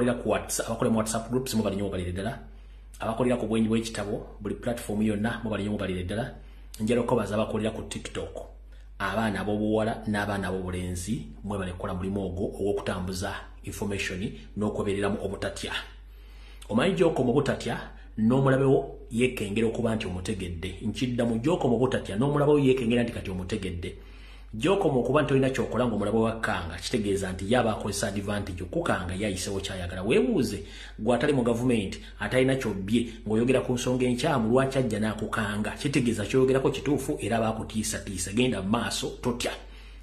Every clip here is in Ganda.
Abakolera ku WhatsApp, abakolera mu WhatsApp groups, mwebale nnyo, mwebalire ddala. Abakolera ku bwenyi bw'ekitabo, buli platform yonna, mwebale nnyo, mwebalire ddala. Njagala okwebaza abakolera ku TikTok, abaana ab'obuwala n'abaana ab'obulenzi, mwebale kukola mulimu ogwo ogw'okutambuza information n'okwebereramu obutatya. Omanyi gy'okoma obutatya n'omulabewo yeekengera okuba nti omutegedde. Nkiddamu, gy'okoma obutatya n'omulabewo yeekengera nti kati omutegedde. Gy'okoma okuba nti olina ky'okola ng'omulabe wakkanga, kitegeeza nti ye aba akozesa advantage okukanga, ye ayisewo kyayagala. Weebuuze gwe atali mu gavumenti, atalina kyobbye, ng'oyogera ku nsonga enkyamu, lwaki ajja n'akukanga? Kitegeeza kyoyogerako kituufu era aba akutiisatiisa. Genda mu maaso, totya.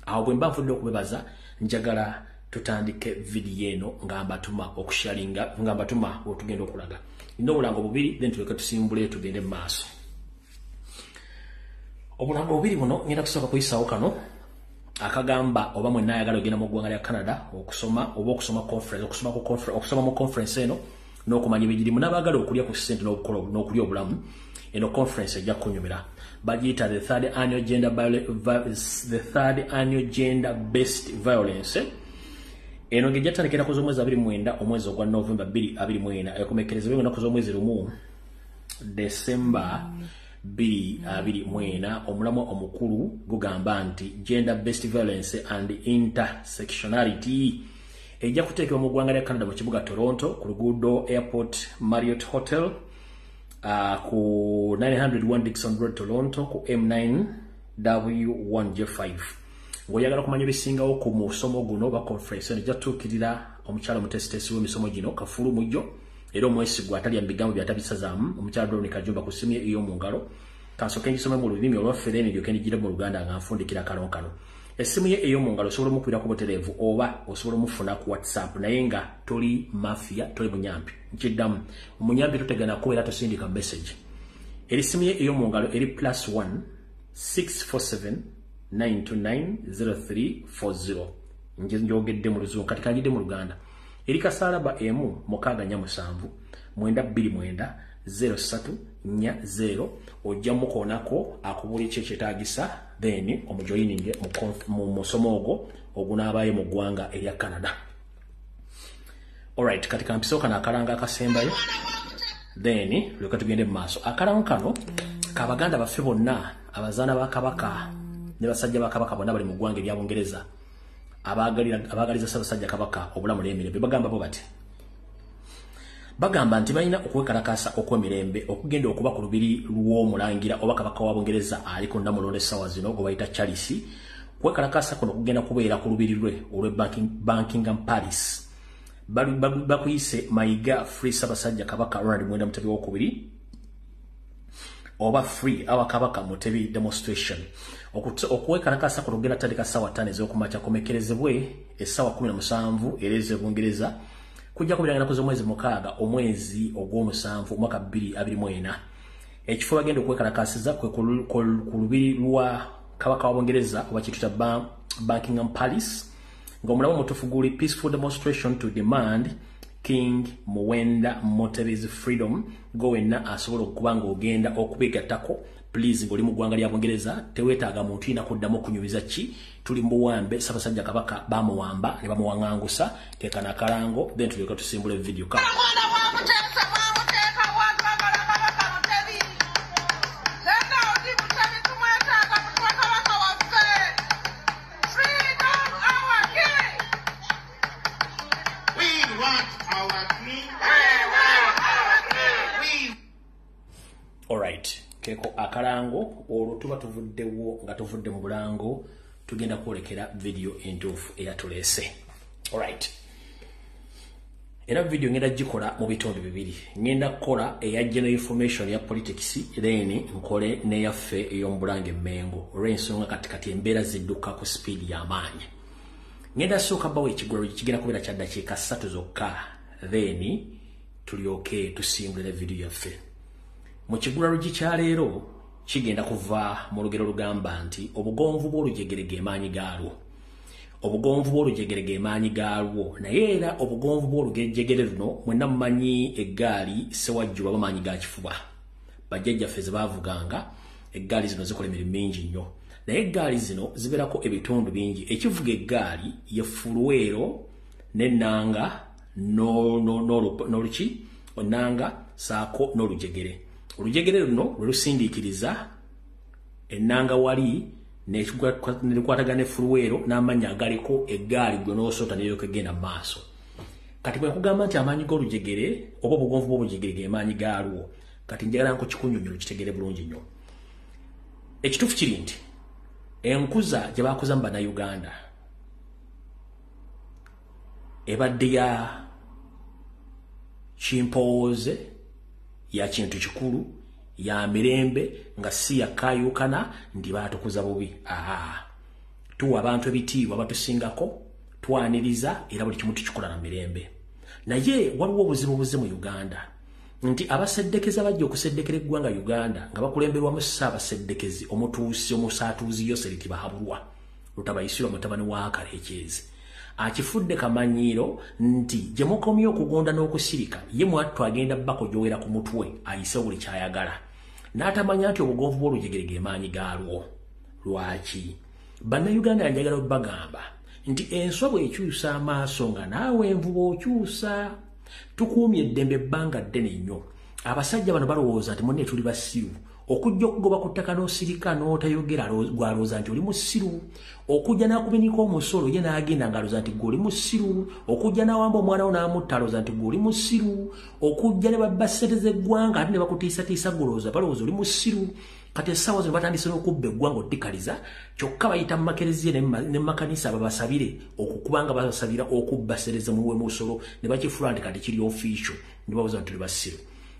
Awo bwe mba nfudde okubebaza, njagala tutandike vidiyo eno nga mbatuma okusharinga, nga mbatuma wetugenda okulaga. Nina obulango bubiri, then tuleke tusimbule tugende mu maaso. Obulango bubiri buno, ngenda kusooka kuyisaawo kano akagamba oba mwenna ayagala ogenda mu ggwanga lya Canada okusoma oba okusoma conference, okusoma ku conference, okusoma mu conference eno n'okumanya ebigirimu, n'abaagala okulya ku ssente n'okulya obulamu, eno conference ejja kunyumira. Bagiyita the third annual gender based violence. Eno ng'ejja tandikira ku z'omwezi 29 omwezi ogwa Novemba 2024, ekomekerezebwe ennaku z'omwezi 1 December 2024. Omulamwa omukulu gugamba nti gender based violence and intersectionality. Ejja kuteekebwa mu ggwanga lya Canada mu kibuga Toronto, ku luguudo Airport Marriott Hotel, ku 901 Dixon Road, Toronto, ku M9 W1J5. Ng'oyagala okumanya ebisingawo ku musomo guno oba conference eno, ejja tutuukirira omukyala omuteesiteesi w'emisomo gino, kafulu mujjo era omwesigwa, atalya mu bigambo byatabisazaamu, omukyala Doreen Kajumba, ku ssimu ye ey'omu ngalo. Kansooke ngisome mu lulimi olwaffe, then ndyoke ndigire mu Luganda nga nfundikira kano kano. Essimu ye ey'omu ngalo osobola omukubirako butereevu oba osobola omufuna ku WhatsApp, naye nga toli mafia, toli munyampi. Nkiddamu, omunyampi totegana kubeera tosindika message. Eri simu ye ey'omu ngalo eri +1 647 929 0340. Njogedde mu Luzungu, kati kanjidde mu Luganda. Eri kasaalaba 1 6 4 7 9 2 9 0 3 4 0. Ojja mukoonako akubuulira ki ekyetaagisa, then omujoyininge mu musomo ogwo ogunaabaayo mu ggwanga erya Canada. Alright, kati kampisooka kano akalango akasembayo, then lweka tugende mu maaso. Akalango kano kabaganda baffe bonna, abazaana ba Kabaka ne basajja ba Kabaka bonna bali mu ggwanga erya Bungereza, abaagaliza Ssaabasajja Kabaka obulamu n'emirembe. Bagamba bo bati, bagamba nti balina okwekalakaasa okw'emirembe okugenda okuba ku lubiri lw'omulangira oba Kabaka wa Bungereza ali ku Nnamulondo essaawa zino, gwe bayita Charles. Kwekalakaasa kuno kugenda kubeera ku lubiri lwe olw'e Buckingham Palace. Bakuyise Mayiga Free Ssaabasajja Kabaka Ronald Mwenda Mutebi wokubiri oba Free Our Kabaka Mutebi demonstration. Okwekalakaasa kuno kugenda tandika ssaawa 5 ez'okumakya, komekerezebwe essaawa 17 era ez'Ebungereza. Kujja kubeera ennaku z'omwezi 6 omwezi ogw'omusanvu omwaka 2024. Ekifo bagenda okwekalakaasiza kwe ku lubiri lwa Kabaka wa Bungereza oba kituyita Buckingham Palace, ng'omulamwa omutuufu guli peaceful demonstration to demand King Muwenda Mutebi's freedom. Go wenna asobola okuba ng'ogenda okubegattako, please, ng'oli mu ggwanga lya Bungereza, teweetaaga muntu yina kuddamu okunyumiza ki tuli mu buwambe. Ssaabasajja Kabaka bamuwamba ne bamuwaŋŋangusa. Keekano akalango, then tulyoke tusimbula evidiyo ka Mwana wa Muteesa mwamuteeka watwagala Kabaka Mutebi. Ronald Mutebi tumwetaaga, mutuwe Kabaka waffe. Freedom our king. We want our king. We want our king. We Alright, keeko akalango. Olwo tuba tuvuddewo nga tuvudde mu bulango, tugenda kwolekera vidiyo entuufu eyatuleese. Alright, era vidiyo ngenda gikola mu bitundu bibiri. Ngenda kukola eya general information ya politics, then nkole n'eyaffe ey'omubulange Emmengo, olw'ensonga kati kati embeera zidduka ku speed y'amaanyi. Ngenda sooka bawo ekigulalo, kigenda kubeera kya ddakiika 3 zokka, then tulyoke tusimbule ne vidiyo yaffe. Mu kigulalo kyaleero kigenda kuva mu lugero lugamba nti obugonvu bw'olujegere ge maanyi gaalwo. Obugonvu bw'olujegere ge maanyi gaalwo. Naye era obugonvu bw'olujegere luno, mwenna mumanyi eggaali sewajjuba bamaanyi ga kifuba, bajjajjaffe ze baavuganga. Eggaali zino zikola emirimu mingi nnyo, naye eggaali zino zibeerako ebitundu bingi. Ekivuga eggaali ye fuluweero n'ennanga. n'oluki ennanga saako n'olujegere. Olujegere luno lwe lusindiikiriza ennanga wali nekwatagana efuluweero n'amannya agaliko eggaali gwe n'osoota neryoka egenda mu maaso. Kati bwe nkugamba nti amaanyi g'olujegere oba obugonvu bw'olujegere ge maanyi gaalwo, kati njagala nkukikunyonnyola kitegere bulungi nnyo. Ekituufu kiri nti enkuza gye bakuza mu Bannayuganda ebadde ya kimpowooze, ya kintu kikulu, ya mirembe, nga si yakayukana ndi baatukuza bubi. Tuwa abantu ebitiibwa batusingako, twaniriza era buli kimu tukikola na mirembe. Naye waliwo obuzibu buze mu Uganda nti abaseddekeza bajja okuseddekera eggwanga Uganda nga bakulemberwamu Ssaabaseddekezi omutuusi omusaatuuzi Yoseri Tibahaburwa Rutabayisirwa mutabani wa Karekyezi akifudde kamanyiiro nti gye mukomye okugonda n'okusirika ye mwattu agenda bakojowera ku mutwe ayise buli kyayagala, n'atamanya nti obugonvu bw'olujegere ge maanyi gaalwo. Lwaki Bannayuganda njagala obbagamba nti enswa bw'ekyusa amaaso nga naawe envuba okyusa. Tukuumye eddembe ebbanga ddene nnyo. Abasajja bano balowooza nti munne tuli basiru. Okujja okugoba ku ttaka n'osirika n'otayogera gw'alowooza nti oli musiru. Okujja n'akubinika omusolo ye n'agenda ng'alowooza nti gwe oli musiru. Okujja n'awamba omwana wo n'amutta alowooza nti gwe oli musiru. Okujja ne babba ssente z'eggwanga ate ne bakutiisatiisa gw'olowooza balowooza oli musiru. Kati essaawa zino batandise n'okubba eggwanga oddikaliza, kyokka bayita mu makereziya ne mu makanisa babasabire okukubanga babasabira okubba ssente muwe musolo ne bakifuula nti kati kiri official ne babuuza nti tuli basiru.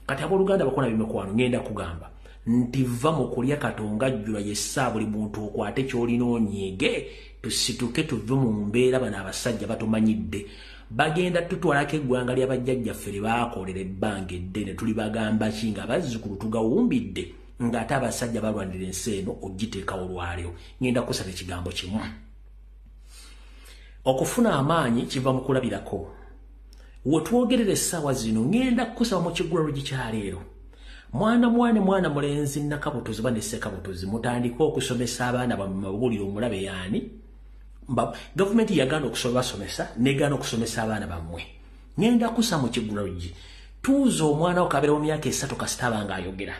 Kati abooluganda bakona b'emikwano ngenda kugamba nti va mu kulya Katonga jjula yessa buli muntu okwate ky'olina onyiige, tusituke tuve mu mbeera bano abasajja batumanyidde. Bagenda tutwalako eggwanga lya bajjajjaffe lye baakolera ebbanga eddene, tuli bagamba ki nga bazzukulu tugawumbidde ng'ate abasajja balwanira ensi eno ogiteekawo olwaleero. Ngenda kusaba ekigambo kimu. Okufuna amaanyi kiva mu kulabirako. We twogerera essaawa zino ngenda kukusaba mu kiggulalo gikyaleero. Mwana mwana mwana mulenzi Nakabutozi ba ne Ssekabutozi mutandike okusomesa abaana bammwe babuulire omulabe yaani. Gavumenti yagaana okusomesa negaana okusomesa abaana bammwe. Ngenda kusaba mu kiggulalo gi tuuza omwana wo kabeera mu myaka 3 kasita aba ng'ayogera.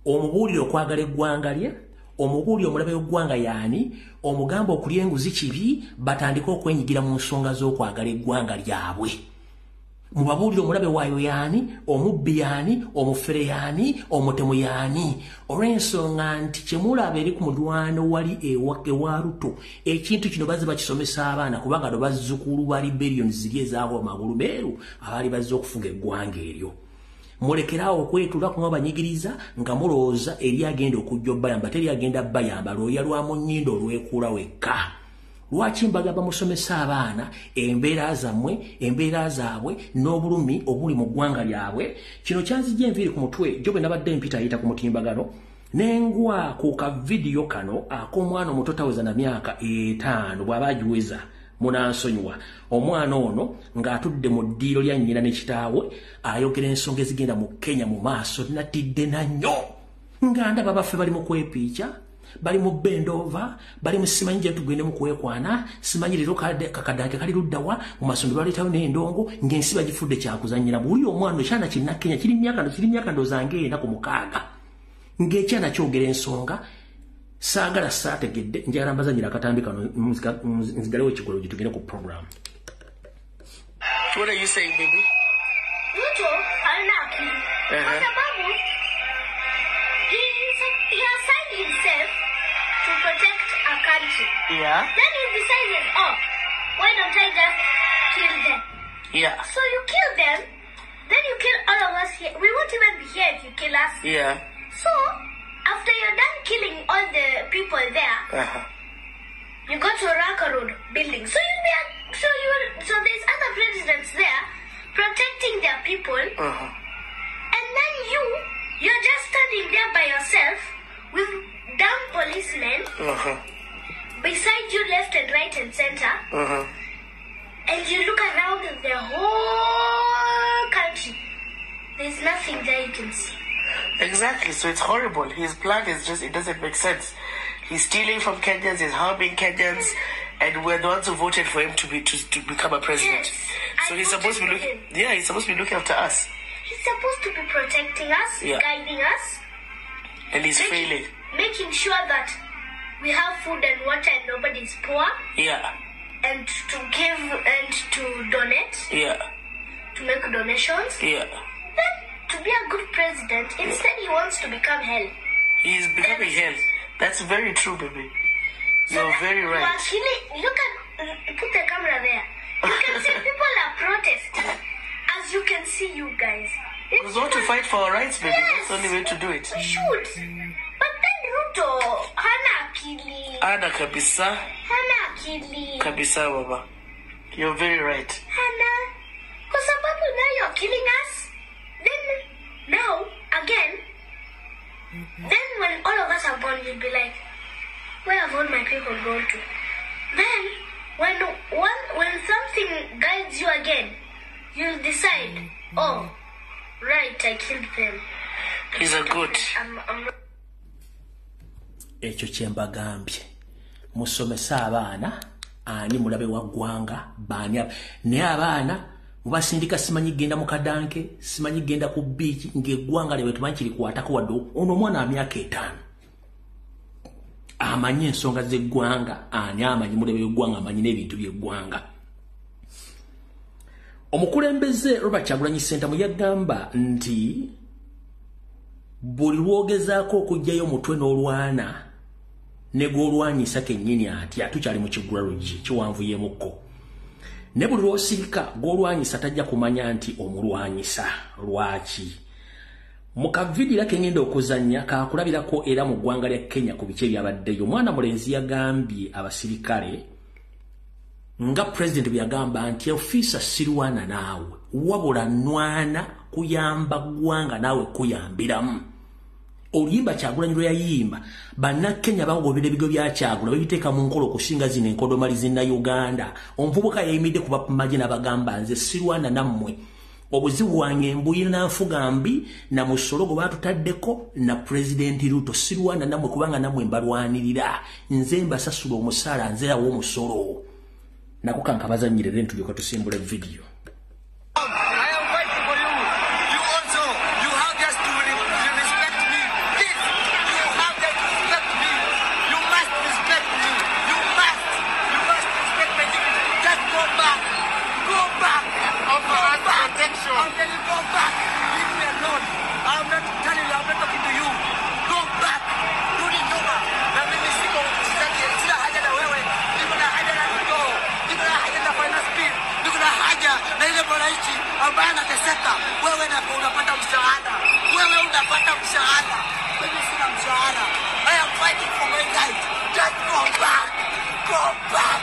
Omubuulire okwagala eggwanga lye, omubuulire omulabe w'eggwanga yaani, omugamba okulya enguzi kibi, batandike okwenyigira mu nsonga z'okwagala eggwanga lyabwe. Mubabuulire omulabe waayo yaani, omubbi yaani, omufere yaani, omutemu yaani. Olw'ensonga nti kyemulaba eri ku mulwano wali ewa Ruto, ekintu kino bazze bakisomesa abaana kubanga no bazzukulu ba rebellion ziri ezaabo amagulu meeru abaali bazze okufuga eggwanga eryo. Mulekeraawo okwetula kuba banyigiriza nga mulowooza eri agenda okujja obbayamba, teri agenda bayamba, lwoya lwa mu nnyindo olwekuula wekka. Lwaki mbagamba musomesa abaana embeera zammwe, embeera zaabwe n'obulumi obuli mu ggwanga lyabwe? Kino kyanzijja enviiri ku mutwe gyo bwe nabadde mpita ayita ku mutimbagano ne ngwa ku kavidiyo kano ak'omwana omuto taweza na myaka 5 bw'aba agiweza munansonyiwa. Omwana ono ng'atudde mu ddiiro lya nnyina ne kitaawe ayogera ensonga ezigenda mu Kenya mu maaso. Natidde na nnyo nga ndaba baffe bali mu kwepiica, bali mu bendova, bali mu simanyi gye tugende mu kwekwana, simanyi leero kakaddanke kali luddawa mu masomero baleetayo n'endongo ng'ensi bagifudde kyakuzannyira. Buli omwana ekyana kinnakenya kiri myaka ndowooza ng'ena ku 6 ng'ekyana kyogera ensonga. Saagala saategedde, njagala mbazannyira akatambi kano nzigalewo ekigolo gye tugende ku program. What are you saying, baby? Ruto hana akili. Kwa sababu he has signed himself to protect a country. Yeah. Then he decided, oh, why don't I just kill them? Yeah. So you kill them, then you kill all of us here. We won't even be here if you kill us. Yeah. So after you're done killing all the people there, you go to Raka Road building. So you'll be so there's other presidents there protecting their people, and then you're just standing there by yourself with dumb policemen beside you, left and right and center, and you look around the whole country. There's nothing there you can see. Exactly. So it's horrible. His plan is just, it doesn't make sense. He's stealing from Kenyans, he's harming Kenyans, and we're the ones who voted for him to become a president. Yes. So he's supposed to be looking. Yeah, he's supposed to be looking after us. He's supposed to be protecting us, guiding us, and he's failing. Making sure that we have food and water and nobody's poor. Yeah. And to give and to donate. Yeah. To make donations. Yeah. Then to be a good president, instead he wants to become hell. He's becoming hell. That's very true, baby. So you're very right. You are look at, put the camera there. You can see people are protesting. As you can see, you guys. We want to fight for our rights, baby. Yes, that's the only way to do it. We should. But then Ruto, hana akili. Hana kabisa. Hana akili. Kabisa, baba. You're very right. Hana. Kwa sababu now you're killing us. Then, now, again, then when all of us are born, you'll be like, where have all my people gone to? Then, when something guides you again, you'll decide, oh, right, I killed them. He's a good. Ekyo kye mbagambye. Musomese abaana, ani mulabe wa ggwanga, baani naye abaana mubasindika simanyi genda mu kadanke, simanyi genda ku beach, ng'eggwanga lye tumanyi kirikwatako wadde ono omwana wa myaka 5. Amanyi ensonga z'eggwanga, ani amanyi mulabe w'eggwanga, amanyi n'ebintu by'eggwanga. Omukulembeze Robert Kyagulanyi Ssentamu yagamba nti buli lwogezaako okuggyayo omutwe n'olwana ne gw'olwanyisa kennyini atya, tukyali mu kiggula luggi kiwanvuyemukko. Ne buli lw'osirika gw'olwanyisa tajja kumanya nti omulwanyisa lwaki. Mu kavidiyo ke ngenda okuzannya kaakulabirako era mu ggwanga lya Kenya ku biki ebyabaddeyo. Omwana mulenzi yagambye abasirikale nga president bwe yagamba nti ofiisa sirwana naawe, wabula nwana kuyamba ggwanga naawe kuyambiramu. Oluyimba Kyagulanyi lwe yayimba, bannakenya bagobera ebigo bya Kyagulanyi babiteeka mu nkola okusinga zino enkodomali zinna Uganda. Omuvubuka yayimiridde ku bapamagye n'abagamba nze sirwana nammwe, obuzibu bwange mbuyina nfuga mbi na musolo gwe baatutaddeko na President Ruto, sirwana nammwe kubanga nammwe mbalwanirira, nze mbasasula omusaala, nze awa omusolo. Nako kankabazannyire then tulyoka tusimbula vidiyo. I am fighting for you. You also, you have just to respect me. Please, you have just to respect me. You must respect me. You must respect my dignity. Just go back. Go back. Go back. I'm telling you, go back. Leave me alone. I'm not telling you, I'm not talking to you. Go back. Rudi nyuma. Na mimi siko sina haja na wewe. Niko na haja na Ruto. Niko na haja na finance bill. Niko na haja na ile mwananchi ambaye anateseka. Wewe na unapata mshahara. Wewe unapata mshahara. Mimi sina mshahara. I am fighting for my right. Just go back. Go back.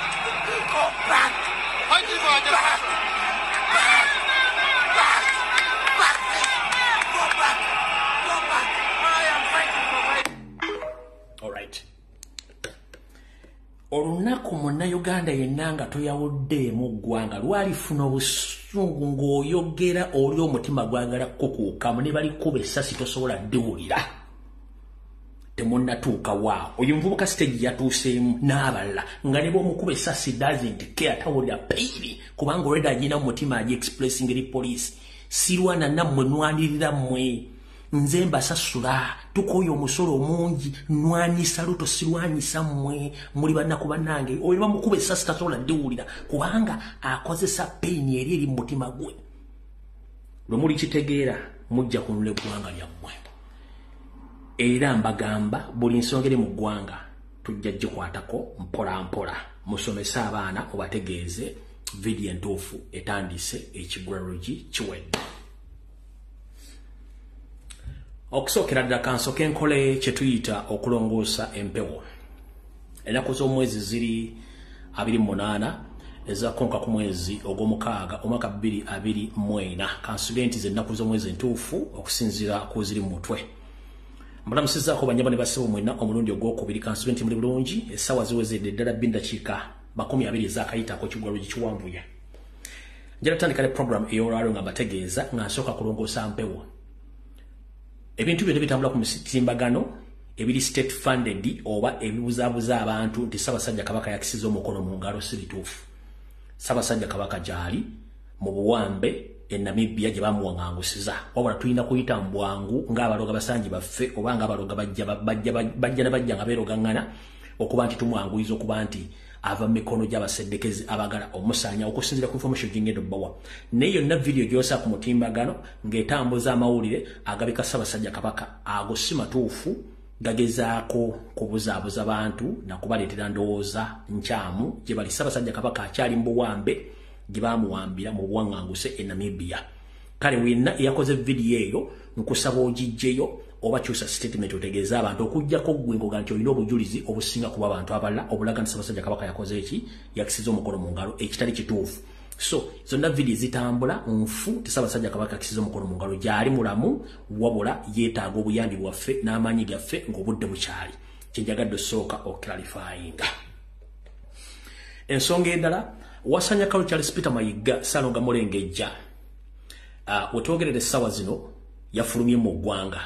Go back. Fighting for our back. Back. Back. Back. Go back. Go back. I am fighting for my. All right. Olunaku munnayuganda yenna nga toyawuddeemu ggwanga lwalifuna obusungu ng'oyogera oli omutima gwagala kukuukamu ne balikuba essasi tosobola ddiwulira. Temunnatuuka waawo. Oyo muvubuka stage yatuuseemu n'abalala nga ne bw'omukuba essasi doesn't care, tawulira pain kubanga already agina mu mutima agi expressing eri poliisi. Sirwana nammwe, nwanirira mmwe. Nze mbasasula, tukooye omusolo omungi, nwanisa Ruto, sirwanyisa mmwe, muli bannaku bannange. Oyo bamukuba essasi tasobola ddiwulira kubanga akozesa pain eri eri mu mutima gwe. Lwe mulikitegeera mujja kununula eggwanga lyammwe. Era mbagamba buli nsonga eri mu ggwanga tujja gikwatako mpola mpola. Musomese abaana obategeeze vidiyo entuufu etandise ekiggula luggi kiwedde. Okusookera ddala kansooke nkole kye tuyita okulongoosa empewo. Ennaku z'omwezi ziri 28 ezakonka ku mwezi ogw'omukaaga omwaka 2024. Kansubire nti z'ennaku z'omwezi entuufu okusinziira ku ziri mu mutwe. Mbalamusizzaako bannyabo ne bassebo mwenna omulundi ogwokubiri. Kansubire nti muli bulungi. Essaawa ziwezedde ddala 2:20 ezaakayitako kiggula luggi kiwanvuye. Njala tutandika ne program ey'olwaleero nga mbategeeza nga nsooka kulongoosa mpewo. Ebintu byonna bitambula ku mitimbagano ebiri state funded oba ebibuzaabuza abantu nti Ssaabasajja Kabaka yakisiza omukono mu ngalo si bituufu. Ssaabasajja Kabaka gy'ali, mu buwambe e Namibia gye bamuwaŋŋangusiza. Wabula tulina kuyita mu bwangu ng'abaloga basangi baffe oba ng'abaloga bajja ne bajja nga beerogaŋŋana okuba nti tumwanguyiza okuba nti ava mu mikono gy'abaseddekezi abagala omusaanya okusinziira ku information gyengenda obbawa. Naye yonna vidiyo gy'osa ku mutimbagano ng'etambuza amawulire agabika Ssaabasajja Kabaka, ago si matuufu, gagezaako kubuzaabuza bantu nakubaleetera ndowooza nkyamu gye bali. Ssaabasajja Kabaka akyali mu buwambe gye bamuwambira mu buwaŋŋanguse e Namibia. Kale wenna eyakoze vidiyo eyo, nkusaba ogiggyeyo oba kyusa statement otegeeze abantu, okuggyako ggwe ngoga nti olina obujulizi obusinga kuba abantu abalala obulaga nti Ssaabasajja Kabaka yakoze eki, yakisiza omukono mu ngalo, ekitali kituufu. So zonna vidiyo zitambula nfu ti Ssaabasajja Kabaka yakisiza omukono mu ngalo, gyali mulamu, wabula yeetaaga obuyambi bwaffe n'amaanyi gaffe ng'obudde bukyali. Kyenjagadde osooka oclarifyinga. Ensonga endala, Wasanyakalu Charles Peter Mayiga Ssalonga Mulengejja, wetwogerera essaawa zino yafulumye mu ggwanga.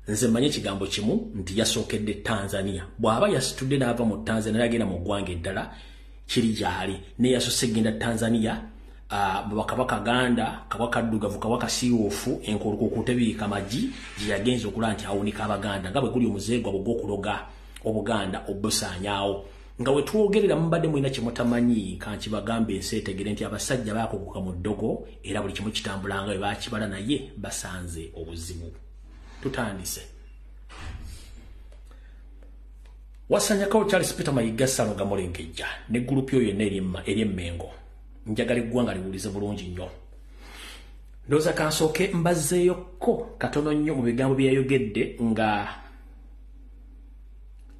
Nze manye ekigambo kimu nti yasookedde Tanzania. Bw'aba yasitudde n'ava mu Tanzania n'agenda mu ggwanga eddala, kiri gyali, naye yasose genda Tanzania. Bakabaka Ganda, kabaka Ddugavu, kabaka Siiwuufu, enkulukuku tebiika magi gye yagenza okulaba nti awunika Abaganda nga bwe guli omuzeego gwabwe ogw'okuloga Obuganda obusaanyaawo. Nga we twogerera mubadde mulina kye mutamanyi, kankibagambe ensi etegere nti abasajja baakuguka mu ddogo era buli kimu kitambula nga bwe baakibala, naye basanze obuzibu. Tutandise. Wasanyakawo Charles Peter Mayiga Ssalonga Mulengejja ne gurupu yo yonna eri Emmengo, njagala eggwanga liwulize bulungi nnyo. Ndowooza kansooke mbazzeeyokko katono nnyo mu bigambo bye yayogedde nga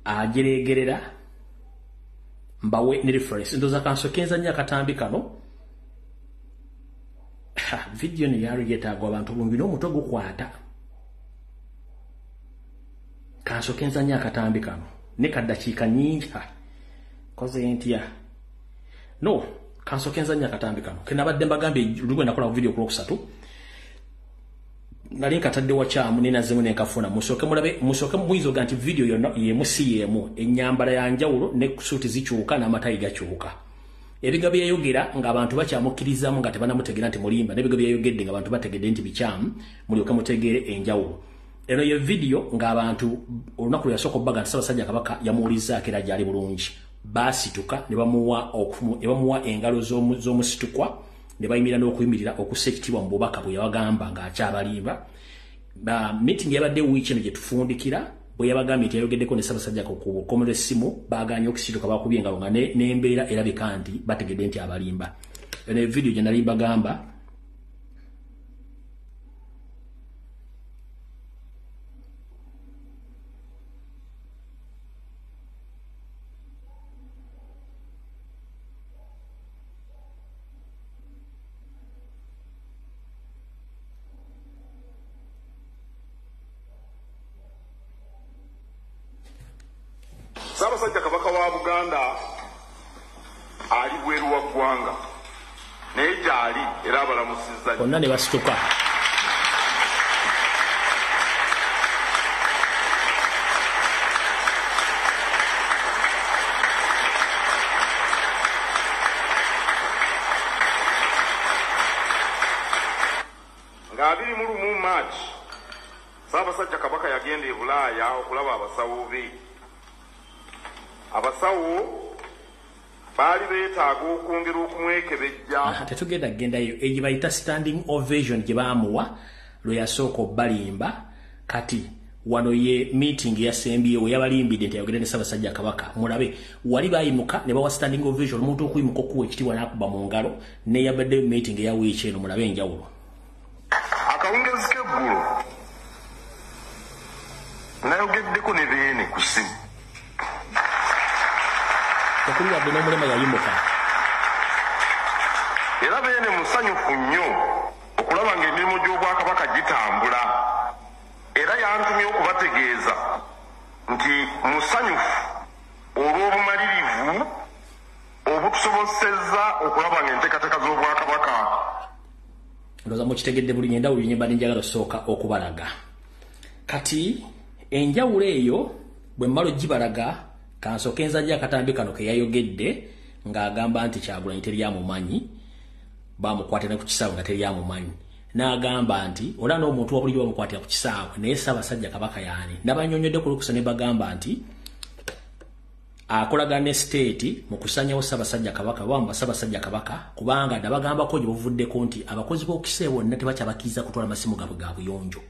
ajereegerera, mbawe ne reference. Ndowooza kansooke nzannye akatambi kano. Vidiyo ne yali yeetaagwa abantu bulungi n'omutwe gukwata. Kansooke nzannye akatambi kano ne kaddakiika nnyingi. Koze ntya? No, kansooke nzannye akatambi kano ke nabadde mbagambye luli nakola ku vidiyo ku Lwokusatu, nali nkatadde wakyamu nenazzemu nenkafuna. Musooke mulabe, musooke muyinza oga nti vidiyo yonna yemu, si yemu, ennyambala ya njawulo ne suuti zikyuka n'amatayi gakyuka. Ebigambo byeyayogera ng'abantu bakyamukkirizamu nga tebanamutegeera nti mulimba, n'ebigambo byeyayogedde ng'abantu bategedde nti bikyamu, mulyoke mutegeere enjawulo. Eno ye vidiyo ng'abantu olunaku lwe yasooka obbaga nti Ssaabasajja Kabaka yamuwulizzaako era gyali bulungi, baasituka ne bamuwa engalo z'omusitukwa ne bayimirira n'okuyimirira okussa ekitiibwa mu bubaka bwe yabagamba ng'akyabalimba. Meeting yabadde wiiki eno gye tufundikira, bwe yabagambye nti yayogeddeko ne Ssaabasajja ku bukomero essimu, baagaanye okusituka, bakubye engalo nga n'embeera erabika nti bategedde nti abalimba. Eno evidiyo gye nali mbagamba. Ssaabasajja Kabaka wa Buganda ali bweru wa ggwanga, naye gyali era abalamusizza. Bonna ne basituka. Nga 21 March, Ssaabasajja Kabaka yagenda e Bulaaya okulaba abasawo be. Abasawo baali beetaaga okwongera okumwekebejja. Tetugenda kugendayo. Eyo bayita standing ovation gye baamuwa lwe yasooka obbalimba. Kati wano ye meeting yasembyewo yabalimbidde nti ayogere ne Ssaabasajja Kabaka. Mulabe wali bayimuka ne bawa standing ovation, omuntu okuyimuka okuwa ekitiibwa n'akuba mu ngalo, neyabadde meeting eya wiiki eno. Mulabe enjawulo. Akawungezi k'eggulo nayogeddeko ne Beene ku ssimu. Tekuli wadde n'omulema yayimuka. Era Beene musanyufu nnyo okulaba ng'emirimu gy'Obwakabaka gitambula, era yantumye okubategeeza nti musanyufu olw'obumalirivu obutusobosezza okulaba ng'enteekateeka z'Obwakabaka. Ndowooza mukitegedde buli enjawulo gye mbadde njagala osooka okubalaga. Kati enjawulo eyo bwe mmala ogibalaga, kansooke nzajja akatambi kano ke yayogedde ng'agamba nti Kyagulanyi teryamumanyi. Bamukwatira ku kisaawe nga teri amumanyi. N'agamba nti ola n'omuntu wa bulijjo bamukwatira ku kisaawe naye Ssaabasajja Kabaka yaani. N'abanyonnyodde ku lukusa ne bagamba nti akolagana ne state mu kusanyawo Ssaabasajja Kabaka bamba Ssaabasajja Kabaka kubanga nabagambako gye buvuddeko nti abakozi b'okisaawe bonna tebakyabakiriza kutwala masimu gaabwe ga buyonjo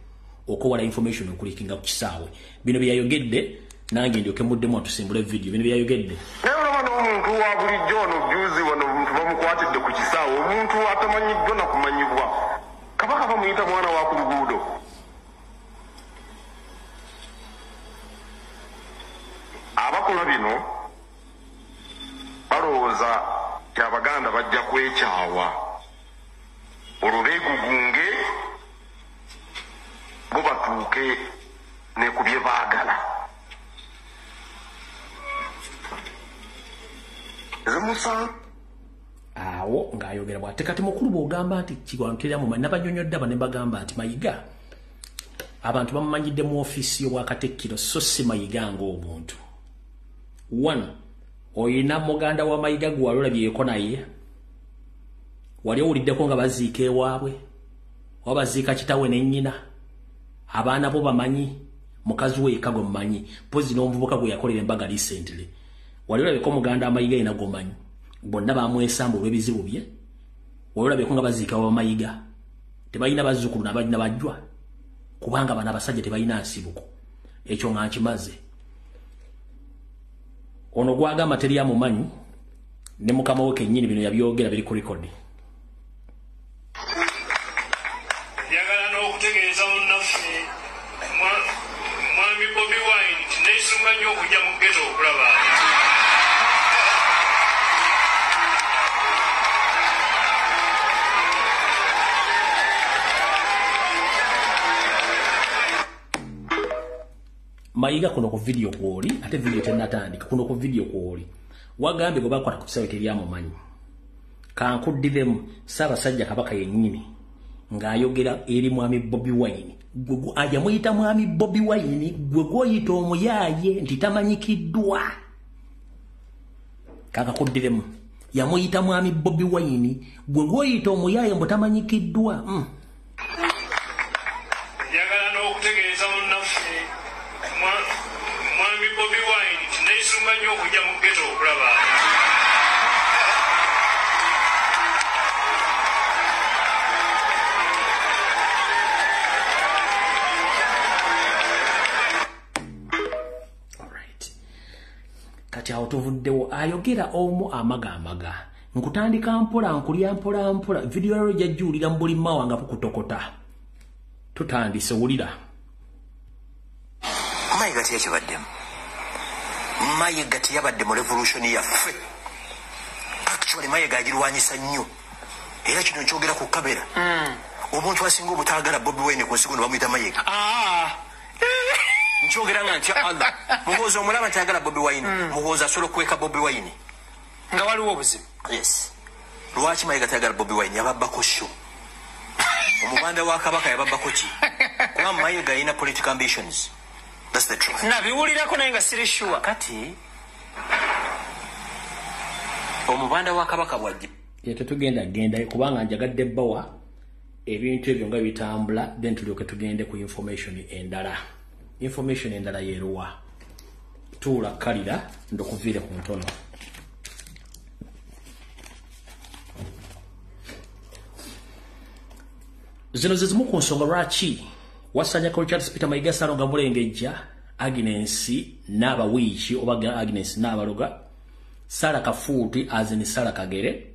okwewala information okulikinga ku kisaawe. Bino bye yayogedde nange ndyoke muddemu atusimbule video. Bino bye yayogedde. Naye olaba n'omuntu wa bulijjo ono juzi wano omuntu bamukwatidde ku kisaawe, omuntu atamanyiddwa na kumanyibwa. Kabaka bamuyita mwana wa ku luguudo. Abakola bino balowooza nti Abaganda bajja kwekyawa olwo beegugunge bo batuuke ne ku bye baagala. Awo ng'ayogera bw'ate. Kati mukulu bw'ogamba nti kigwanukirira mu manyi, n'abanyonnyodde aba ne bagamba nti Mayiga abantu bamumanyidde mu ofiisi y'Obwakatikkiro so si Mayiga ng'omuntu. One, oyina muganda wa Mayiga gwe wali olabyeko naye, wali owuliddeko nga baziika ewaabwe, oba baziika kitaawe ne nnyina, abaana bo bamanyi, mukazi we yekka gwe mumanyi, mpozi n'omuvubuka gwe yakolera embaga recently. Wali olabyeko muganda wa Mayiga yena gw'omanyi, bonna bamwesamba olw'ebizibu bye. Wali olabyeko nga baziika wa Mayiga, tebalina bazzukulu n'abalina bajjwa, kubanga bano abasajja tebalina nsibuko. Ekyo nga nkimaze. Ono gwagamba teri amumanyi ne mukama we kennyini bino yabyogera biri ku record. Njagala n'okutegeeza munnaffe mwami Bobi Wine nti neesunga nnyo okujja mu ghetto okulaba. Mayiga kuno ku video kwoli, ate video tennatandika, kuno ku video kwoli. Wagambye gwe bakwata ku kisaawe teri amumanyi. Kankuddiremu Ssaabasajja Kabaka yennyini ng'ayogera eri mwami Bobi Wine. Yamuyita mwami Bobi Wine, gwe gw'oyita omuyaaye nti tamanyikiddwa. Kakakuddiremu. Yamuyita mwami Bobi Wine, gwe gw'oyita omuyaaye mbu tamanyikiddwa. Njagala n'okutegeeza munnaffe mwami Bobi Wine nti neesunga nnyo okujja mu ghetto okulaba. Alright. Kati awo tuvuddewo ayogera omu amaga amaga. Nkutandika mpola, nkulya mpola mpola. Video yalo jajjuulira mu buli mawa nga kukutokota. Tutandise wulira. Mayiga teyakibaddemu. Mayiga teyabadde mu revolution yaffe. Actually Mayiga agirwanyisa nnyo. Era kino nkyogera ku kamera. Omuntu asinga obutaagala Bobi Wine ku nsi kuno bamuyita Mayiga. Nkyogera nga ntya Allah. Muhoozi omulaba nti ayagala Bobi Wine. Muhoozi asobola okukweka Bobi Wine. Nga waliwo obuzibu. Yes. Lwaki Mayiga tayagala Bobi Wine? Yababbako show. Omubanda wa Kabaka yababbako ki? Kuba Mayiga alina political ambitions. That's the truth. Nabiwulirako naye nga siri sure. Kati omubanda wa Kabaka bw'ajja tetugenda gendayo kubanga njagadde bbawa ebintu ebyo nga bitambula, then tulyoke tugende ku information endala. Information endala yeeruwa. Tuula kalira ndokuviire ku ntono. Zino ze zimu ku nsonga lwaki wasanyako Charles Peter Mayiga Ssalonga Mulengejja, Agnes n'abawiiki oba Agnes n'abaloga, Sarah Kafuuti azini Sarah Kagere,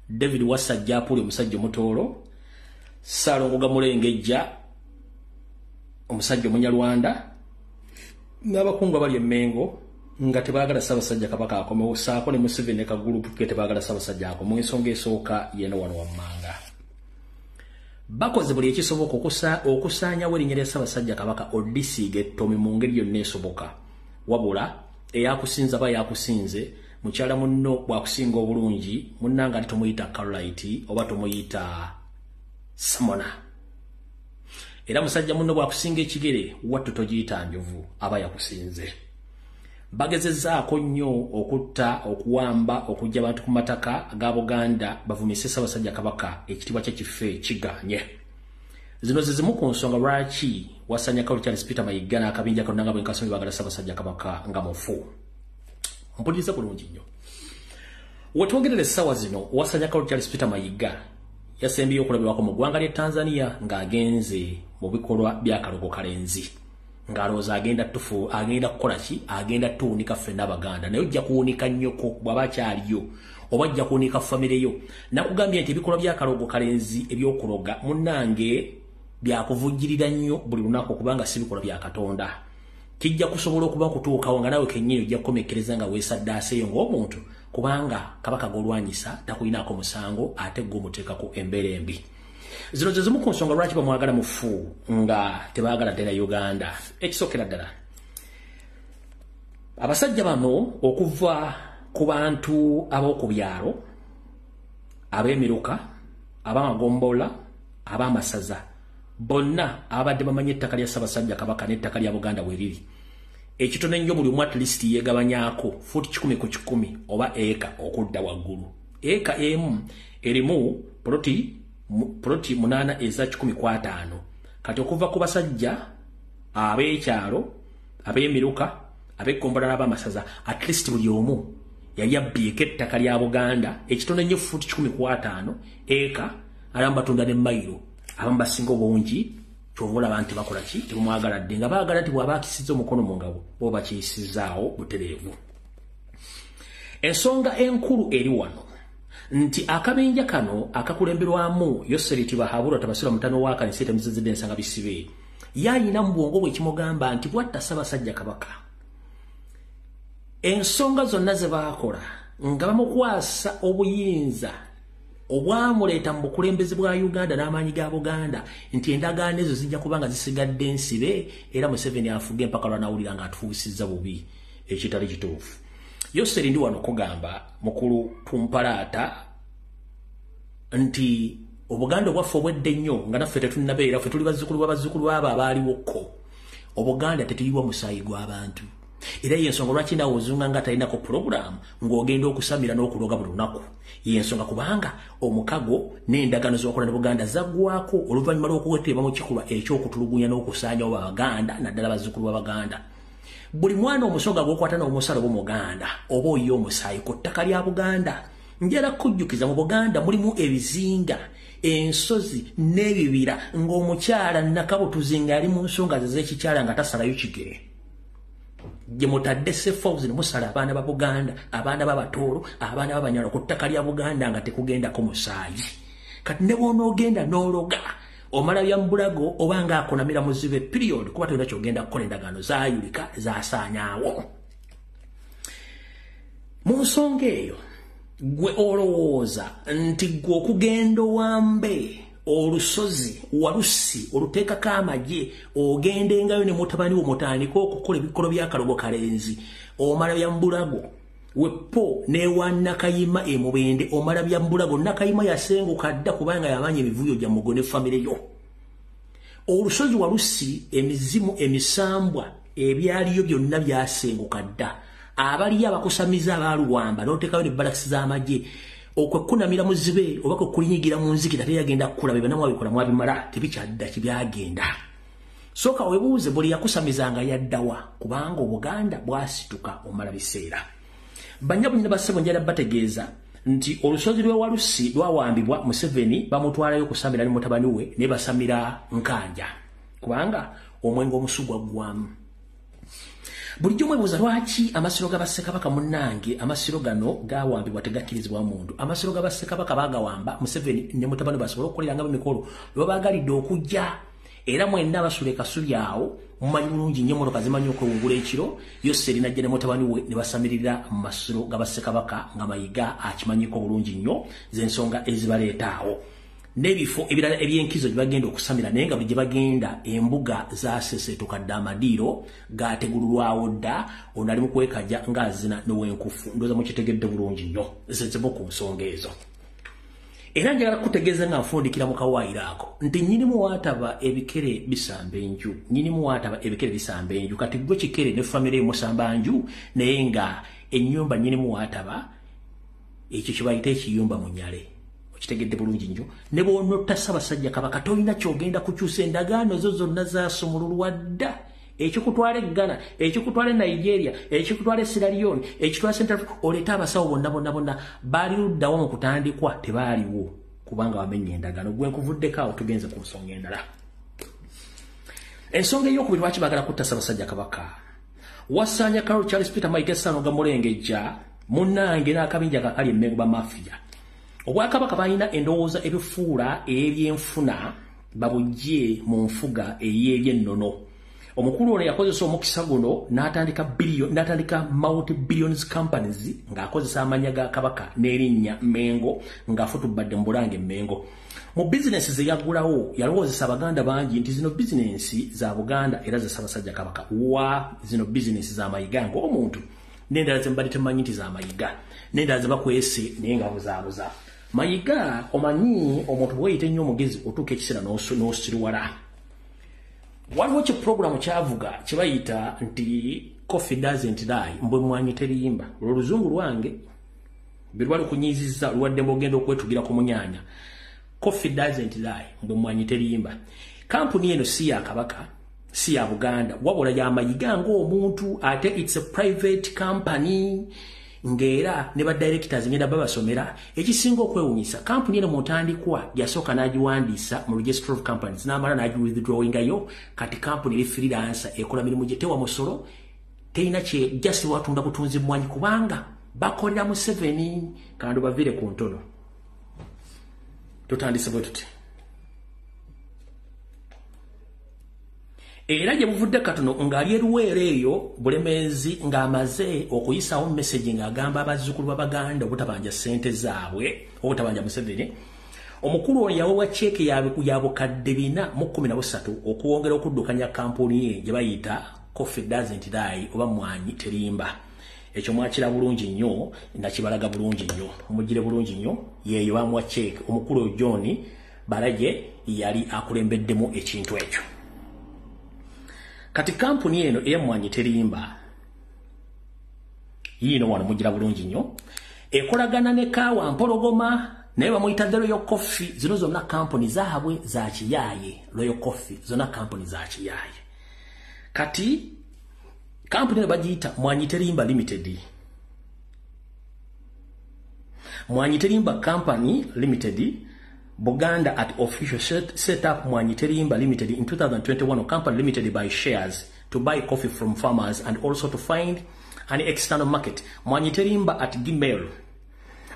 David Wasajja Apuli omusajja omutoolo, Ssalongo Mulengejja omusajja omunyarwanda n'abakungu abali e Mmengo nga tebaagala Ssaabasajja Kabaka akomewo, ssaako ne Museveni ne kagulupu ke tebaagala Ssaabasajja akomewo. Ensonga esooka yeno wano wammanga. Bakoze buli ekisoboka okusaanyawo erinnya lya Ssaabasajja Kabaka odisiiga ettomi mu ngeri yonna esoboka. Wabula eyakusinza aba yakusinze, mukyala munno bw'akusinga obulungi munnanga ate tomuyita Carolite oba tomuyita Samona. Era musajja munno bw'akusinga ekigere wattu togiyita njovu, aba yakusinze. Bagezezzaako nnyo okutta, okuwamba, okuggya abantu ku mataka ga Buganda bavumise Ssaabasajja Kabaka ekitiibwa kye kife kiganye. Zino ze zimu ku nsonga lwaki Wasanya Kalu Charles Peter Mayiga n'akabinja konna nga bwenkasombi baagala Ssaabasajja Kabaka nga mufu. Mpuliriza bulungi nnyo. Wetwogerera essaawa zino, Wasanya Kalu Charles Peter Mayiga yasembyeyo okulabirwako mu ggwanga ly'e Tanzania ng'agenze mu bikolwa by'akalogo kalenzi. Ng'alowooza agenda tufu, agenda kukola ki? Agenda tuwunika ffenna Abaganda. Naye ojja kuwunika nnyoko bw'aba akyaliyo, oba ojja kuwunika famire yo. Nakugambye nti ebikolwa by'akalogo kalenzi eby'okuloga munnange byakuvujjirira nnyo buli lunaku kubanga si bikolwa bya Katonda. Kijja kusobola okuba kutuukawo nga naawe kennyini ojja kukomekkereza nga weesaddaaseeyo ng'omuntu, kubanga Kabaka gw'olwanyisa takulinaako musango ate gwe omuteekako embeera embi. Zino ze zimu ku nsonga lwaki bamwagala mufu nga tebaagala ddala Uganda. Ekisookera ddala, abasajja bano okuva ku bantu ab'oku byalo, ab'emiruka, ab'amagombola, ab'amasaza, bonna abadde bamanyi ettaka lya Ssaabasajja Kabaka n'ettaka lya Buganda we riri. Ekitono ennyo buli omu at least yeegabanyaako fuuti 100 ku 100 oba eka okudda waggulu. Eka emu erimu poloti 8 eza 105. Kati okuva ku basajja ab'ekyalo, ab'emiruka, ab'eggombolola n'ab'amasaza, at least buli omu yali abbyeko ettaka lya Buganda ekitono ennyo fuuti 105 eka, abamu batunda ne mayiro, abamu basinga obungi. Kyova olaba nti bakola ki? Tebamwagala dde, nga baagala nti bw'aba akisizza omukono mu ngabo bo bakiyisizaawo butereevu. Ensonga enkulu eri wano nti akabinja kano akakulemberwamu Yoseri Tibahabura Tabasira mutano wa kanisa etamizizidde ensanga bisibe, yayina mu bwongo bwe kimugamba nti bwatta Ssaabasajja Kabaka, ensonga zonna ze baakola nga bamukwasa obuyinza obwamuleeta mu bukulembeze bwa Uganda n'amaanyi ga Buganda, nti endagaano ezo zijja kuba nga zisigadde nsibe era Museveni afuge mpaka lw'anaawulira ng'atufuusizza bubi, ekitali kituufu. Yoseri ndi wano kugamba mukulu Tumpalaata nti Obuganda obwaffe obwedde nnyo nga naffe tetunnabeera, ffe tuli bazzukulu b'abazzukulu baabo abaaliwokko. Obuganda tetuyiwa musaayi gw'abantu. Era y'ensonga lwaki naawe ozunga nga talinako pulogulaamu ng'ogenda okusamira n'okuloga buli lunaku. Y'ensonga kubanga omukago n'endagaano z'okola ne Buganda zaggwako oluvannyuma lw'okuweteeba mu kikolwa eky'okutulugunya n'okusaanyawo Abaganda naddala bazzukulu b'Abaganda. Buli mwana omusoga gw'okwata n'omusala oba Omuganda oba oyiye omusaayi ku ttaka lya Buganda. Njala kujjukiza mu Buganda mulimu ebizinga, ensozi n'ebibira ng'omukyala Nakabutuzi ng'ali mu nsonga ze z'ekikyala nga tasalayo kigere. Gye mutadde sefouzi ne musala abaana ba Buganda, abaana b'Abatooro, abaana b'Abanyala ku ttaka lya Buganda nga tekugendako musaayi. Kati ne bw'onoogenda n'ologa omala bya mbulago oba ng'akunamira muzibe period, kuba tolina ky'ogenda kukola, endagaano zaayulika zaasaanyaawo. Mu nsonga eyo gwe olowooza nti gwe okugenda owambe olusozi Walusi oluteekako amagye ogendengayo ne mutabani wo mutandike okukola ebikolwa by'akalogo kalenzi, omala bya mbulago wepo n'ewa Nakayima e Mubende, omala bya mbulago. Nakayima yasenguka dda kubanga yamanya emivuyo gya Mugo ne famire yo. Olusozi Walusi, emizimu, emisambwa ebyaliyo byonna byasenguka dda. Abaliyo abakusamiza abaaluwamba n'oteekayo ne balakisi z'amagye okwekunamira muzibe oba kwekulinyigira mu nzikira teyagenda kukula bye banamwabikola mwabimala tebikyadda kibyagenda. Sooka weebuuze buli yakusamizanga yaddawa, kubanga Obuganda bwasituka omala biseera. Bannyabo ne bassebo, njala bategeeza nti olusozi lw'e Walusi lwawambibwa Museveni, bamutwalayo okusamira ne mutabani we ne basamira Nkanja, kubanga omwenge omusu gwaggwamu. Bulijjo mwebuuza lwaki amasiro ga Bassekabaka munnange, amasiro gano gawambibwa tegakkirizibwa muntu. Amasiro ga Bassekabaka baagawamba Museveni ne mutabani basobole okukoleranga emikolo lwe baagalidde okujja. Era mwenna abasula e Kasubi awo mumanyi bulungi nnyo emmotoka zimanyi okwewungula ekiro. Yoseri n'ajja ne mutabani we ne basamirira mu masiro ga Bassekabaka nga Mayiga akimanyiko bulungi nnyo z'ensonga ezibaleeta awo. N'ebifo ebirala ebyenkizo gye bagenda okusamira, naye nga buli gye bagenda embuga zaaseseetuka dda, amadiiro gaategululwawo dda, ono ali mu kwekajja ng'azina n'owenkufu. Ndowooza mukitegedde bulungi nnyo. Ze zimu ku nsonga ezo. Era njagala kutegeeza nga nfundikira mu kawaayiro ako nti nnyinimu waataba ebikere bisamba enju, nnyinimu waataba ebikere bisamba enju. Kati gwe kikere ne famire emusamba nju, naye nga ennyumba nnyinimu waataba ekyo kye bayita ekiyumba mu nyale. Okitegedde bulungi nnyo. Ne bw'onotta Ssaabasajja Kabaka tolina ky'ogenda kukyusa, endagaano zo zonna zaasumululwa dda. Ekikutwala e Ghana, ekikutwala e Nigeria, ekikutwala e Sierra Leone, ekitwala Central Africa, oleete abasawo bonna bonna bonna baali luddawo mu kutandikwa tebaaliwo kubanga bamenye endagaano. Gwe nkuvuddeko awo, tugenze ku nsonga endala. Ensonga ey'okubiri lwaki baagala kutta Ssaabasajja Kabaka. Wasanya Carol Charles Peter Mayiga Essano Gamulengejja munnange n'akabinja kakali emmengo ba mafia. Obwakabaka balina endowooza ebifuula ebyenfuna babugye mu nfuga ey'ebyennono. Omukulu ono yakozesa omukisa guno n'atandika n'atandika multi billions companies ng'akozesa amannya ga Kabaka n'erinnya Mengo ng'afutubadde mu Bulange Mengo. Mu bizinensi ze yaggulawo yalowoozesa Abaganda bangi nti zino bizinensi za Buganda era za Ssaabasajja Kabaka, wa zino bizinensi za Mayiga ng'omuntu, n'endala ze mbadde temanyi nti za Mayiga, n'endala ze bakwese naye nga buzaabuza. Mayiga omanyi omuntu bw'oyita ennyo omugezi otuuka ekiseera n'osiruwala. Waliwo ki programu kyavuga kye bayita nti coffee doesn't lie, mbwe mwanyi teriyimba. Olwo oluzungu lwange bwe lwali kunyiizizza lwadde mbogenda okwetugira ku munyaanya. Coffee doesn't lie, mbwe mwanyi teriyimba. Kampuni eno si ya Kabaka, si ya Buganda, wabula ya Mayiga ng'omuntu, ate it's a private company ng'era ne ba directors ngenda babasomera. Ekisinga okwewuunyisa, kampuni eno mu ntandikwa yasooka n'agiwandiisa mu Registrar of Companies n'amala n'agiwithdrawingayo. Kati kampuni eri freelancer, ekola mirimu gye, tewa musolo, terina kye, just watunda butunzi mmwanyi kubanga bakolera Museveni. Kandi bavire ku ntono. Tutandise bwe tuti. Era gye buvudde katono ng'ali eruweero eyo Bulemeezi ng'amaze okuyisaawo message ng'agamba abazzukulu b'Abaganda obutabanja ssente zaabwe, obutabanja Museveni. Omukulu ono yaweebwa ceeke ya bukadde 413 okwongera okuddukanya kampuni ye gye bayita Coffee Doesn't Lie oba Mwanyi Terimba. Ekyo mwakira bulungi nnyo, nakibalaga bulungi nnyo, omugire bulungi nnyo. Yeeyo bamuwa ceeke. Omukulu oyo John Balaje yali akulembeddemu ekintu ekyo. Kati kampuni eno ey'emmwanyi terimba yiino wano mugira bulungi nnyo, ekolagana ne Kaawa Mpologoma naye bamuyita The Royal Coffee. Zino zonna kampuni zaabwe za kiyaaye. Royal Coffee zonna kampuni za kiyaaye. Kati kampuni eno bagiyita Mwanyi Terimba Limited, Mwanyi Terimba Company Limited. Buganda at official set up Mwanyi Terimba Limited in 2021, a company limited by shares to buy coffee from farmers and also to find an external market. Mwanyi Terimba at Gmail.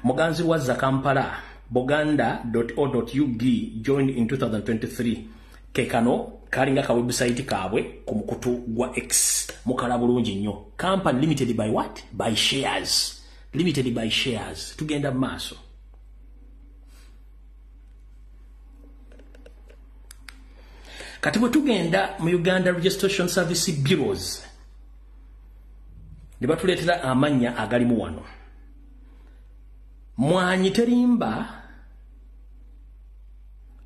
Muganzi wa Kampala, buganda.o.ug joined in 2023. Kekano kalinga ka website kaabwe ku mukutu gwa X. Mukala bulungi nnyo. Company limited by what? By shares. Limited by shares. Tugenda mu maaso. Kati bwe tugenda mu Uganda Registration Service Bureaus ne batuleetera amannya agalimu wano. Mwanyi Terimba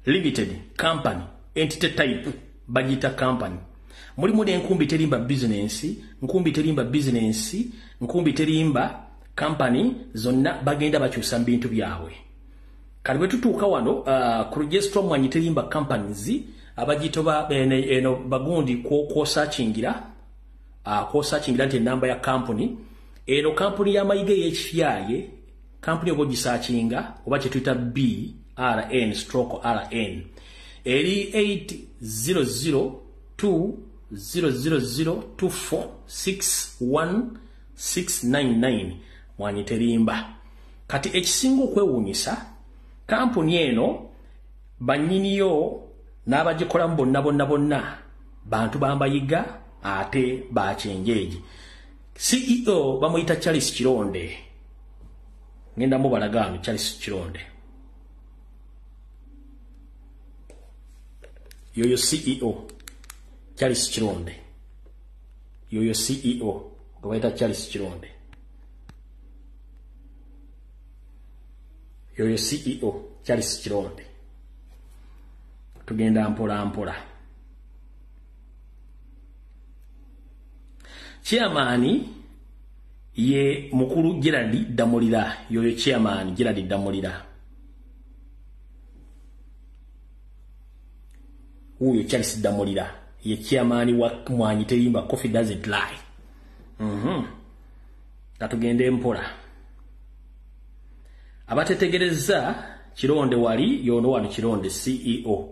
Limited Company, entity type bagiyita company. Mulimu n'Enkumbi Terimba Business, Nkumbi Terimba Business, Nkumbi Terimba Company, zonna bagenda bakyusa mu bintu byabwe. Kati bwe tutuuka wano ku register Mwanyi Terimba Companies, abagito ba eno bagundi kwosakingira nti enamba ya company eno, kampuni ya Mayiga ey'ekifyaye, kampuni oba ogisakinga oba kye tuyita BRN stroke RN eri 8002000246199 Mwanyi Terimba. Kati ekisinga okwewuunyisa, kampuni eno bannyiniyo n'abagikolamu bonna bonna bonna bantu bambayiga ate bakyenjeeji. CEO bamuyita Charles Kironde. Ngenda mubalaga wano Charles Kironde. Yoyo CEO Charles Kironde. Yoyo CEO gwe bayita Charles Kironde. Yoyo CEO Charles Kironde. Tugenda mpola mpola. Chairman ye mukulu Gerald Damulira. Yoyo chairman Gerald Damulira. Huyo Charles Damulira ye chairman wa Mwanyi Terimba Coffee Doesn't Lie. Katugende mpola. Abatetegereza Kironde wali yono wano Kironde CEO.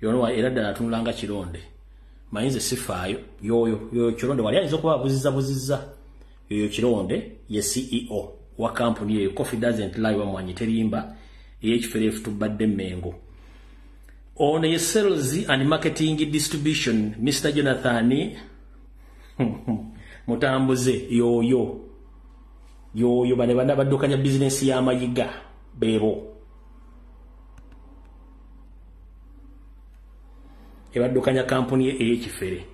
Yono wa era ddala atunulanga Kironde. Mayinze sifaayo yoyo yoyo Kironde wali ayinza okuba abuzizza buzizza. Yoyo Kironde ye CEO wa kampuni eyo Coffee Doesn't Lie wa Mwanyi Terimba ey'ekiferefu tubadde Mengo. Ono ye sales and marketing distribution Mr. Jonathan Mutambuze yoyo yoyo bane bana baddukanya business ya Mayiga bebo. Ebaddukanya kampuni ey'ekifere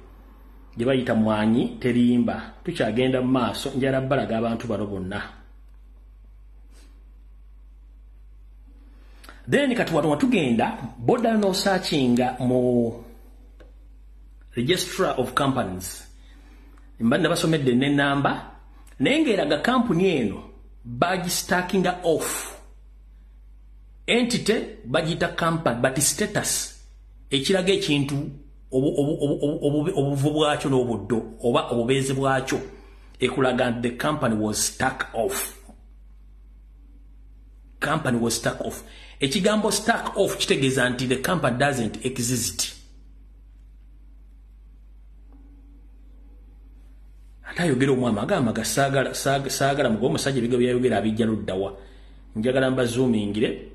gye bayita Mwanyi Terimba. Tukyagenda mu maaso, njala balaga abantu bano bonna. Then kati wano watugenda boda no searchinga mu Registrar of Companies. Mbadde basomedde ne namba naye ng'eraga kampuni eno bagistackinga off. Entity bagiyita company but status ekiraga ekintu obuvu bwakyo n'obuddo oba obubeezi bwakyo ekulaga nti the company was stuck off. Company was stuck off. Ekigambo stuck off kitegeeza nti the company doesn't exist. Ate ayogera omwami agamba ga saagala mugo omusajja ebigambo byayogera abijja luddawa. Njagala mbazoomingire.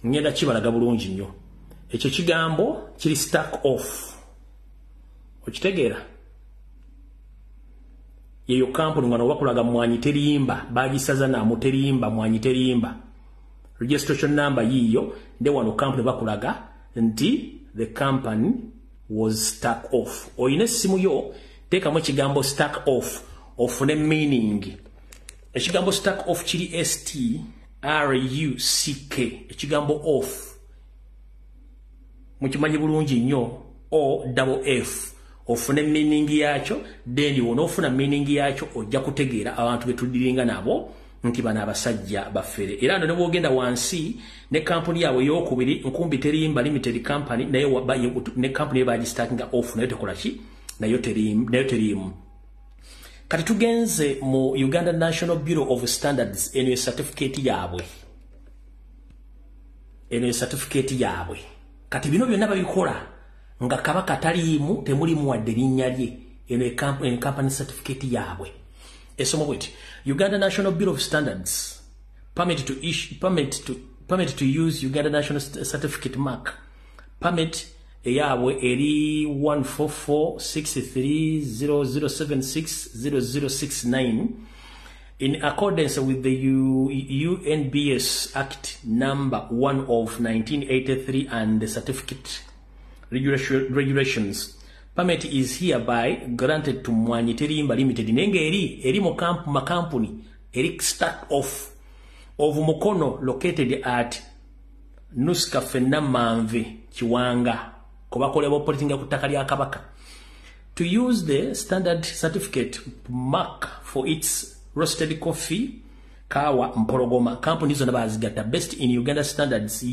Ngenda kibalaga bulungi nnyo. Ekyo kigambo kiri stuck off. Okitegeera? Yeyo kampuni wano bakulaga Mwanyi Terimba, bagisaza na Muterimba, Mwanyi Terimba. Registration number yiyo, nde wano kampuni bakulaga nti the company was stuck off. Oyina essimu yo, teekamu ekigambo stuck off, ofune meaning. Ekigambo stuck off kiri S T R U C K. Ekigambo off mukimanyi bulungi nnyo, O double F. Ofune meaning yakyo, then wonoofuna meaning yakyo ojja kutegeera abantu be tudiringa nabo nti bano abasajja bafere. Era no ne bwogenda wansi ne kampuni yaabwe ey'okubiri Nkumbi Terimba Limited Company, nayo ne kampuni ye bagistartinga off, nayo tekola ki? Nayo teriimu. Kati tugenze mu Uganda National Bureau of Standards, eno ye certificate yaabwe. Eno ye certificate yaabwe. Kati bino byonna babikola nga Kabaka taliimu, temulimu wadde linnya lye. Eno ye company certificate yaabwe. Esoma bweti: Uganda National Bureau of Standards permit to issue, permit to use Uganda National Certificate Mark. Permit eyaabwe eri 1446300760069 in accordance with the UNBS Act number 1 of 1983 and the certificate regulations. Permit is hereby granted to Mwanyi Terimba Limited. Nenge eri mu makampuni eri stuck off of Mukono located at Nuska Fenamanve Kiwanga kobakolebwa politinga ku ttaka lya Kabaka to use the standard certificate mark for its roasted coffee kawa mpologoma. Kampuni zonna bazigatta best in Uganda standards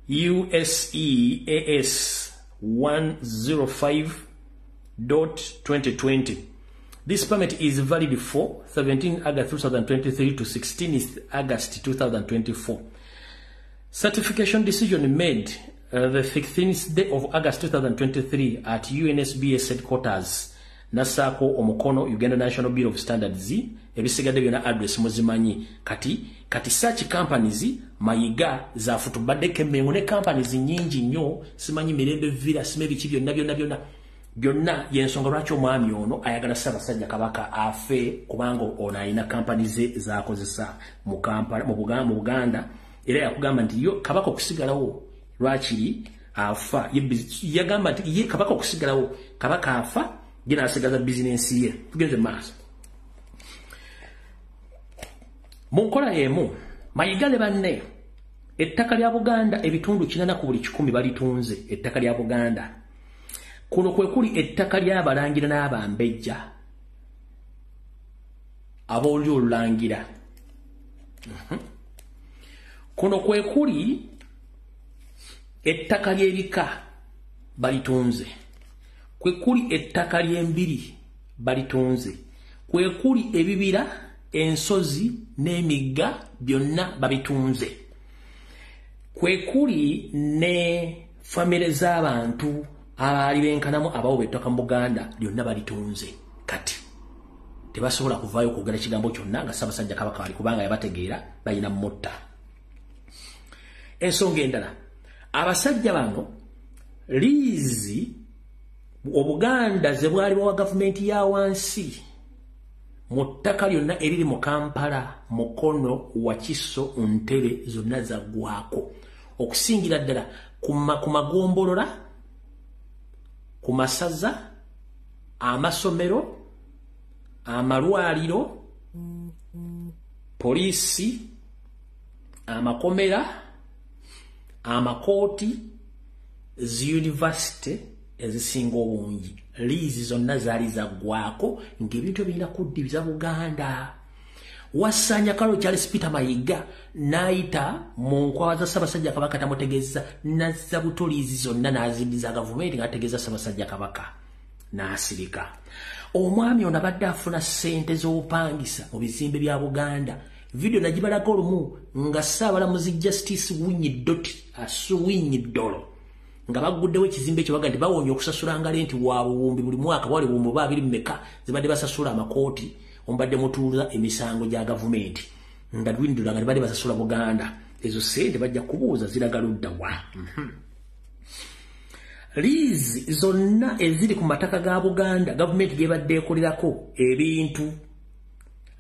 USE AS 105.2020. This permit is valid for 17 August 2023 to 16 August 2024. Certification decision made the 15th day of August 2023 at UNSBS headquarters, Nasako Omukono, Uganda National Bureau of Standards. Ebisigadde byonna address muzimanyi. Kati such companies Mayiga zafutubaddeko Emmengo ne companies nnyingi nnyo, simanyi Mirembe Villa, simanyi biki byonna byonna byonna byonna. Y'ensonga lwaki omwami ono ayagala Ssaabasajja Kabaka afe, kubanga ono alina company ze z'akozesa mu Kampala, mu Buganda. Era yakugamba nti yo Kabaka okusigalawo lwakiri afa yagamba nti ye Kabaka okusigalawo, Kabaka afa ye n'asigaza bizinensi ye. Tugenze maaso. Mu nkola emu, Mayiga ne banne ettaka lya Buganda ebitundu 8 ku buli 100 balitunze. Ettaka lya Buganda kuno kwe kuli ettaka ly'abalangira n'abambejja ab'olulyo olulangira. Kuno kwe kuli ettaka ly'ebika balitunze, kwe kuli ettaka ly'embiri balitunze, kwe kuli ebibira, ensozi n'emigga byonna babitunze, kwe kuli ne famire z'abantu abaali benkanamu abawo b'ettaka mu Buganda lyonna balitunze. Kati tebasobola kuvaayo kwogera kigambo kyonna nga Ssaabasajja Kabaka ali, kubanga yabategeera balina mutta. Ensonga endala, abasajja bano liizi Obuganda ze bwali bwa gavumenti ya wansi mu ttaka lyonna eriri mu Kampala, Mukono, Wakiso, Ntebe zonna zaggwako, okusingira ddala ku magombolola, ku masaza, amasomero, amalwaliro, poliisi, amakomera, amakooti, zi university ezisinga obungi. Liizi zonna zaali zaggwako ng'ebintu ebirina kuddiza Buganda. Wasanya Kalo Charles Peter Mayiga n'ayita mu nkwawa za Ssaabasajja Kabaka tamutegeeza, nazza buto liizi zonna n'aziddiza gavumenti ng'ategeeza Ssaabasajja Kabaka n'asirika. Omwami ono abadde afuna ssente z'obupangisa mu bizimbe bya Buganda. Vidiyo nagibalaga olumu nga Ssaabalamuzi Justice Winyi Doti Asuwinyi Dolo nga baguddewo ekizimbe ekyo, baga nti bawonye okusasulanga renti wa buwumbi buli mwaka, bwali buwumbi oba abiri mmeka zibadde basasula amakooti omubadde mutuuza emisango gya gavumenti, nga lwindula nga tebadde basasula Buganda. Ezo ssente bajja kubuuza ziraga ludda wa. Liizi zonna eziri ku mataka ga Buganda gavumenti gyebadde ekolerako ebintu,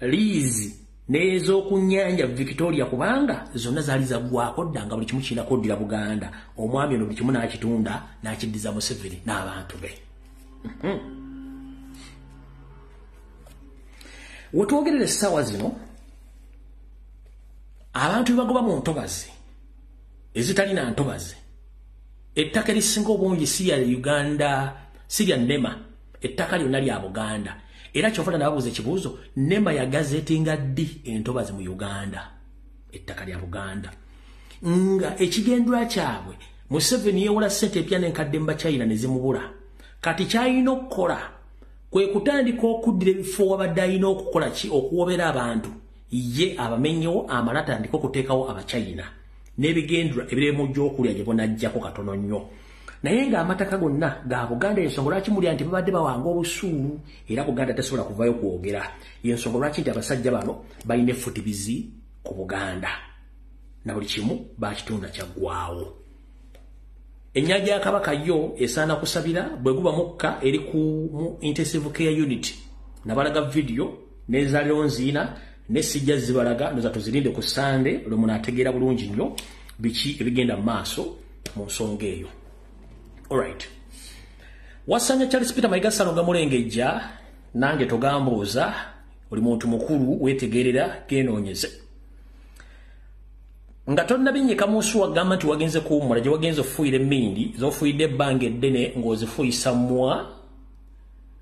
liizi n'ez'oku nnyanja Victoria, kubanga zonna zaali zaggwako dda nga buli kimu kirina kuddira Buganda. Omwami ono buli kimu n'akitunda n'akiddiza Museveni n'abantu be. Wetwogerera essaawa zino, abantu be bagoba mu ntobazi ezitalina ntobazi, ettaka erisinga obungi si lya Uganda, si lya NEMA, ettaka lyonna lya Buganda. Era kyova nababuuza ekibuuzo, NEMA yagazetinga ddi entobazi mu Uganda? Ettaka lya Buganda. Nga ekigendwa kyabwe, Museveni yeewola ssente empya n'enkadde mu Bachina ne zimubula. Kati ky'alina okukola kwe kutandika okuddira ebifo wabadde alina okukola ki, okuwobera abantu, ye abamenyewo amala atandika okuteekawo Abachina n'ebigendwa ebiremu gy'okulya gye bonajjako katono nnyo. Naye ng'amataka gonna ga Buganda. Ensonga lwaki mulya nti babadde bawanga obusuulu, era Buganda tesobola kuvaayo kwogera. Yensonga lwaki nti abasajja bano balina effutibizi ku Buganda na buli kimu bakitunda kyaggwawo. Ennyanja ya Kabaka yo esaana kusabira bwe guba mukka eri ku mu intensive care unit. Nabalaga vidiyo n'ezaaliro nziina ne sijja zibalaga, ndoza tuzirinde ku Sande lwe munaategeera bulungi nnyo biki ebigenda mu maaso mu nsonga eyo. Alright. Wasanya Charles Peter Mayiga Ssalonga Mulengejja, nange togambuuza, oli muntu mukulu weetegerera, geenoonyeze. Nga tonnabinnyika mu nsuwa gamba nti wagenze kuwummula, gye wagenze ofuuyira emmindi z'ofuuyidde ebbanga eddene ng'ozifuuyisa mmwa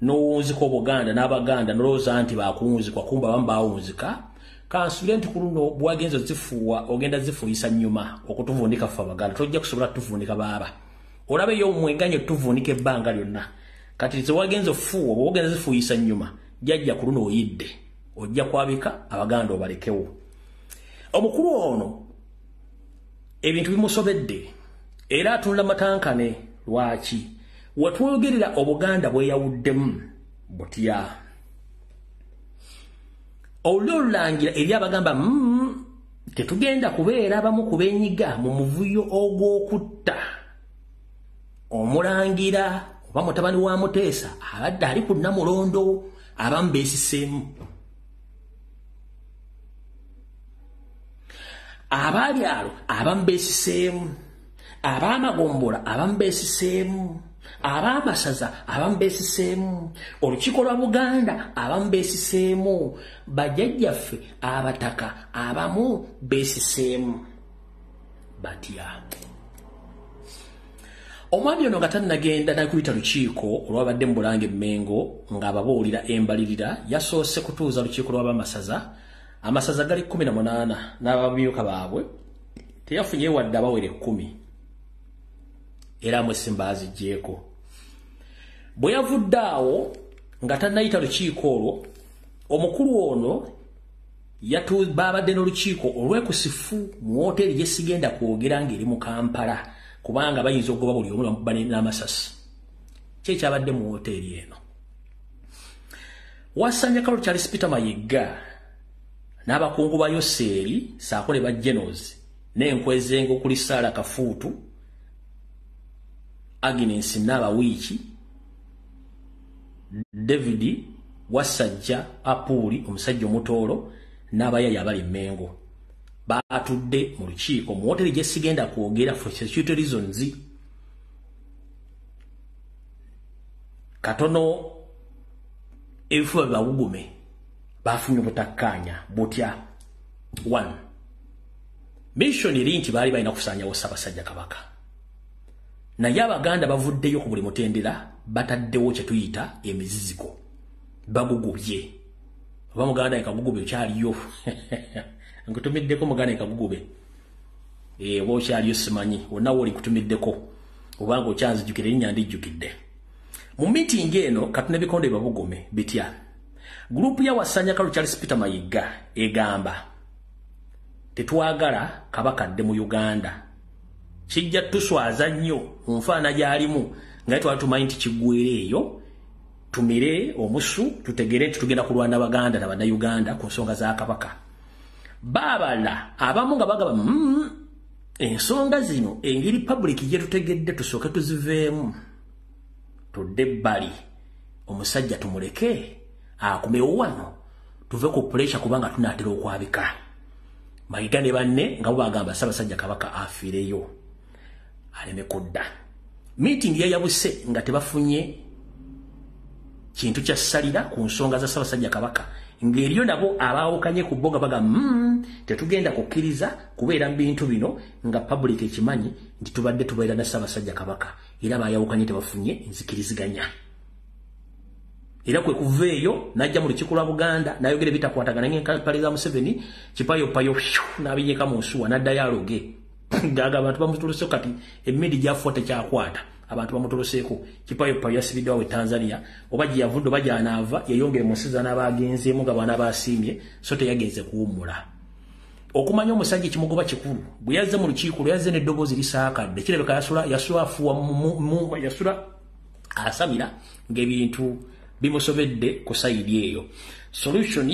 n'owunzika Obuganda n'Abaganda n'olowooza nti baakuwunzikwa, kumbe abamu baawunzika. Kansubire nti ku luno bw'wagenze ozifuuwa ogenda zifuuyisa nnyuma okutuvuunika ffe Abaganda, tojja kusobola tutuvuunika baaba. Olabeyo omwenganya otuvuunika ebbanga lyonna. Kati ze wagenze ofuuwa bw'ogenda ogenda zifuuyisa nnyuma, jjajja ku luno oyidde, ojja kwabika Abaganda obalekewo. Omukulu ono ebintu bimusobedde era atunula matankane. Lwaki wetwogerera Obuganda bweyawuddemu butya? Olulyo olulangira eri abagamba tetugenda kubeera abamu ku beenyiga mu muvuyo ogw'okutta omulangira oba mutabani wa Muteesa abadde ali ku Nnamulondo, abamu beesiseemu. Ababyalo abamu beesiseemu, Ab'amagombola abamu beesiseemu, ab'amasaza abamu beesiseemu, olukiiko lwa Buganda abamu beesiseemu, bajjajjaffe abataka abamu beesiseemu. Batya. Omwami ono nga tannagenda nakuyita lukiiko olwabadde mu Bulange Mmengo ng'ababuulira embalirira, yasoose kutuuza lukiiko lw'abamasaza. Amasaza gali 18 n'abamyuka baabwe, teyafunye wadde abawera 10, era mwesimba aziggyeko. Bwe yavudde awo nga tannayita lukiiko olwo, omukulu ono babadde n'olukiiko olwekusifu mu woteeri gye sigenda kwogera ng'eri mu Kampala, kubanga bayinza okugoba buli omu bamukuba n'amasasi. Ki ekyabadde mu woteeri eno? Wasanja Karoli Charles Peter Mayiga n'abakungu ba Yoseeri ssaako ne ba Genozi n'enkwezengo okuli Sarah Kafuutu, Agnes Naabawiiki, David Wasajja Apuuli omusajja omutoolo n'abayayi abali Mmengo baatudde mu lukiiko mu woteeri gye sigenda kwogera for security reasons. Katono ebifuba bibawugume, bafunye obutakkaanya butya. 1. Mission eri nti baali balina kusaanyawo Ssaabasajja Kabaka, naye Abaganda bavuddeyo ku buli mutendera, bataddewo kye tuyita emiziziko, bagugubye. Oba muganda ekagugube okyaliyo? Nkutumiddeko muganda ekagugube, oba okyaliyo simanyi, wonna wooli nkutumiddeko, obanga okyanzijjukira erinnya ndijjukidde. Mu meeting eno katuna ebikonde bibabugume bitya. Gurupu ya Wasanja Karoli Charles Peter Mayiga egamba tetwagala Kabaka adde mu Uganda, kijja tuswaza nnyo mu nfaana gy'alimu, nga twali tumanyi nti kiggwera eyo, tumire omusu tutegere nti tugenda kulwana Baganda na Bannayuganda ku nsonga za Kabaka. Baabala abamu nga bagamba ensonga zino engeri public gye tutegedde tusooke tuziveemu, tudde ebbali, omusajja tumuleke akumewo wano, tuve ku pressure kubanga tunaatera okwabika. Mayiga ne banne nga bo bagamba Ssaabasajja Kabaka afiireyo aleme kudda. Meeting yayabuse nga tebafunye kintu kya ssalira ku nsonga za Ssaabasajja Kabaka, ng'eriyo nabo abaawukanye ku bo nga bagamba tetugenda kukkiriza kubeera mu bintu bino nga public ekimanyi nti tubadde tubeera na Ssaabasajja Kabaka, era baayawukanye tebafunye nzikiriziganya. Era kwe kuva eyo n'ajja mu lukiiko lwa Buganda n'ayogera ebitakwatagana ng'empale za Museveni kipayopayo n'abinyeka mu nsuwa n'addayo aloge. Gaga abantu bamutoloseeko kati emmindi gy'afuwa tekyakwata, abantu bamutoloseeko. Kipayopayo yasibiddwa awo e Tanzania, oba gye yavudde oba gy'anaava yeyongere mu nsi z'anaabagenzeemu nga bw'anaaba asiimye, so teyagenze kuwummula. Okumanya omusajja ekimugoba kikulu, bwe yazze mu lukiiko lwe yazze n'eddoboozi lisaakadde, kirabika yasula afuwa, yasula asamira ng'ebintu bimusobedde ku side eyo. Solution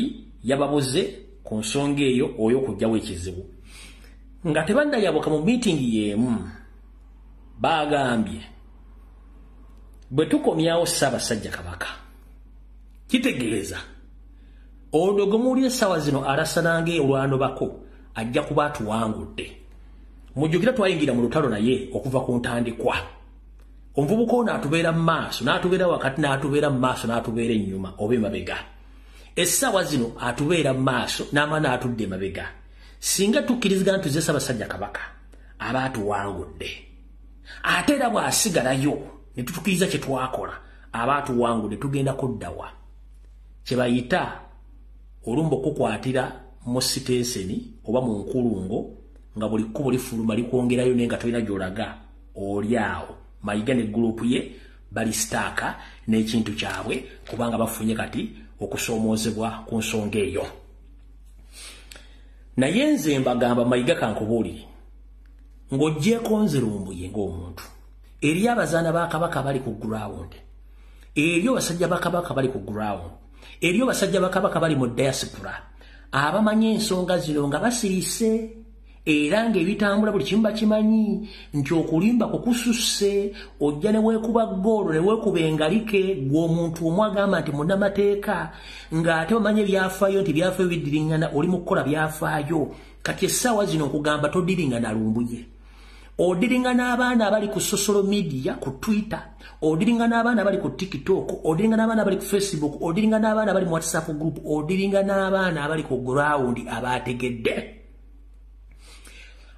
yababuze ku nsonga eyo oyo okugyawo ekizibu. Nga tebannayabuka mu meeting y'emu, bagambye bwe tukomyawo Ssaabasajja Kabaka kitegeeza ono gwe muwulira essaawa zino alasananga olwanobako ajja kuba atuwangudde. Mujjukira twayingira mu lutalo naye okuva ku ntandikwa. Omuvubuka ono atubeera mu maaso, n'atubeera wakati, n'atubeera mu maaso, n'atubeera ennyuma oba emabega. Essaawa zino atubeera mu maaso n'amala n'atudde emabega. Singa tukkirizigana tuzze Ssaabasajja Kabaka aba atuwangudde. Ate era bw'asigalayo ne tutukkiriza kye twakola aba atuwangudde, tugenda kuddawa. Kye bayita olumba okukwatira mu siteeseni oba mu nkulungo nga buli kkubo lifuluma likwongerayo naye nga tolina gy'olaga, oli awo. Mayiga ne gurupu ye bali stuck n'ekintu kyabwe kubanga bafunye kati okusoomoozebwa ku nsonga eyo. Naye nze mbagamba Mayiga kankubuulire, ng'oggyeeko nze Lumbuye ng'omuntu, eri abazaana ba Kabaka bali ku ground, eriyo basajja ba Kabaka bali ku ground, eriyo basajja ba Kabaka bali mu diaspora abamanyi ensonga zino nga basirise era ng'ebitambula buli kimu bakimanyi nti okulimba kukususse. Ojja ne weekuba ggoolo ne weekuba engalike gw'omuntu omu agamba nti munnamateeka ng'ate omanyi ebyafaayo nti byafaayo biddiringana, oli mu kukola byafaayo. Kati essaawa zino nkugamba toddiringana Lumbuye. Odiringa n'abaana abali ku social media, ku Twitter, odiringa n'abaana abali ku TikTok, odiringa n'abaana abali ku Facebook, odiringa n'abaana abali mu WhatsApp group, odiringa n'abaana abali ku ground abategedde.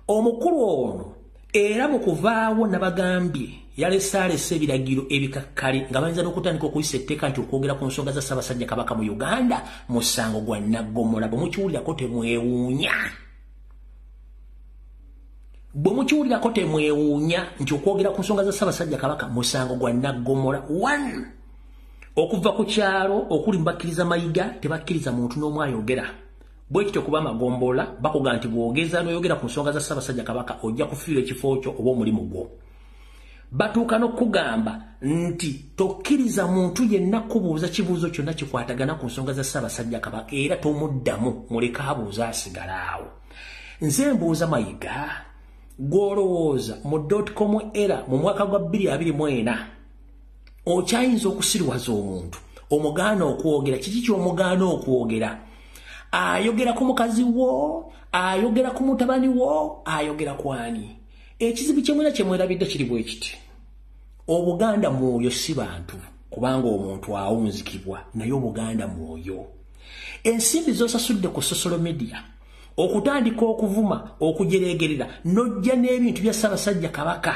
Omukulu ono era mu kuvaawo nabagambye yalesaalesa ebiragiro ebikakkali nga bayinza n'okutandika okuyisa etteeka nti okwogera ku nsonga za Ssaabasajja Kabaka mu Uganda musango gwa naggomola. Bwe mukiwulirako temwewuunya. Bwe mukiwulirako temwewuunya nti okwogera ku nsonga za Ssaabasajja Kabaka musango gwa naggomola. One, okuva ku kyalo okuli mubakkiriza Mayiga tebakkiriza muntu n'omu ayogera. Bwe kityo kuba amagombola bakuga nti bw'ogeza n'oyogera ku nsonga za Ssaabasajja Kabaka ojja kufiirwa ekifo kyo oba omulimu gwo. Batuuka n'okugamba nti tokkiriza muntu yenna kubuuza kibuuzo kyonna kikwatagana ku nsonga za Ssaabasajja Kabaka era tomuddamu, muleke abuuza asigala awo. Nze mbuuza Mayiga, gw'olowooza mu .com era mu mwaka gwa 2024 okyayinza okusiriwaza omuntu omugaana okwogera? Kiki ky'omugaana okwogera? Ayogera ku mukazi wo, ayogera ku mutabani wo, ayogera ku ani? Ekizibu kyemwena kyemwerabidde kiri bwe kiti: Obuganda mwoyo, si bantu, kubanga omuntu awunzikibwa, naye Obuganda mwoyo. Ensimbi z'osasudde ku social media okutandika okuvuma, okujeregerera, n'ojja n'ebintu bya Ssaabasajja Kabaka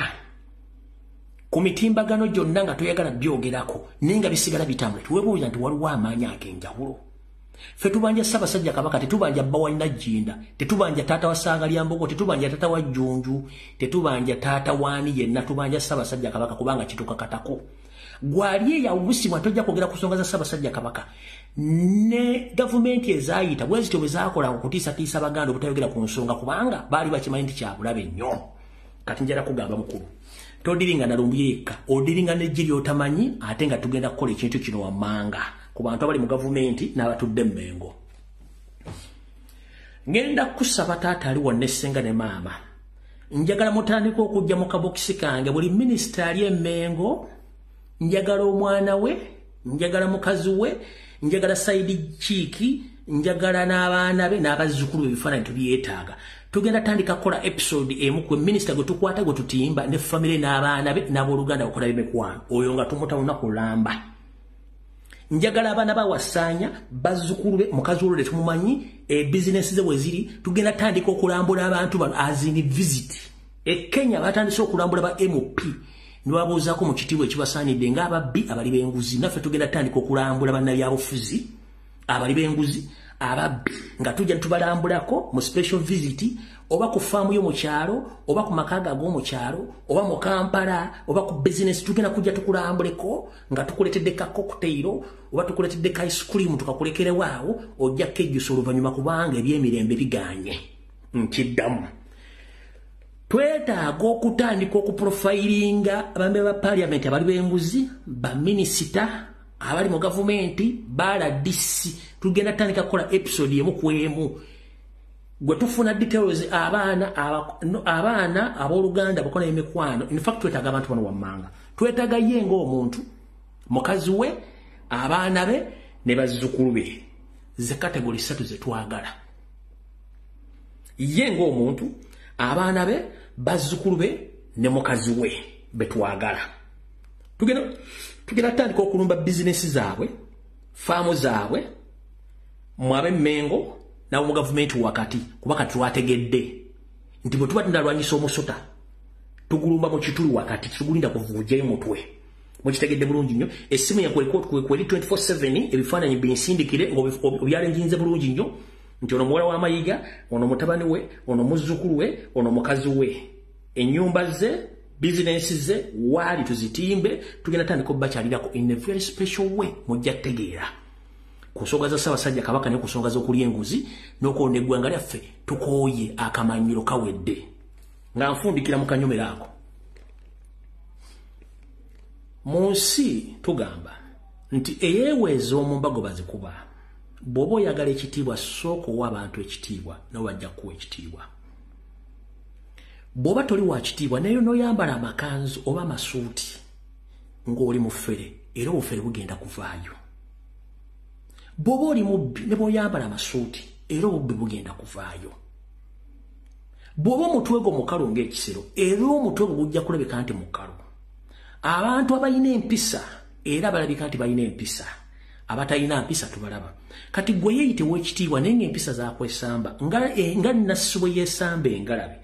ku mitimbagano gyonna nga toyagala byogerako naye nga bisigala bitambula, tuweebuuza nti waliwo amaanyi ag'enjawulo. Ffe tubanja Ssaabasajja Kabaka, tetubanja bba wa Nagginda, tetubanja taata wa Ssangalyambogo, tetubanja taata wa Jjunju, tetubanja taata waani yenna, tubanja Ssaabasajja Kabaka kubanga kitukakatako. Gwali eyawusibwa tojja kwogera ku nsonga za Ssaabasajja Kabaka. Ne gavumenti ezaayita bwe zityo bwe zaakola okutiisatiisa Abaganda obutayogera ku nsonga kubanga baali bakimanyi nti kyabulabe nnyo. Kati njala kugamba mukulu, todiringa na Lumbuye yekka, odiringa n'eggye ly'otamanyi, ate nga tugenda kukola ekintu kino wammanga ku bantu abali mu gavumenti n'abatudde Mmengo. Ngenda kusaba taata ali wonna, essenga ne maama, njagala mutandika okujja mu kabokisi kange. Buli minisita ali Emmengo njagala omwana we, njagala mukazi we, njagala side chick, njagala n'abaana be n'abazzukulu be. Ebifaananyi tubyetaaga. Tugenda tandika kukola episode emu kwe minisita gwe tukwata, gwe tutimba ne famire n'abaana be n'abooluganda bakola b'emikwano, oyo nga tumuta lunaku lulamba. Njagala abaana bawasaanya, bazzukulu be, mukazi olwo tetumumanyi, ebizinesi ze bwe ziri. Tugenda tandika okulambula abantu bano as in visit. E Kenya batandise okulambula ba MP ne babuuzaako mu kitiibwa ekibasaanidde ng'ababbi abali b'enguzi. Naffe tugenda tandika okulambula bannabyabufuzi abali b'enguzi, ababbi, nga tujja tubalambulako mu special visit, oba ku faamu yo mu kyalo, oba ku maka ag'omu kyalo, oba mu Kampala, oba ku business. Tugenda kujja tukulambuleko nga tukuleetedde ka cocktail oba tukuleetedde ka ice cream, tukakulekerewo awo, ojja kejjusa oluvannyuma kubanga ebyemirembe biganye. Nkiddamu, twetaaga okutandika okuprofilinga abambe ba parliament abali b'enguzi, baminisita abali mu gavumenti, ba RDC. Tugenda tandika kukola episode emu ku emu gwe tufuna details, abaana, abaana, abooluganda, bakola emikwano. In fact, twetaaga abantu bano wammanga. Twetaaga ye ng'omuntu, mukazi we, abaana be ne bazzukulu be. Ze category ssatu ze twagala: ye ng'omuntu, abaana be, bazzukulu be ne mukazi we betwagala. Tugenda tandika okulumba bizinesi zaabwe, faamu zaabwe, mwabe Mmengo nabo mu gavumenti wakati, kuba kati twategedde nti bwe tuba tunalwanyisa omusota tugulumba mu kitulu wakati, tugulinda kuvuujayo mutwe. Mukitegedde bulungi nnyo. Essimu yakweri 24/7, ebifaananyi binsindikire ng'obyalenjinze bulungi nnyo nti ono muwala wa Mayiga, ono mutabani we, ono muzzukulu we, ono mukazi we, ennyumba ze, bizinensi ze waali, tuzitimbe. Tugenda tandika obbakyalirako in a very special way. Mujja kutegeera ku nsonga za Ssaabasajja Kabaka ne ku nsonga z'okulya enguzi n'okwonda eggwanga lyaffe. Tukooye, akamanyiro kawedde. Nga nfundikira mu kanyomero ako, mu nsi tugamba nti eyeeweeza omumbago bazikuba. Bw'oba oyagala ekitiibwa, sooka owa abantu ekitiibwa, nabo bajja kukuwa ekitiibwa. Bw'oba toli wa kitiibwa naye n'oyambala amakanzu oba amasuuti ng'oli mufere, era obufere bugenda kuvaayo. Bw'oba oli mubbi ne bw'oyambala amasuuti, era obubbi bugenda kuvaayo. Bw'oba omutwe gwo mukalu ng'ekisero, era omutwe gwo gujja kulabika nti mukalu. Abantu abalina empisa era balabika nti balina empisa, abatalina mpisa tubalaba. Kati gwe yeeyite w'ekitiibwa naye ng'empisa zakwesamba nga Nassi bwe yeesamba engalabi.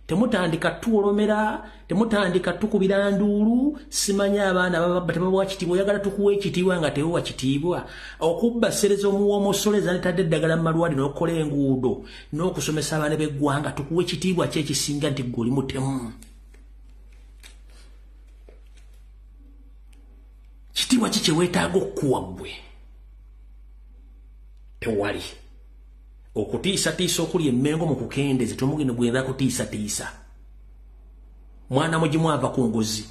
Temutandika tuwolomera, temutandika tukubira nduulu, simanya abaana bababba tebabawa kitiibwa. Oyagala tukuwa ekitiibwa nga tewewa kitiibwa. Okubba ssereza omuwa omusoleza netadde eddagala mu malwaliro n'okukola enguudo n'okusomesa abaana b'eggwanga, tukuwa ekitiibwa ki ekisinga nti ggwe oli mutemu? Kitiibwa ki kye weetaaga okukuwa ggwe? Tewali. Okutiisatiisa okuli emmengo mu kukendeeza, temugenda gwenda kutiisatiisa. Mwana mugimu ava ku ngozi.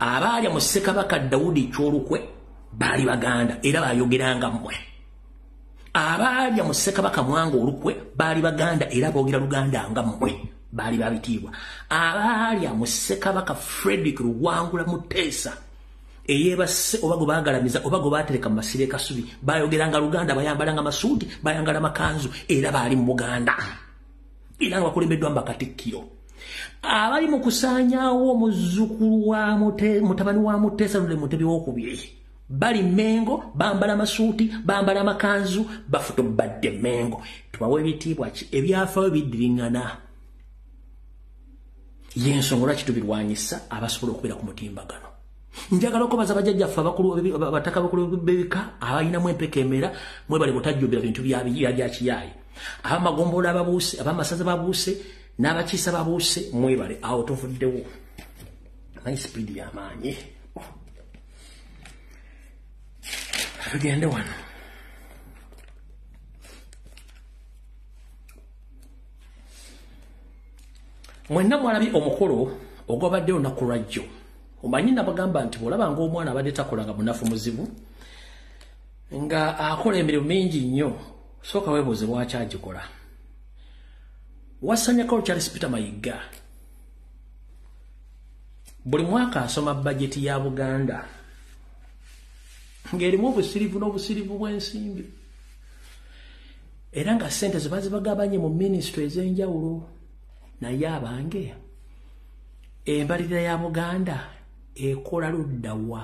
Abaalya mu Ssekabaka Dawudi eky'olukwe baali Baganda era baayogeranga mmwe. Abaalya mu Ssekabaka Mwanga olukwe baali Baganda era boogera Luganda nga mmwe, baali babitiibwa. Abaalya mu Ssekabaka Frederick Luwangula Muteesa eyeebase oba gwe baagalamiza oba gwe baatereka mu masiro e Kasubi baayogeranga Luganda, bayambalanga masuuti, bayambala makanzu era baali mu Buganda era nga bakulembeddwa mu bakatikkiro. Abali mu kusaanyaawo omuzzukulu wa mutabani wa Muteesa Lule Mutebi ow'okubiri bali Mmengo, bambala masuuti, bambala makanzu, bafutobadde Mmengo. Tubawe ebitiibwa ki? Ebyafaayo biddiriŋŋana. Y'ensonga lwaki tubirwanyisa abasobola okubeera ku mutimbagano. Njagala okubaza bajjajjaffe abakulu, abataka abakulu b'ebika abalinamu empeka emera, mwebale butajjumbira bintu bya kiyaayi. Abamagombolola ababuuse, abamasaza babuuse, n'abakiisa babuuse, mwebale. Awo tuvuddewo. Naye sipiidi y'amaanyi. Tugende wano. Mwenna mwalabye omukolo ogwabadde olunaku lwajjo. Omanyi nabagamba nti bw'olaba ng'omwana abadde takola nga munafu muzibu, nga akola emirimu mingi nnyo, sooka weebuuze lwaki agikola. Wasanyako Charles Peter Mayiga buli mwaka asoma bajeti ya Buganda ng'erimu obusirivu n'obusirivu bw'ensimbi, era nga ssente ze bazibagabanye mu minisitule ez'enjawulo. Naye abange, embalirira ya Buganda ekola ludda wa?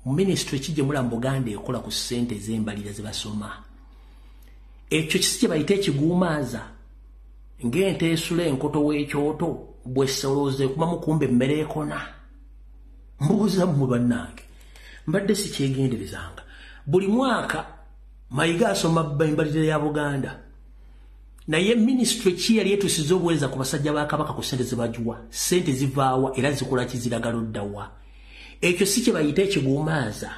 Mu minisitule ki gye mulaba mu Buganda ekola ku ssente ez'embalirira ze basoma? Ekyo kisi kye bayita ekiguumaaza, ng'ente esula enkoto w'ekyoto bw'esolooza ekumamu kumbe emmere ekona. Mbuuza mmwe bannange, mbadde sikyegenderezanga. Buli mwaka Mayiga asoma embalirira ya Buganda, naye minisitule ki yali etuusiza obuweereza ku basajja ba Kabaka ku ssente ze bagiwa? Ssente zivaawa era zikola ki, ziraga ludda wa? Ekyo si kye bayita ekiguumaaza,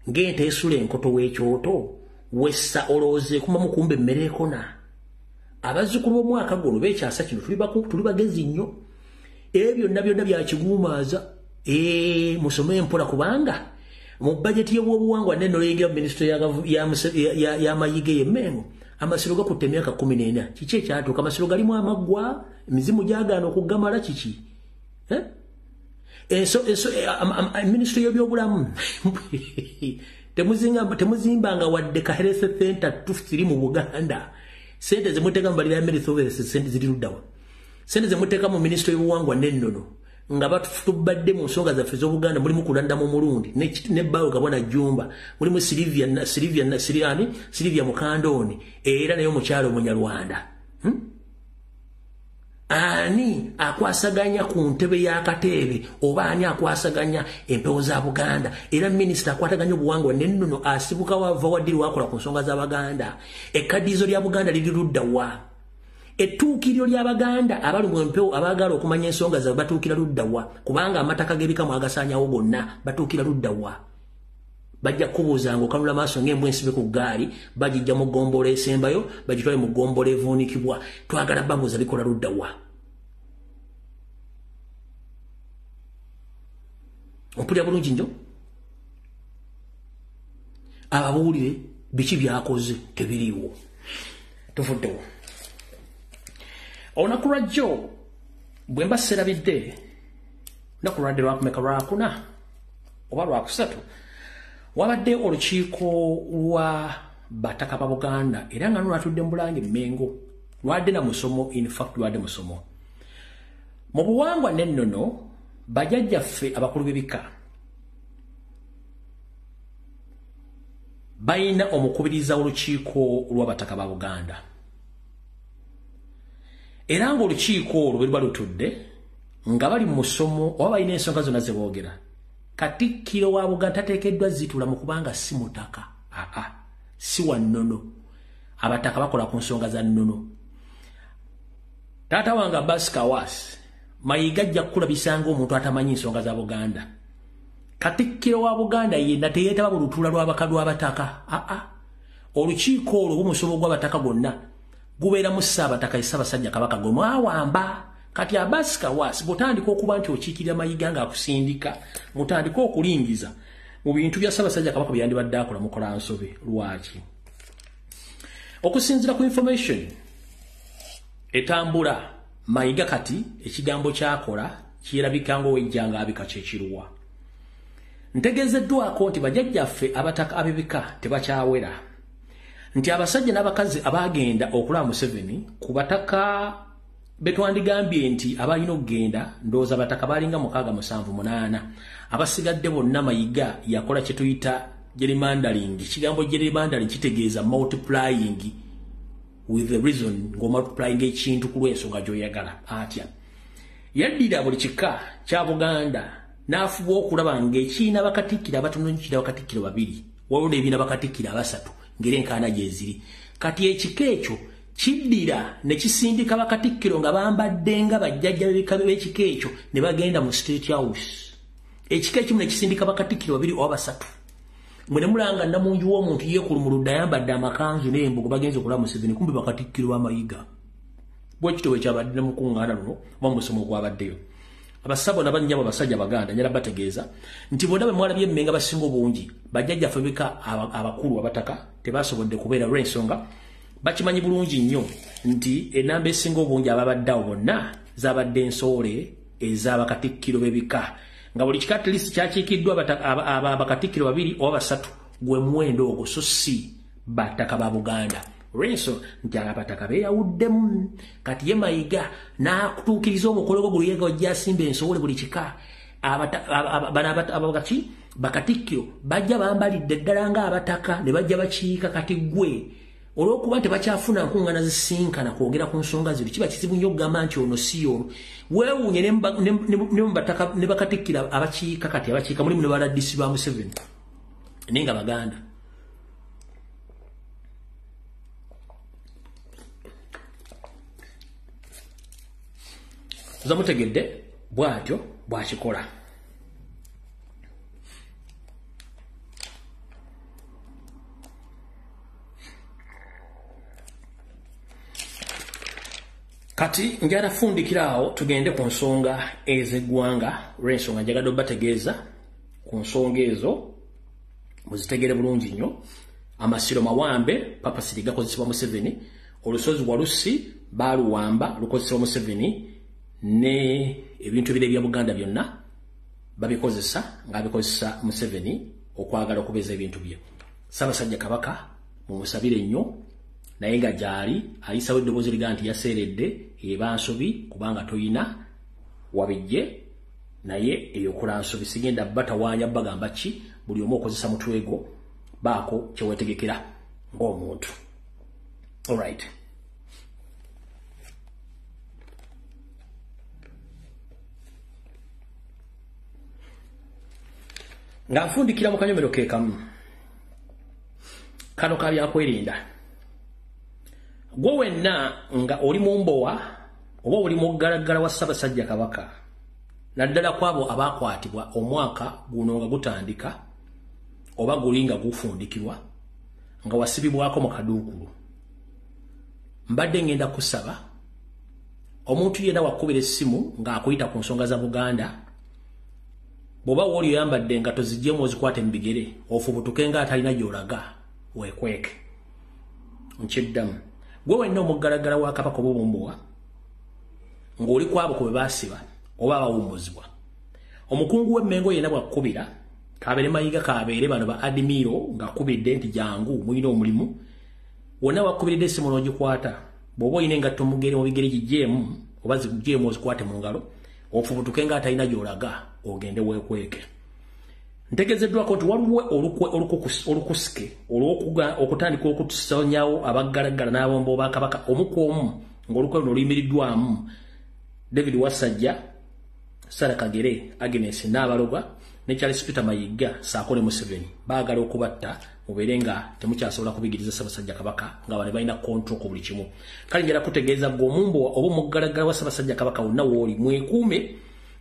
ng'ente esula enkoto w'ekyoto wessa olowooza ekumamu kumbe emmere ekona. Abazzukulu b'omwaka guno b'ekyasa kino tuli bagezi nnyo. Ebyo byonna byonna bya kiguumaaza. Musome empola, kubanga mu bajeti y'obwobuwangwa n'ennono mu minisitule ya Mayiga ey'Emmengo, amasiro gakutte emyaka 14. Kiki ekyatuuka? Amasiro galimu amaggwa, emizimu gyagaana okugamala, kiki? Minisitule y'ebyobulamu temuzimbanga wadde ka health center 2 mu Buganda. Sente zemuteeka mu balira ya Ministry of sente ziri luddawa? Sente zemuteeka mu minisitule y'obuwangwa n'ennono nga batubadde mu nsonga zaffe ez'Obuganda, mulimu kulanda mu mulundi ne Bbaawe Gabwana Jjumba, mulimu Silivia Mukandooni era naye omukyalo Omunyarwanda. Ani akwasaganya ku ntebe y'akateebe oba ani akwasaganya empewo za Buganda? Era minisita akwataganya obuwangwa n'ennono asibuka wava waddiri wakola ku nsonga z'Abaganda. Ekkaddizo lya Buganda liri ludda wa? Ettuukiriro ly'Abaganda abali mu mpewo abaagala okumanya ensonga zaabwe batuukira ludda wa? Kubanga amataka g'ebika mwagasaanyawo gonna, batuukira ludda wa? Bajja kubuuzanga okanula maaso ng'embwa ensibe ku ggaali, bagijja mu ggombolola esembayo, bagitwale mu ggombolola evuunikibwa. Twagala babuuza bikola ludda wa? Ompulira bulungi nnyo? Ababuulire biki byakoze tebiriiwo. Tuvuddewo. Olunaku lwajjo bwe mba sserabidde, olunaku lwadde lwakumeka, lwakuna oba lwakusatu, wabadde olukiiko lwa bataka ba Buganda era nga lwatudde mu Bulange Mmengo. Lwadde na musomo, in fact lwadde musomo. Mu buwangwa n'ennono, bajjajjaffe abakulu b'ebika balina omukubiriza w'olukiiko lw'abataka ba Buganda. Era ng'olukiiko olwo bwe luba lutudde nga bali mu musomo oba balina ensonga zonna ze boogera, Katikkiro wa Buganda tateekeddwa zituula mu kubanga si mutaka, aa, si wa nnono. Abataka bakola ku nsonga za nnono. Taata wange Abbas Kawaasi, Mayiga ajja kukulabisa ng'omuntu atamanyi nsonga za Buganda. Katikkiro wa Buganda yenna teyeetaba mu lutuula lw'abataka, aa. Olukiiko olwo gumusomo gw'abataka gwonna gubeeramu Ssaabataka ye Ssaabasajja Kabaka gwe mwawamba. Kati Abbas Kawaasi bw'otandika okuba nti okiikirira Mayiga ng'akusindika, mutandike okulingiza mu bintu bya Ssaabasajja Kabaka bye yandibadde akola, mukola nsobi. Lwaki? Okusinziira ku information etambula, Mayiga kati ekigambo ky'akola kirabika ng'owejja ng'abika kye kiruwa. Ntegeezeddwako nti bajjajjaffe abataka ab'ebika tebakyawera, nti abasajja n'abakazi abaagenda okulaba Museveni ku bataka betwandigambye nti abalina okugenda, ndowooza abataka balinga 6, 7, 8. Abasigadde bonna Mayiga yakola kye tuyita gerrymandering. Ekigambo gerrymandering kitegeeza multiplying with the reason, ng'omultiplying ekintu ku lw'ensonga gy'oyagala. Atya? Yaddira buli kika kya Buganda n'afuba okulaba ng'ekiina bakatikkiro abatono kira bakatikkiro 2, waliwo n'ebiina bakatikkiro 3 ng'era enkaana gye ziri. Kati ekika ekyo kiddira ne kisindika bakatikkiro nga bambadde nga bajjajja b'ebika b'ekika ekyo ne bagenda mu State House. Ekika ekimu ne kisindika bakatikkiro 2 oba 3. Mwe ne mulanga nnamungi w'omuntu yeekulumuludde ayambadde amakanzu n'embugo bagenze okulaba Museveni, kumbe bakatikkiro ba Mayiga. Bwe kityo bwe kyabadde ne mu kuŋŋaana luno oba mu musomo ogwabaddeyo. Abasabo n'abannyabo abasajja Baganda njala bategeeza nti bonna bwe mwalabye Emmengo abasinga obungi bajjajjaffe b'ebika abakulu abataka tebasobodde kubeera olw'ensonga bakimanyi bulungi nnyo nti ennamba esinga obungi ababadde awo bonna zabadde ensowole ez'abakatikkiro b'ebika, nga buli kika at least kyakiikiddwa abakatikkiro 2 oba 3 gwe muwendo ogwo, so si bataka ba Buganda. Olw'ensonga nti abataka beeyawuddemu. Kati ye Mayiga n'akutuukiriza omukolo gwo guli yega asimba ensowole buli kika. Bakatikkiro bajja bambalidde ddala ng'abataka ne bajja bakiika. Kati ggwe olw'okuba nti bakyafuna nkuŋŋaana zisinkana kwogera ku nsonga zino, kiba kizibu nnyo okugamba nti ono si ono. Weewuunye ne bakatikkiro abakiika kati abakiika mulimu ne baladisi ba Museveni naye nga Baganda. Zamutegedde bw'atyo bw'akikola. Kati njagala fundikira awo tugende ku nsonga ez'eggwanga, olw'ensonga njagadde obbategeeza ku nsonga ezo muzitegere bulungi nnyo. Amasiro mawambe papasiri gakozesebwa Museveni, olusozi Walusi baaluwamba lukozesebwa Museveni, ne ebintu ebirala ebya Buganda byonna babikozesa ng'abikozesa Museveni okwagala okubeeza ebintu bye. Ssaabasajja Kabaka mumusabire nnyo, naye nga gy'ali ayisawo eddoboozi liga nti yaseeredde eba nsobi kubanga toyina wabijje, naye eyokola nsobi. Sigenda batawaanya bagamba ki, buli omu okozesa mutwe gwo baako kye weetegekera ng'omuntu. Alright. Nga nfundikira mu kanyomero ke kamu kano ka byakwerinda, gwe wenna nga oli mu mbowa oba oli mu ggalagala wa Ssaabasajja Kabaka, naddala ku abo abaakwatibwa omwaka guno nga gutandika oba guli nga gufundikirwa nga wasibibwako mu kaduukulu, mbadde ngenda kusaba omuntu yenna wakubira essimu ng'akuyita ku nsonga za Buganda, bw'oba wooli oyambadde engatto ziggyemu ozikwate mu bigere ofubutuke ng'atalina gy'olaga weekweke. Nkiddamu, gwe wenna omuggalagala wa Kabaka oba omumbowa ng'oli ku abo ku be baasiba oba abawummuzibwa, omukungu w'Emmengo yenna bw'akkubira, kabeere Mayiga kabeere bano ba Admiral ng'akubidde nti jangu mulina omulimu, wonna wakkubiridde essimu n'ogikwata, Bw'oba olina engatto mu bigere gigyemu oba ziggyemu ozikwate mu ngalo, ofubutuke ng'atalina gy'olaga ogende weekweke. Ntegeezeddwako nti waliwo olukwe olukusike olw'okutandika okutusonyawo abaggalagala n'abombo ba Kabaka omu ku omu, ng'olukwe luno luyimiriddwamu David Wasajja, Sarah Kagere, Agnes Nnaabaloga ne Charles Peter Mayiga ssaako ne Museveni. Baagala okubatta mubeere nga temukyasobola kubigiriza Ssaabasajja Kabaka nga bano balina control ku buli kimu. Kale njagala kutegeeza ggwe omumbowa oba omuggalagala wa Ssaabasajja Kabaka wonna w'oli, mwekuume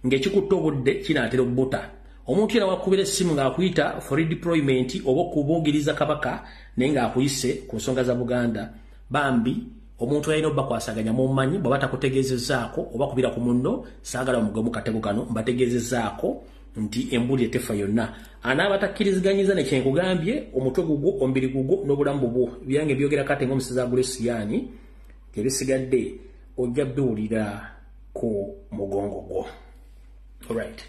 ng'ekikutte obudde kinaatera obbuta. Omuntu yena wakubira essimu ng'akuyita for redeployment oba okubuugiriza Kabaka naye ng'akuyise ku nsonga za Buganda, bambi omuntu alina obbakwasaganya mumanyi bw'aba takutegeezezzaako oba kubira ku munno, saagala mugwe mu katego kano, mbategeezezzaako nti embuli etefa yonna. Anaaba takkiriziganyiza ne kye nkugambye, omutwe gugwo, omubiri gugwo n'obulamu bubwo. Ebyange byogera kate ng'omusezi agula esiyaani, ebisigadde ojja biwulira ku mugongo gwo. Alright.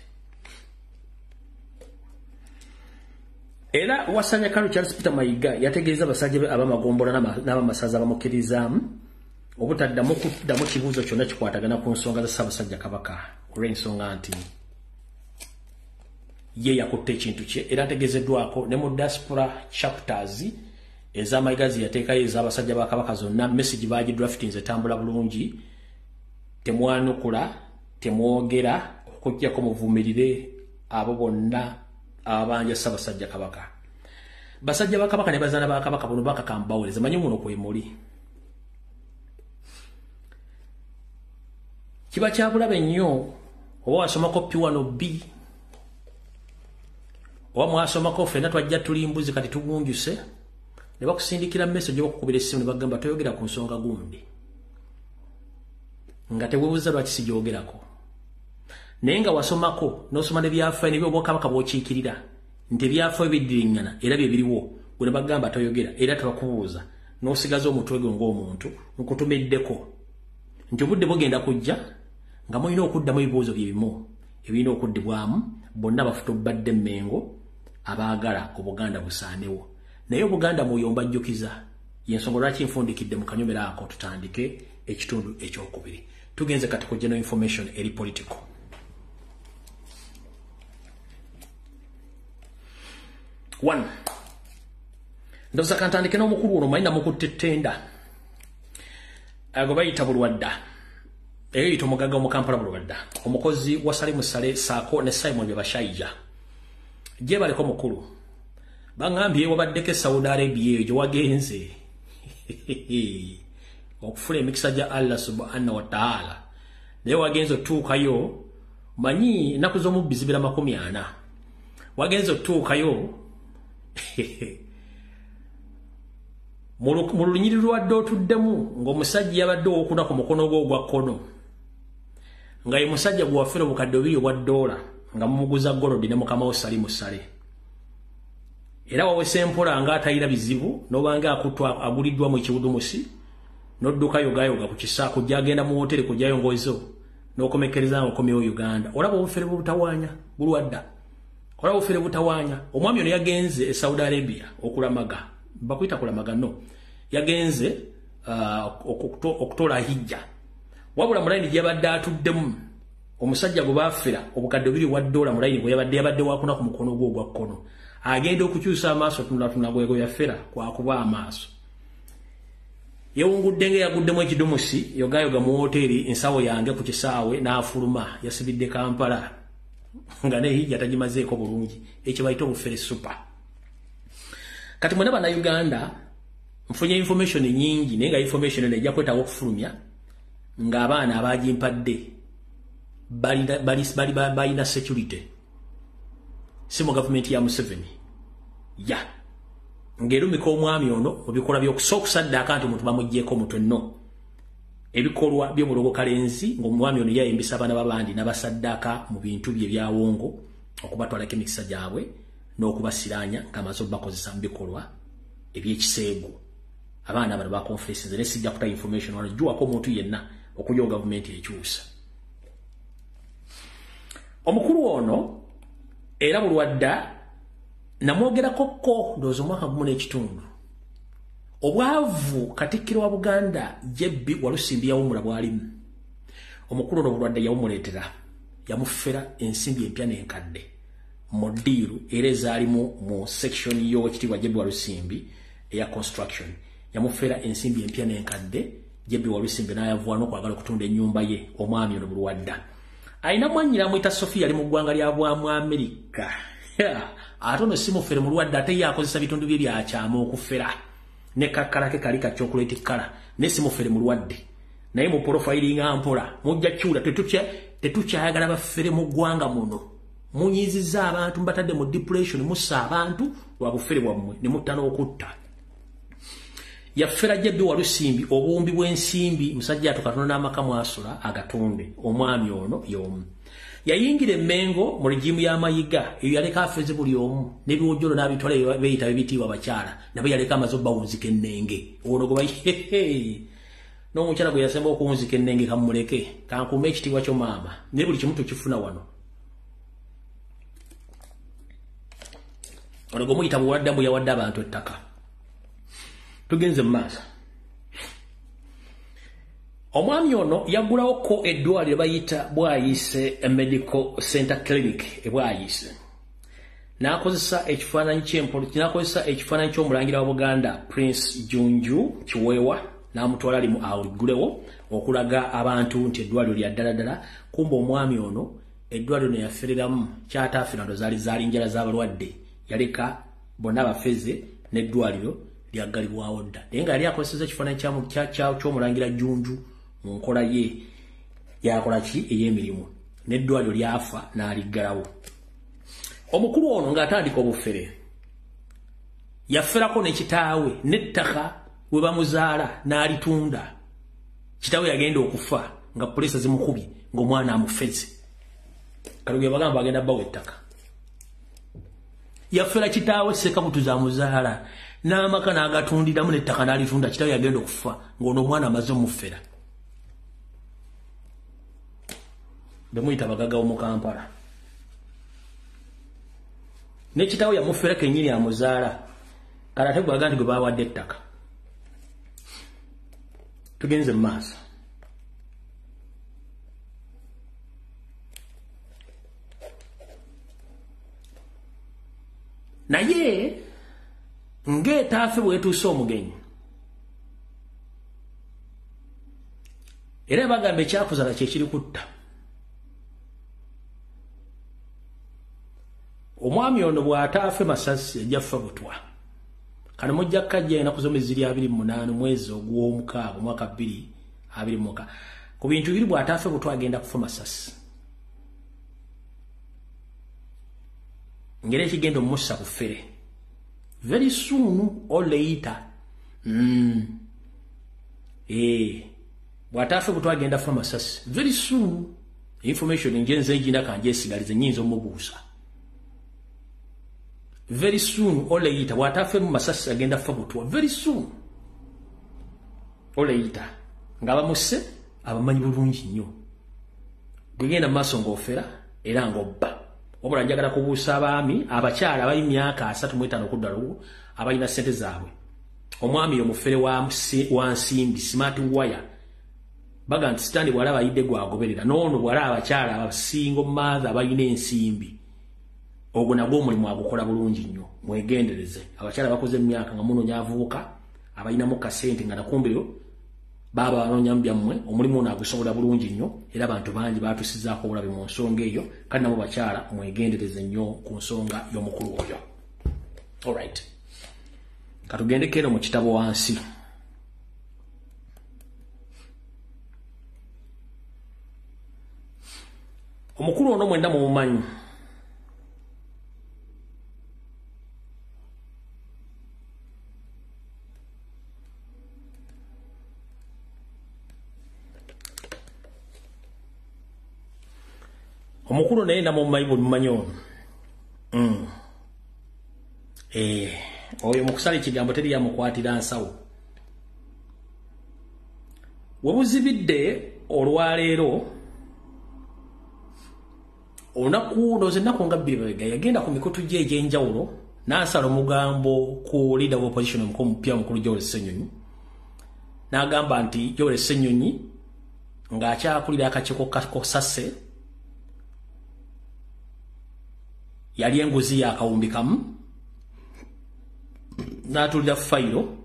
Era Wasajja Kalo Charles Peter Mayiga yategeeza abasajja be ab'amagombola n'abamasaza abamukkirizaamu obutaddamu kuddamu kibuuzo kyonna kikwatagana ku nsonga za Ssaabasajja Kabaka olw'ensonga nti ye yakutte ekintu kye. Era ategeezeddwako ne mu diaspora chapters ez'Amayiga ze yateekayo ez'abasajja ba Kabaka zonna, message bagidraftinze etambula bulungi, temwanukula, temwogera, okuggyako muvumirire abo bonna ababanja Ssaabasajja Kabaka. Basajja ba Kabaka ne bazaana ba Kabaka buno bakakambawuleza, manyi muno kwe muli. Kiba kya bulabe nnyo oba wasomako P1 B oba mwasomako ffenna twajja tuli mbuzi kati tugunjuse, ne bakusindikira message okukubira essimu ne bagamba toyogera ku nsonga gundi, nga teweebuuza lwaki sigyogerako. Naye nga wasomako n'osoma n'ebyafaayo n'ebyobwakabaka bw'okiikirira nti ebyafaayo biddiriŋŋana era bye biriwo, gwe ne bagamba toyogera era tebakubuuza, n'osigaza omutwe gwe ng'omuntu. Nkutumiddeko nti obudde bugenda kujja nga mulina okuddamu ebibuuzo bye bimu ebirina okuddibwamu bonna bafuta obbadde Mmengo abaagala Obuganda busaanewo. Naye Obuganda mwoyo mbajjukiza, y'ensonga lwaki nfundikidde mu kanyomero ako tutandike ekitundu ekyokubiri. Tugenze kati ku general information eri political. One, ndowooza kantandike n'omukulu ono manyi namukutte ttenda ago bayita Bulwadda, eyo yita omugagga omu Kampala Bulwadda, omukozi wa Salim Saleh ssaako ne Simon Byabashaija. Gye baliko mukulu, baŋŋambye wabaddeko e Saudi Arabia eyo gye wagenze okufuna emikisa gya Allah subhanahu wa ta'ala, naye wagenze otuukayo, manyi ennaku z'omubbi zibeera 40, wagenze otuukayo mu lunyiriri lwadde otuddemu ng'omusajja yabadde owokuna ku mukono gwe ogwa kkono, nga ye musajja gwe wafera obukadde $2 obwa nga mumuguza golodi ne mukama wo Salim Saleh. Era wawese empola ng'atayina bizibu n'obanga akuttwa aguliddwa mu kiwudumusi n'odduka yogayoga ku kisaako gy'agenda mu wooteeri kujjayo ngozo n'okomekkereza ng'okomyewo Uganda. Olaba obufere butawaanya Bulwadda, olaba obufere butawaanya. Omwami ono yagenze e Saudi Arabia okulamaga, bakuyita kulamaga no, yagenze okutola hijja, wabula mu layini gy'abadde atuddemu omusajja gwe baafera obukadde $2 obwa mu layini gwe yabadde wakuna ku mukono gwe ogwa kkono, agenda okukyusa amaaso tunatuna gwe gwe yafera kwakuba amaaso. Yewungudde nga yaguddemu ekidumusi yogayoga mu wooteeri ensawo yange ku kisaawe n'afuluma, yasibidde Kampala nga ne hijja tagimazeeko bulungi, ekyo bayita obufere super. Kati mwenna Bannayuganda nfunye information nnyingi, naye nga information eno ejja kwetaaga okufulumya ng'abaana abagimpadde balina security, si mu gavumenti ya Museveni ya ng'erumika omwami ono mu bikolwa by'okusaddaaka nti omuntu bamuggyeko omutwe nno, ebikolwa by'omulogo Kalenzi ng'omwami ono yayimbisa abaana b'abandi n'abasaddaaka mu bintu bye ebyawongo okubatwalako emikisa gyabwe n'okubasiraanya ng'amaze obbakozesa mu bikolwa eby'ekiseegu. Abaana bano bakonfesinze, naye sijja kuta information wano jjuwako omuntu yenna okujjawo gavumenti ekyusa. Omukulu ono era Bulwadda namwogerako ko ndowooza omwaka 1.5. Obwavu Katikkiro wa Buganda JB Walusimbi yawumula bwalimu. Omukulu ono obulwadde yawumuleetera, yamufera ensimbi empya n'enkadde mu ddiiru era ezaalimu mu section y'Oweekitiibwa JB Walusimbi eya construction. Yamufera ensimbi empya n'enkadde, JB Walusimbi n'ayavuwa n'okwagala okutunda ennyumba ye. Omwami ono Bulwadda alina mwannyina amuyita Sophia, ali mu ggwanga lya bwamu Amerika. Ate ono si mufere mulwadde, ate ye akozesa bitundu bye byakyama okufera ne kakkala ke kali ka chocolate kala, ne si mufere mulwadde, naye mu profiling mpola mujja kyula. Tetukyayagala bafere mu ggwanga muno. Munyiizizza abantu, mbatadde mu depression, mussa abantu lwa bufere bwammwe ne mutta n'okutta. Yafera JB Walusimbi obuwumbi bw'ensimbi, musajja atukatonda n'amaka mwasula agatonde. Omwami ono y'omu yayingira Emmengo mu regimu y'Amayiga, eyo yaleka afeze buli omu n'ebiwojjolo n'abitwala beeyita bibitiibwa abakyala, nabo yaleka amaze obbawunzika ennenge. Ono gwe n'omukyala gwe yasemba okuwunzika ennenge kamuleke, kankume ekitiibwa kyo maama, naye buli kimu tukifuna wano. Ono gwe muyita Bulwadda mbu yawadde abantu ettaka. Tugenze mu maaso. Omwami ono yaggulawoko eddwaliro bayita Bwayise Medical Center Clinic e Bwayise, n'akozesa ekifaananyi ky'empolo, n'akozesa ekifaananyi ky'omulangira wa Buganda Prince Junju Kiweewa, n'amutwala limu awuggulewo okulaga abantu nti eddwaliro lya ddala ddala. Kumbe omwami ono eddwaliro ne yafereramu kyataafera ndo zaali njala z'abalwadde, yaleka bonna bafeze n'eddwaliro lyaggalibwawo dda, naye nga yali akozesezza ekifaananyi ky'omulangira Junju mu nkola ye yakola ki ey'emirimu, n'eddwaliro lyafa n'aliggalawo. Omukulu ono ng'atandika obufere yaferako ne kitaawe n'ettaka we bamuzaala n'alitunda. Kitaawe yagenda okufa nga poliisi zimukubye ng'omwana amufeze. Kale bagamba agenda bbawa ettaka. Yafera kitaawe Ssekabutuzi amuzaala n'amaka n'agatundiramu n'ettaka n'alitunda. Kitaawe yagenda okufa ng'ono omwana amaze omufera. Bemuyita abagagga mu Kampala. Ne kitaawe yamufera kennyini amuzaala, kale ate gwaga nti gwe bawadde ettaka. Tugenze mu maaso. Naye ng'etaafe bwetuuse omugenyi, era bagamba ekyakuzala kyekiri kutta. Omwami ono bw'ataafe masasi ajja kufa butwa. Kano mujja kukajja ennaku z'omwezi ziri 28 mwezi ogw'omukaaga omwaka 2026. Ku bintu bibiri bw'ataafe butwa agenda kufa masasi. Ngeri ekigenda omussa ku ffere very soon or later. Bw'ataafe butwa agenda kufa masasi very soon. Information njenze njina kanjesigalize nnyinza omubuusa. Very soon or later, bw'ataafe mu masasi agenda kufa butwa very soon or later. Nga bamusse abamanyi bulungi nnyo. Gwegenda mu maaso ng'ofera era ng'obba. Wabula njagala kubuusa abaami abakyala abali myaka 35 okudda lugu abalina ssente zaabwe. Omwami omufere wa nsimbi smart wire baga nti sitaani bw'alaba ayidde gw'agoberera, n'ono bw'alaba abakyala abasingo mother abalina ensimbi, ogwo nagwo omulimu agukola bulungi nnyo. Mwegendereze abakyala bakoze emyaka nga munoonya avubuka abalinamu kasente nga nakumbiro baba banoonya byammwe, omulimu ono agusobola bulungi nnyo, era abantu bangi batusizaako obulabe mu nsonga eyo. Kale nabo bakyala mwegendereze nnyo ku nsonga y'omukulu oyo. Alright, katugendeko eno mu kitabo wansi. Omukulu ono mwenda mumumanyi. Omukulu naye namumanyi buli ono. Oyo mu kusala ekigambo teri yamukwatira nsawo. We buzibidde olwaleero olunaku ndowooza ennaku nga bbiri mabega yagenda ku mikutu gye egy'enjawulo N'asala omugambo ku leader of opposition omukulu mupya omukulu Joel Ssenyonyi, n'agamba nti Joel Ssenyonyi ng'akyakulira akakiiko ka COSASE yali enguzi y'akawumbi kamu, n'atuulira fayiro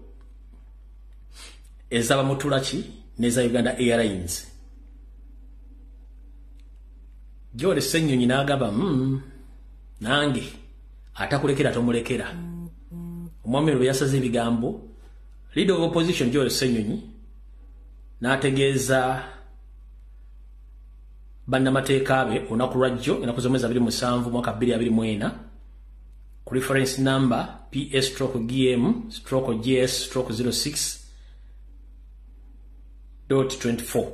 ez'abamutulaki n'eza Uganda Airlines. Joel Ssenyonyi n'agamba nange atakulekera tomulekera. Omwami lwe yasaze ebigambo, leader of opposition Joel Ssenyonyi n'ategeeza bannamateeka be olunaku lwajjo ennaku z'omwezi 27 mwaka 2024 ku reference number PS/GM/JS/06.24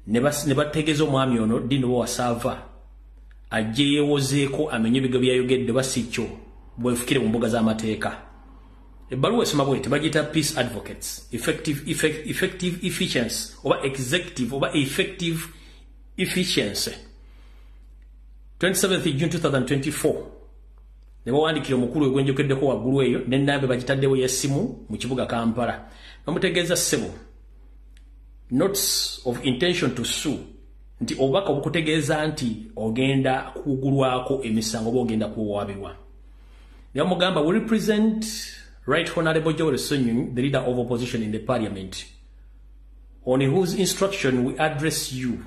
ne bategeeza omwami ono Dino Wasaava ajje yeewozeeko amenye ebigo byayogedde basi kyo bwefukire mu mbuga z'amateeka. Ebbaluwa esoma bweti, bagiyita Peace Advocates Effective Efficiency oba Executive oba Effective Efficiency 27th June 2024. Ne bawandiikira omukulu egwenjokeddeko waggulu eyo n'ennamba bagitaddewo y'essimu mu kibuga Kampala. Bamutegeeza, ssebo, notice of intention to sue, nti obubaka obukutegeeza nti ogenda kugulwako emisango oba ogenda kuwaabirwa. Ne bamugamba, we represent Right Honorable Joel Ssenyonyi, the leader of opposition in the parliament, on whose instruction we address you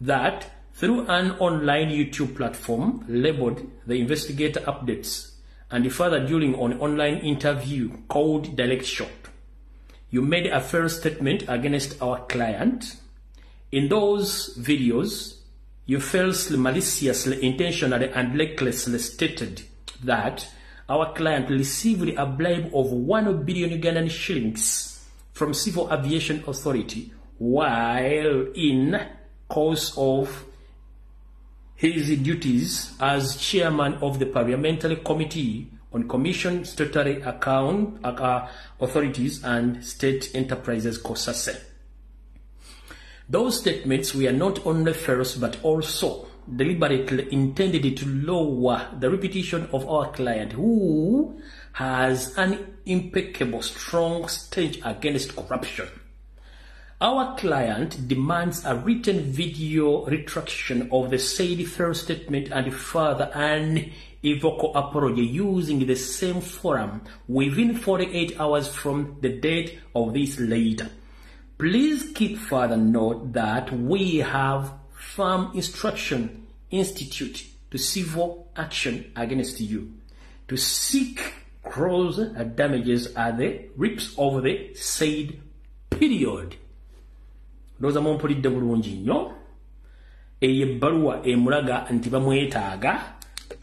that through an online YouTube platform labeled The Investigator Updates and further during an online interview called Direct Shot, you made a fair statement against our client. In those videos, you falsely, maliciously, intentionally, and recklessly stated that our client received a bribe of 1 billion Ugandan shillings from Civil Aviation Authority while in course of his duties as chairman of the Parliamentary Committee on Commission, Statutory Account Authorities and State Enterprises, COSASE. Those statements were not only false but also deliberately intended to lower the reputation of our client, who has an impeccable, strong stance against corruption. Our client demands a written video retraction of the said false statement and further an irrevocable apology using the same forum within 48 hours from the date of this letter. Please keep further note that we have firm instruction institute to civil action against you to seek gross damages at the rips of the said period. Ndowooza mumpulidde bulungi nnyo. Eyo ebbaluwa emulaga nti bamwetaaga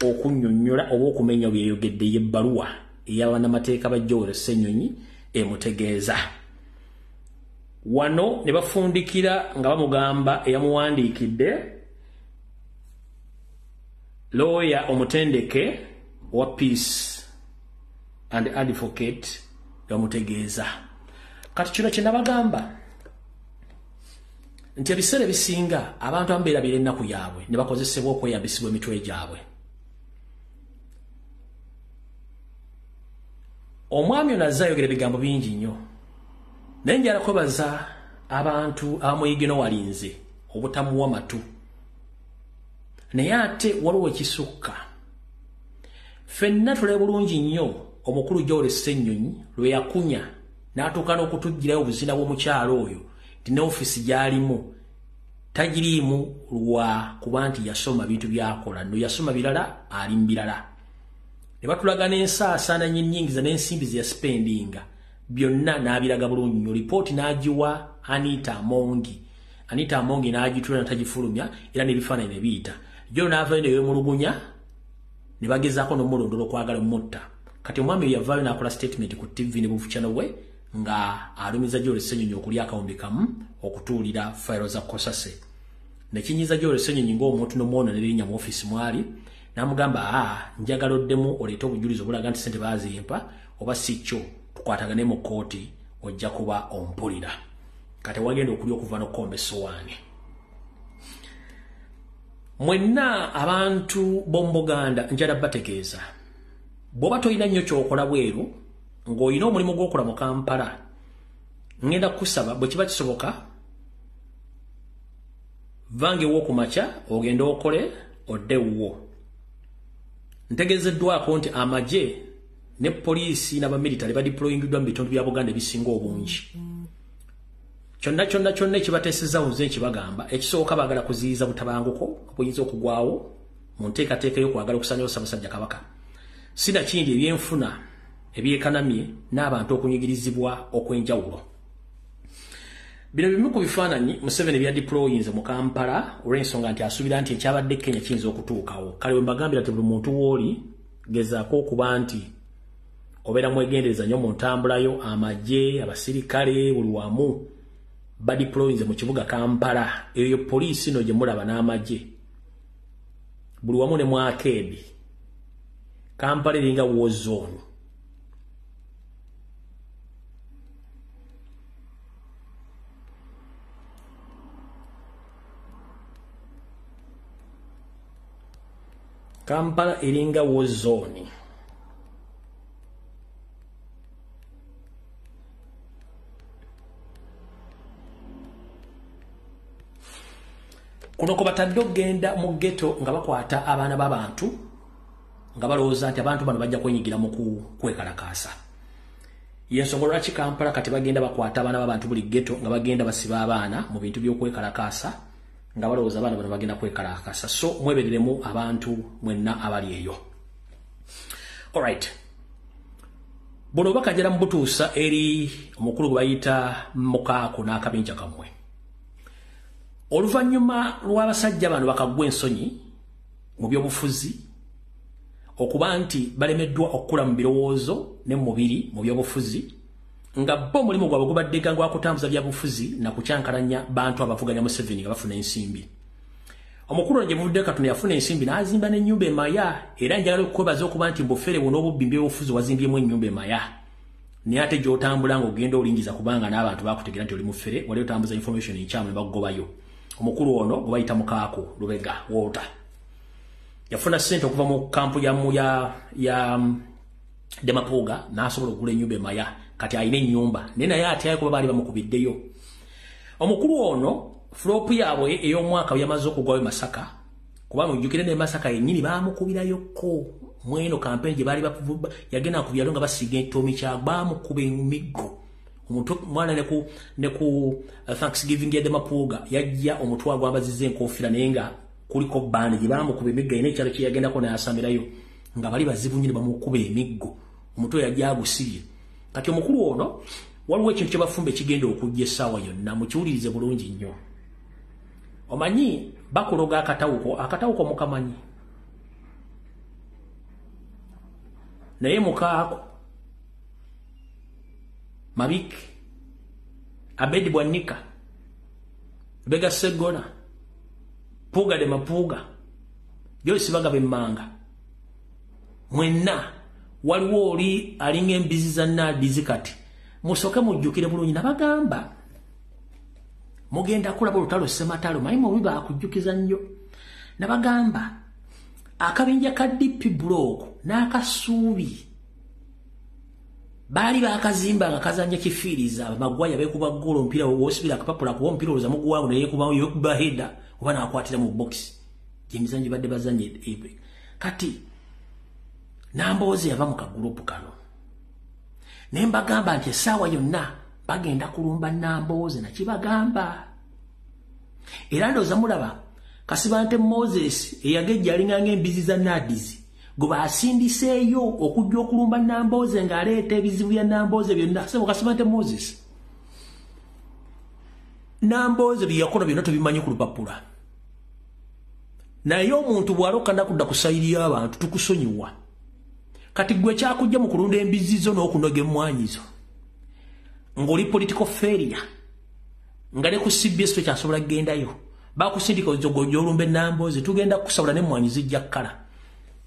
okunnyonnyola oba okumenya byeyogedde. Y'ebbaluwa ey'abannamateeka ba Joel Ssenyonyi emutegeeza. Wano ne bafundikira nga bamugamba eyamuwandiikidde lawyer omutendeke wa Peace and Advocate bamutegeeza. Kati kino kye nabagamba nti ebiseera ebisinga abantu abamu beerabira ennaku yaabwe ne bakozesebwa okweyambisibwa emitwe gyabwe. Omwami ono azze ayogera ebigambo bingi nnyo, naye njala kwebaza abantu abamuyigino walinze obutamuwa matu, naye ate waliwo ekisukka. Ffenna tulabe bulungi nnyo omukulu Joel Ssenyonyi lwe yakunya n'atuuka n'okutuggyirayo obuzina bw'omukyalo oyo nti ne ofiisi gy'alimu tagiriimu lwa kuba nti yasoma bintu by'akola, no yasoma birala ali mu birala. Ne batulaga n'ensaasaana nnyingiza n'ensimbi ze yasipendinga byonna n'abiraga bulungi nnyo. Lipooti n'agiwa Anita Amongi, Anita Amongi n'agitula n'atagifulumya era n'ebifaananyi ne biyita. Joel n'avaayo ne yeemulugunya ne bagezaako n'omulondola okwagala omutta. Kati omwami oyo yavaayo n'akola statement ku TV ne buvukyano bwe nga alumiza Joel Ssenyonyi okulya akawumbi kamu okutuulira fayiro za COSASE. Nekinyiza Joel Ssenyonyi ng'omuntu n'omwona n'erinnya mu ofiisi mwali n'amugamba, njagala oddemu oleete obujulizi obulaga nti ssente baazimpa oba si kyo tukwatagane mu kkooti ojja kuba ompulira. Kati wagenda okulya okuva n'okukomba essowaani. Mwenna abantu b'omu Buganda njala bategeeza Bw'oba tolina nnyo ky'okola bweru ng'olina omulimu gw'okola mu Kampala, ngenda kukusaba bwe kiba kisoboka vangewo ku makya ogende okole odde wuwo. Ntegeezeddwako nti amagye ne poliisi n'abamilitale badeployingiddwa mu bitundu bya Buganda ebisinga obungi. Kyonna kyonna kyonna ekibateesezza nze nkibagamba, ekisooka baagala kuziyiza butabanguko obuyinza okugwawo mu nteekateeka y'okwagala okusaanyawo Ssaabasajja Kabaka. Sinakindi ebyenfuna ebyekanamye n'abantu okunyigirizibwa okw'enjawulo. Bino bimu ku bifaananyi Museveni bya deployinze mu Kampala olw'ensonga nti asuubira nti ekyabadde Kenya kiyinza okutuukawo. Kale bwe mbagambira nti buli muntu w'oli gezaako okuba nti obeera mwegendereza nnyo mu ntambulayo, amagye, abasirikale buli wamu badeployinze mu kibuga Kampala. Eyo poliisi no gye mulaba n'amagye buli wamu ne mu arcade. Kampala eringa war zone. Kampala eringa war zone. Kuno ko batadde okugenda mu ghetto nga bakwata abaana b'abantu nga balowooza nti abantu bano bajja kwenyigira mu kwekalakaasa. Y'ensonga lwaki Kampala kati bagenda bakwata abaana b'abantu buli ghetto nga bagenda basiba abaana mu bintu by'okwekalakaasa nga balowooza abaana bano bagenda kwekalakaasa. So mwebereremu abantu mwenna abali eyo. Alright. Buno bakajera mu butuusa eri omukulu gwe bayita Mukaako n'akabinja kammwe. Oluvannyuma lw'abasajja bano bakagwa ensonyi mu byobufuzi okuba nti balemeddwa okukula mu birowoozo ne mu mubiri mu byobufuzi, nga bo omulimu gwabwe gubadde gwa kutambuza byabufuzi na kukyankalanya bantu abavuganya Museveni nga bafuna ensimbi. Omukulu ono gye buvudde katono yafuna ensimbi n'azimba n'ennyumba emaya, era njagala okukwebaza okuba nti mbufere buno obubbi byobufuzi wazimbyemu ennyumba emaya. Naye ate gy'otambula ng'ogenda olingiza kubanga n'abantu bakutegeera nti oli mufere, wali otambuza information enkyamu ne bakugobayo. Omukulu ono gwe bayita Mukaako Lubega Walter yafuna ssente okuva mu kampu ya Demapuga n'asobola okugula ennyumba emaya. Kati alina ennyumba naye atyayo kuba baali bamukubiddeyo. Omukulu ono flop yaabwe ey'omwaka yamaze okugwawo e Masaka, kuba mujjukire ne Masaka yennyini baamukubirayokko mweno kampeni gye baali yagenda ku byalo nga basiiga entomi kya baamukuba emiggo. Omuntu mwana ne ku Thanksgiving ya Demapuga yajja omutwe agwambazizza enkofiira naye nga kuliko band gye baamukuba emiggo, alina ekyalo kye yagendako n'ayasamirayo nga bali bazibu nnyo ne bamukuba emiggo, omutwe yajja agusibye. Kati omukulu ono waliwo ekintu kye bafumba ekigenda okujja essaawa yonna, mukiwulirize bulungi nnyo. Omanyi bakuloga akatawuko, akatawuko mukamanyi, naye Mukaako Mabike, Abedi Bwanika, Lubega Sseggona, Puga de Mapuga, Joyce Bagaba Emmanga, mwenna waliwo oli alinga embizi za Nadizi. Kati musooke mujjukire bulungi, nabagamba mugenda kulaba olutalo ssematalo, naye mubi baakujjukiza nnyo. Nabagamba akabinja ka DP Block n'akasuubi baali bakazimba nga kazannya kifiiriza, abamagwaya beekuba ggoolo omupiira w'osibira akapapula kuba omupiira olowooza muguwangu naye yeekuba heda oba n'akwatira mu bokisi gy'emizannyo badde bazannya. Kati Nambooze yava mu kagurupu kano ne mbagamba nti essaawa yonna bagenda kulumba Nambooze, nakibagamba. Era ndowooza mulaba Kasibante Moses eyagejja alinga ng'embizi za Nadizi gwe basindiseeyo okujja okulumba Nambooze ng'aleeta ebizibu bya Nambooze byonna. Sebo Kasibante Moses, Nambooze bye yakola byonna tubimanyi ku lupapula, naye omuntu bw'aloka nakudda ku sayiri y'abantu tukusonyiwa. Kati gwe kyakujja mu kulunda embizi zo n'okunoga emmwanyi zo ng'oli political failure, nga ne ku CBS tokyasobola kugendayo, bakusindika ojja olumba Nambooze, tugenda kukusabula n'emmwanyi zijja kkala.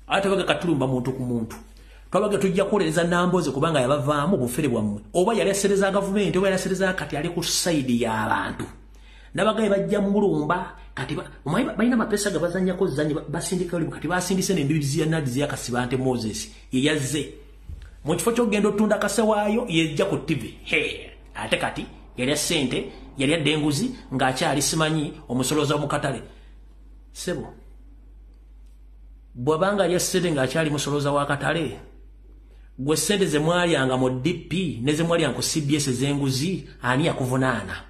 Ate baga katulumba muntu ku muntu, twabaga tujja kuwolereza Nambooze kubanga yabavaamu bufere bwammwe, oba yali asereza gavumenti oba yali asereza, kati ali ku sayidi y'abantu. Nabagaye bajja mulumba kati omanyi balina amapesa ga bazannyako zanyi basindika oli kati basindise n'embizi ya Nadi ya Kasibante Moses yeyazze mu kifo ky'okugenda otunda kase waayo yejja ku TV. Hey, ate kati yalya ssente, yalya denguzi ng'akyali simanyi omusoloza mu katale. Sebo bw'abanga alya ssente ng'akyali musoloza wa katale, gwe ssente ze mwalyanga mu DP ne ze mwalyanga ku CBS ez'enguzi ani yakuvunaana?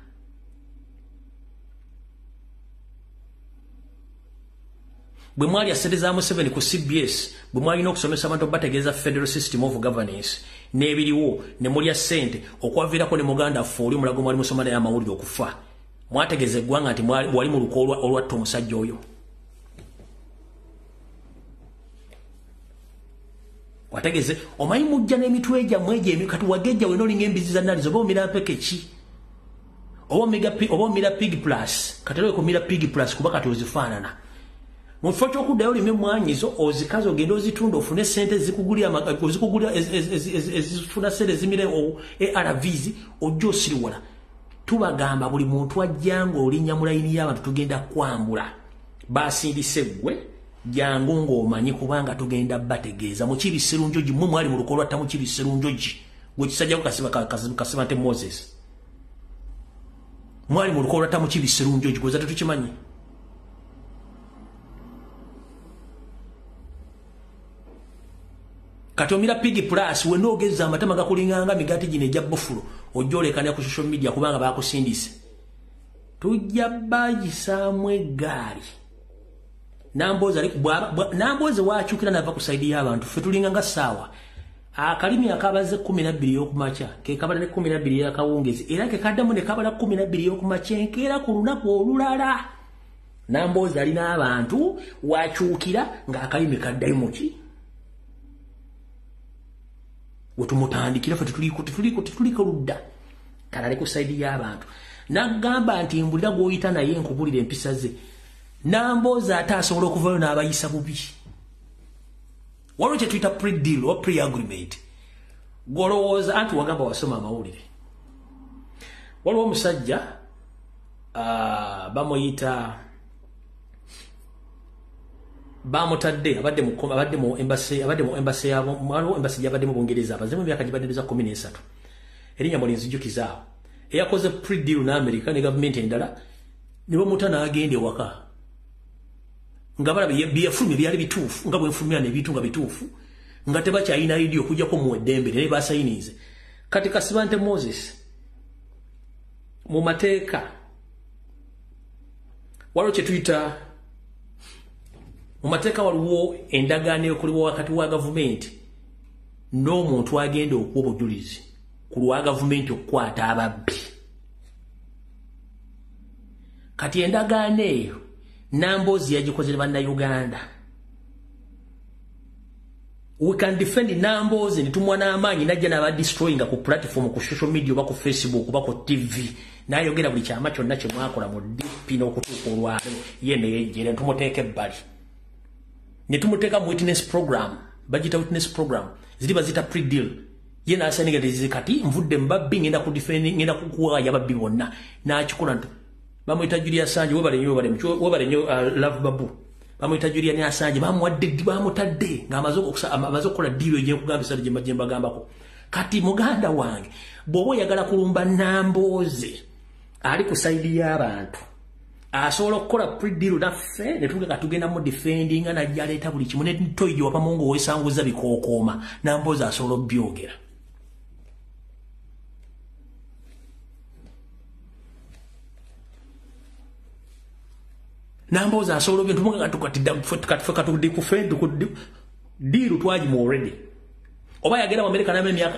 Bwe mwalya ssente za Museveni ku CBS, bwe mwalina okusomesa abantu bategeeza federal system of governance n'ebiriwo, ne mulya ssente okwaviirako ne muganda ffe oli omulago mwali musoma naye amawulire okufa. Mwategeeza eggwanga nti wali mu luko olwatta omusajja oyo. Wategeze omanyi mujja n'emitwe gyammwe egyo kati wagejja wena olinga embizi za Nadi oba omira mpeke ki oba omira pig plus kati era wekumira pig plus kuba kati ozifaanana. Mu kifo ky'okuddayo olime emmwanyizo ozikaze ogende ozitunda ofune ssente ezikugulira ezifuna ssente ezimira ARVs ojja osiriwala. Tubagamba buli muntu ajja ng'olinnya mu layini y'abantu tugenda kwambula. Basindise ggwe jangu ng'omanyi kubanga tugenda bategeeza. Mukibi Sserunjogi mmwe mwali mu luko lwatta Mukibi Sserunjogi gwe kisajjako Kasibante Moses. Mwali mu luko lwatta Mukibi Sserunjogi gwe tetukimanyi. Kati omira pig plus we n'ogeza amatama gakulinganga migati gino egya buffalo ojja olekanya ku social media kubanga bakusindise. Tujja bayisaamu eggaali. Namboze wakyukira nava ku side y'abantu ffe tulinga nga ssaawa. Akalimi akabaze 12 y'okumakya ke kabala ne 12 y'akawungezi era ke kaddamu ne kabala 12 y'okumakya enkeera ku lunaku olulala. Namboze alina abantu wakyukira ng'akalimi kaddayo muki wetumutandikira ffe tetuliko ludda kalale ku side y'abantu. Nagamba nti mbulira gw'oyita naye nkubulira empisa ze. Namboze ate asobola okuvayo n'abayisa bubi. Waliwo kye tuyita pre-deal oba pre-agreement. Gw'olowooza anti wagamba wasoma amawulire. Waliwo omusajja bamuyita bamutadde abadde mu embassy waliwo embassy gy'abadde mu Bungereza abaze mu myaka gibadde 13. Erinnya mulinzijukizaawo. Eyakoze pre-deal n'Amerika ne gavumenti endala ne bamuta n'agenda ewaka. Nga balaba byeyafulumya byali bituufu nga bwenfulumya n'ebintu nga bituufu nga tebakyalina ID okujjako mu eddembe naye basayinize. Kati Kasibante Moses mu mateeka waliwo kye tuyita mu mateeka waliwo endagaano ekolewa wakati wa gavumenti n'omuntu agenda okuwa obujulizi ku lwa gavumenti okukwata ababbi. Kati endagaano eyo Nambozi yagikozere bannayuganda. We can defend Nambozi ne tumwa n'amaanyi najja n'aba destroyinga ku platform ku social media oba ku Facebook oba ku TV n'ayogera buli kyama kyonna kye mwakola mu DP n'okutuuka olwaleero ye ne yejjera ne tumuteeka ebbali ne tumuteeka mu witness program bagiyita witness program ziri baziyita pre-deal ye n'asayininga tezi kati nvudde mu babbi ngenda ku defend ngenda kukuwaaya ababbi bonna n'akikola nti bamuyita Julia Assange webale nnyo Love Babu bamuyita Julian Assange bamuwadde bamutadde ng'amaze okukola deal egy'ekugambisa gye mbagambako. Kati muganda wange bw'oba oyagala kulumba Namboze ali ku sayidi y'abantu asobola okukola pre-deal naffe ne tuga tugenda mu defendinga najja aleeta buli kimu ne toyi gye wapamu ng'owesanguza bikookooma. Namboze asobola obyogera. Namboze asobola ebintu deal twagimu already. Oba yagenda mu America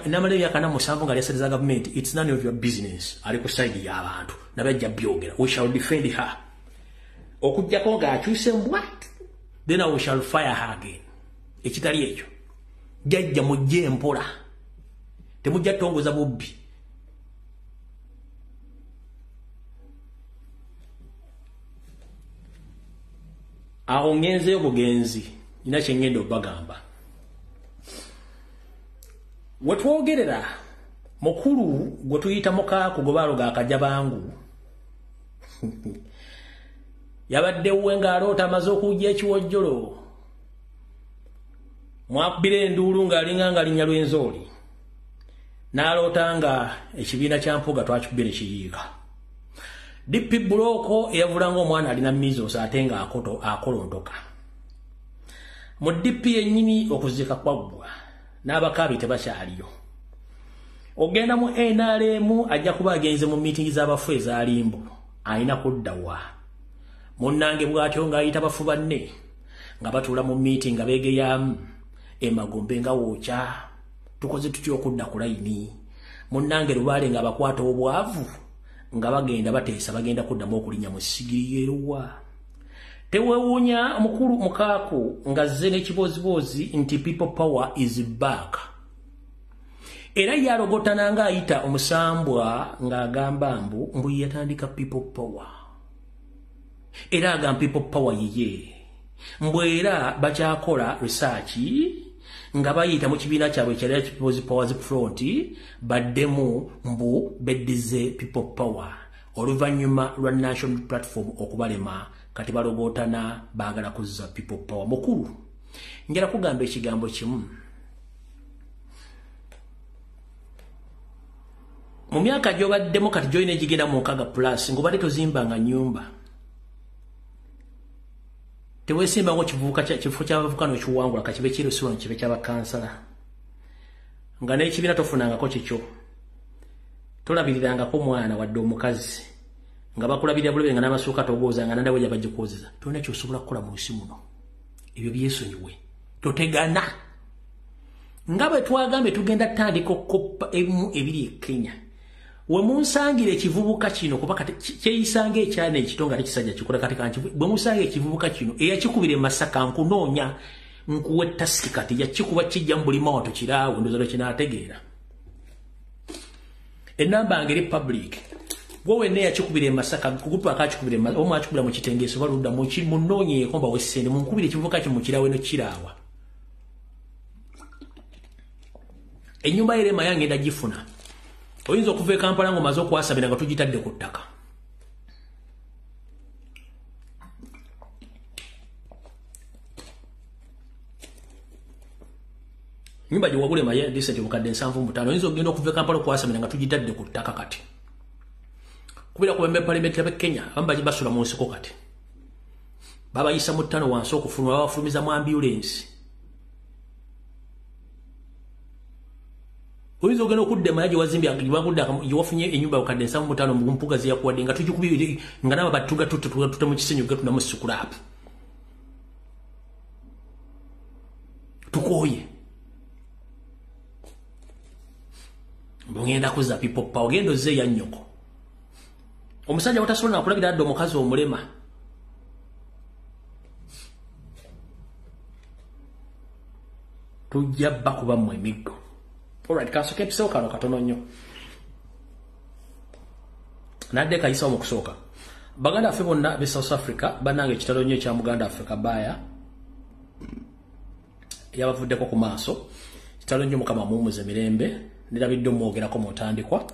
n'amala emyaka 47 nga alya za gavumenti, it's none of your business. Ali ku side y'abantu nabajja byogera. We shall defend her. Okuggyako ng'akyuse what? Then we shall fire her again. Ekitali ekyo jjajja mujje mpola, temujja tongoza bubbi. Awo ngenzeyo bugenzi nina kye ngenda obbagamba. Wetwogerera mukulu gwe tuyita mukaako gwe baaloga akajabangu Yabadde wuwe ng'aloota amaze okujja ekiwojjolo. Mwakubira enduulu ng'alinga nga linnya lw'enzooli. N'aloota nga ekibiina kya Mpuuga twakikubira ekiyiika. DP Buloko eyavulanga omwana alina measles ate nga akolontoka. Mu DP yennyini okuziika kwaggwa n'abakaabi tebakyaliyo. Ogenda mu NRM ajja kuba agenze mu meeting z'abafu ez'alimbo alina kudda wa. Munnange bw'atyo ng'ayita bafu banne nga batuula mu meeting nga beegeyamu emagombe nga wookya tukoze tutya okudda ku layini. Munnange Lubaale nga bakwata obwavu nga bagenda bateesa bagenda kuddamu okulinnya mu ssigiri yeeruwa. Tewewuunya mukulu Mukaaku ng'azze n'ekibooziboozi nti people power is back. Era yalogotana ng'ayita omusambwa ng'agamba mbu yatandika people power. Era agamba people power yiye. Mbu era bakyakola research nga bayita mu kibiina kyabwe ekyali People's Power Front baddemu mbu beddize people power oluvannyuma lwa National Platform okubalema kati balogotana baagala kuzza people power. Mukulu njala kugamba ekigambo kimu. Mu myaka gy'obaddemu kati gy'olina egigenda mu 6 plus ng'obadde tozimbanga nnyumba. Teweesimbango kifo ky'abavubuka n'okiwangula ka kibe ky'erusiwa kibe ky'abakansala. Nga n'ekibiina tofunangako kikyo. Tolabirirangako mwana wadde omukazi. Nga bakulabirira bulebe nga n'amasuuka togooza nga nandawe gye bagikwozeza. Tolina ky'osobola kukola mu nsi muno. Ebyo byesonyiwe. Totegana. Nga bwe twagambye tugenda tandika okukoppa ebimu ebiri e Kenya. We munsangira ekivubuka kino kuba kati kyeyisanga ekyana ekito nga tekisajja kikola kati kanki bwe munsanga ekivubuka kino eyakikubira e Masaka nkunoonya nkuwe tasiki kati yakikuba kijja mu buli maato kiraawe ndowooza kinaategeera. Ennamba yange eri public. Gwe wenna eyakikubira e Masaka kugupa akakikubira e Masaka omu akikubira mu kitengeeso oba ludda munoonyeeko mbawe ssente munkubire ekivubuka kino mu kiraawe no kiraawa. Ennyumba y'erema yange ndagifuna. Oyinza okuva e Kampala ng'omaze okwasabira nga tugitadde ku ttaka. Nyumba gye wagula emaye decent obukadde 75 oyinza okugenda okuva e Kampala okwasabira nga tugitadde ku ttaka kati. Kubeera ku bembe parliament y'e Kenya abamu bagi basula mu nsiko kati. Babayisa mu ttano wansi okufuluma babafulumiza mu ambulance. Oyinza ogenda okudda emaya gye wazimbye gye wafunye ennyumba obukadde 75 mu mpuga ze yakuwadde nga tugikubye nga nabo batuga tutte mu kisenyi gatunda mu sikulaapu. Tukooye. Ngenda kuzza people power ogenda ozze ya nnyoko. Omusajja watasobola nakulabira dda omukazi omulema. Tujja bakubamu emiggo. Alright, kasooka episode kano katono nnyo. Nadde kayisawo mu kusooka. Baganda ffe bonna b'e South Africa bannange ekitalo nnyo ekya Muganda Africa Baya yabavuddeko ku maaso. Kitalo nnyo Mukama amuwummuze mirembe. Nirabidde omwogerako mu ntandikwa.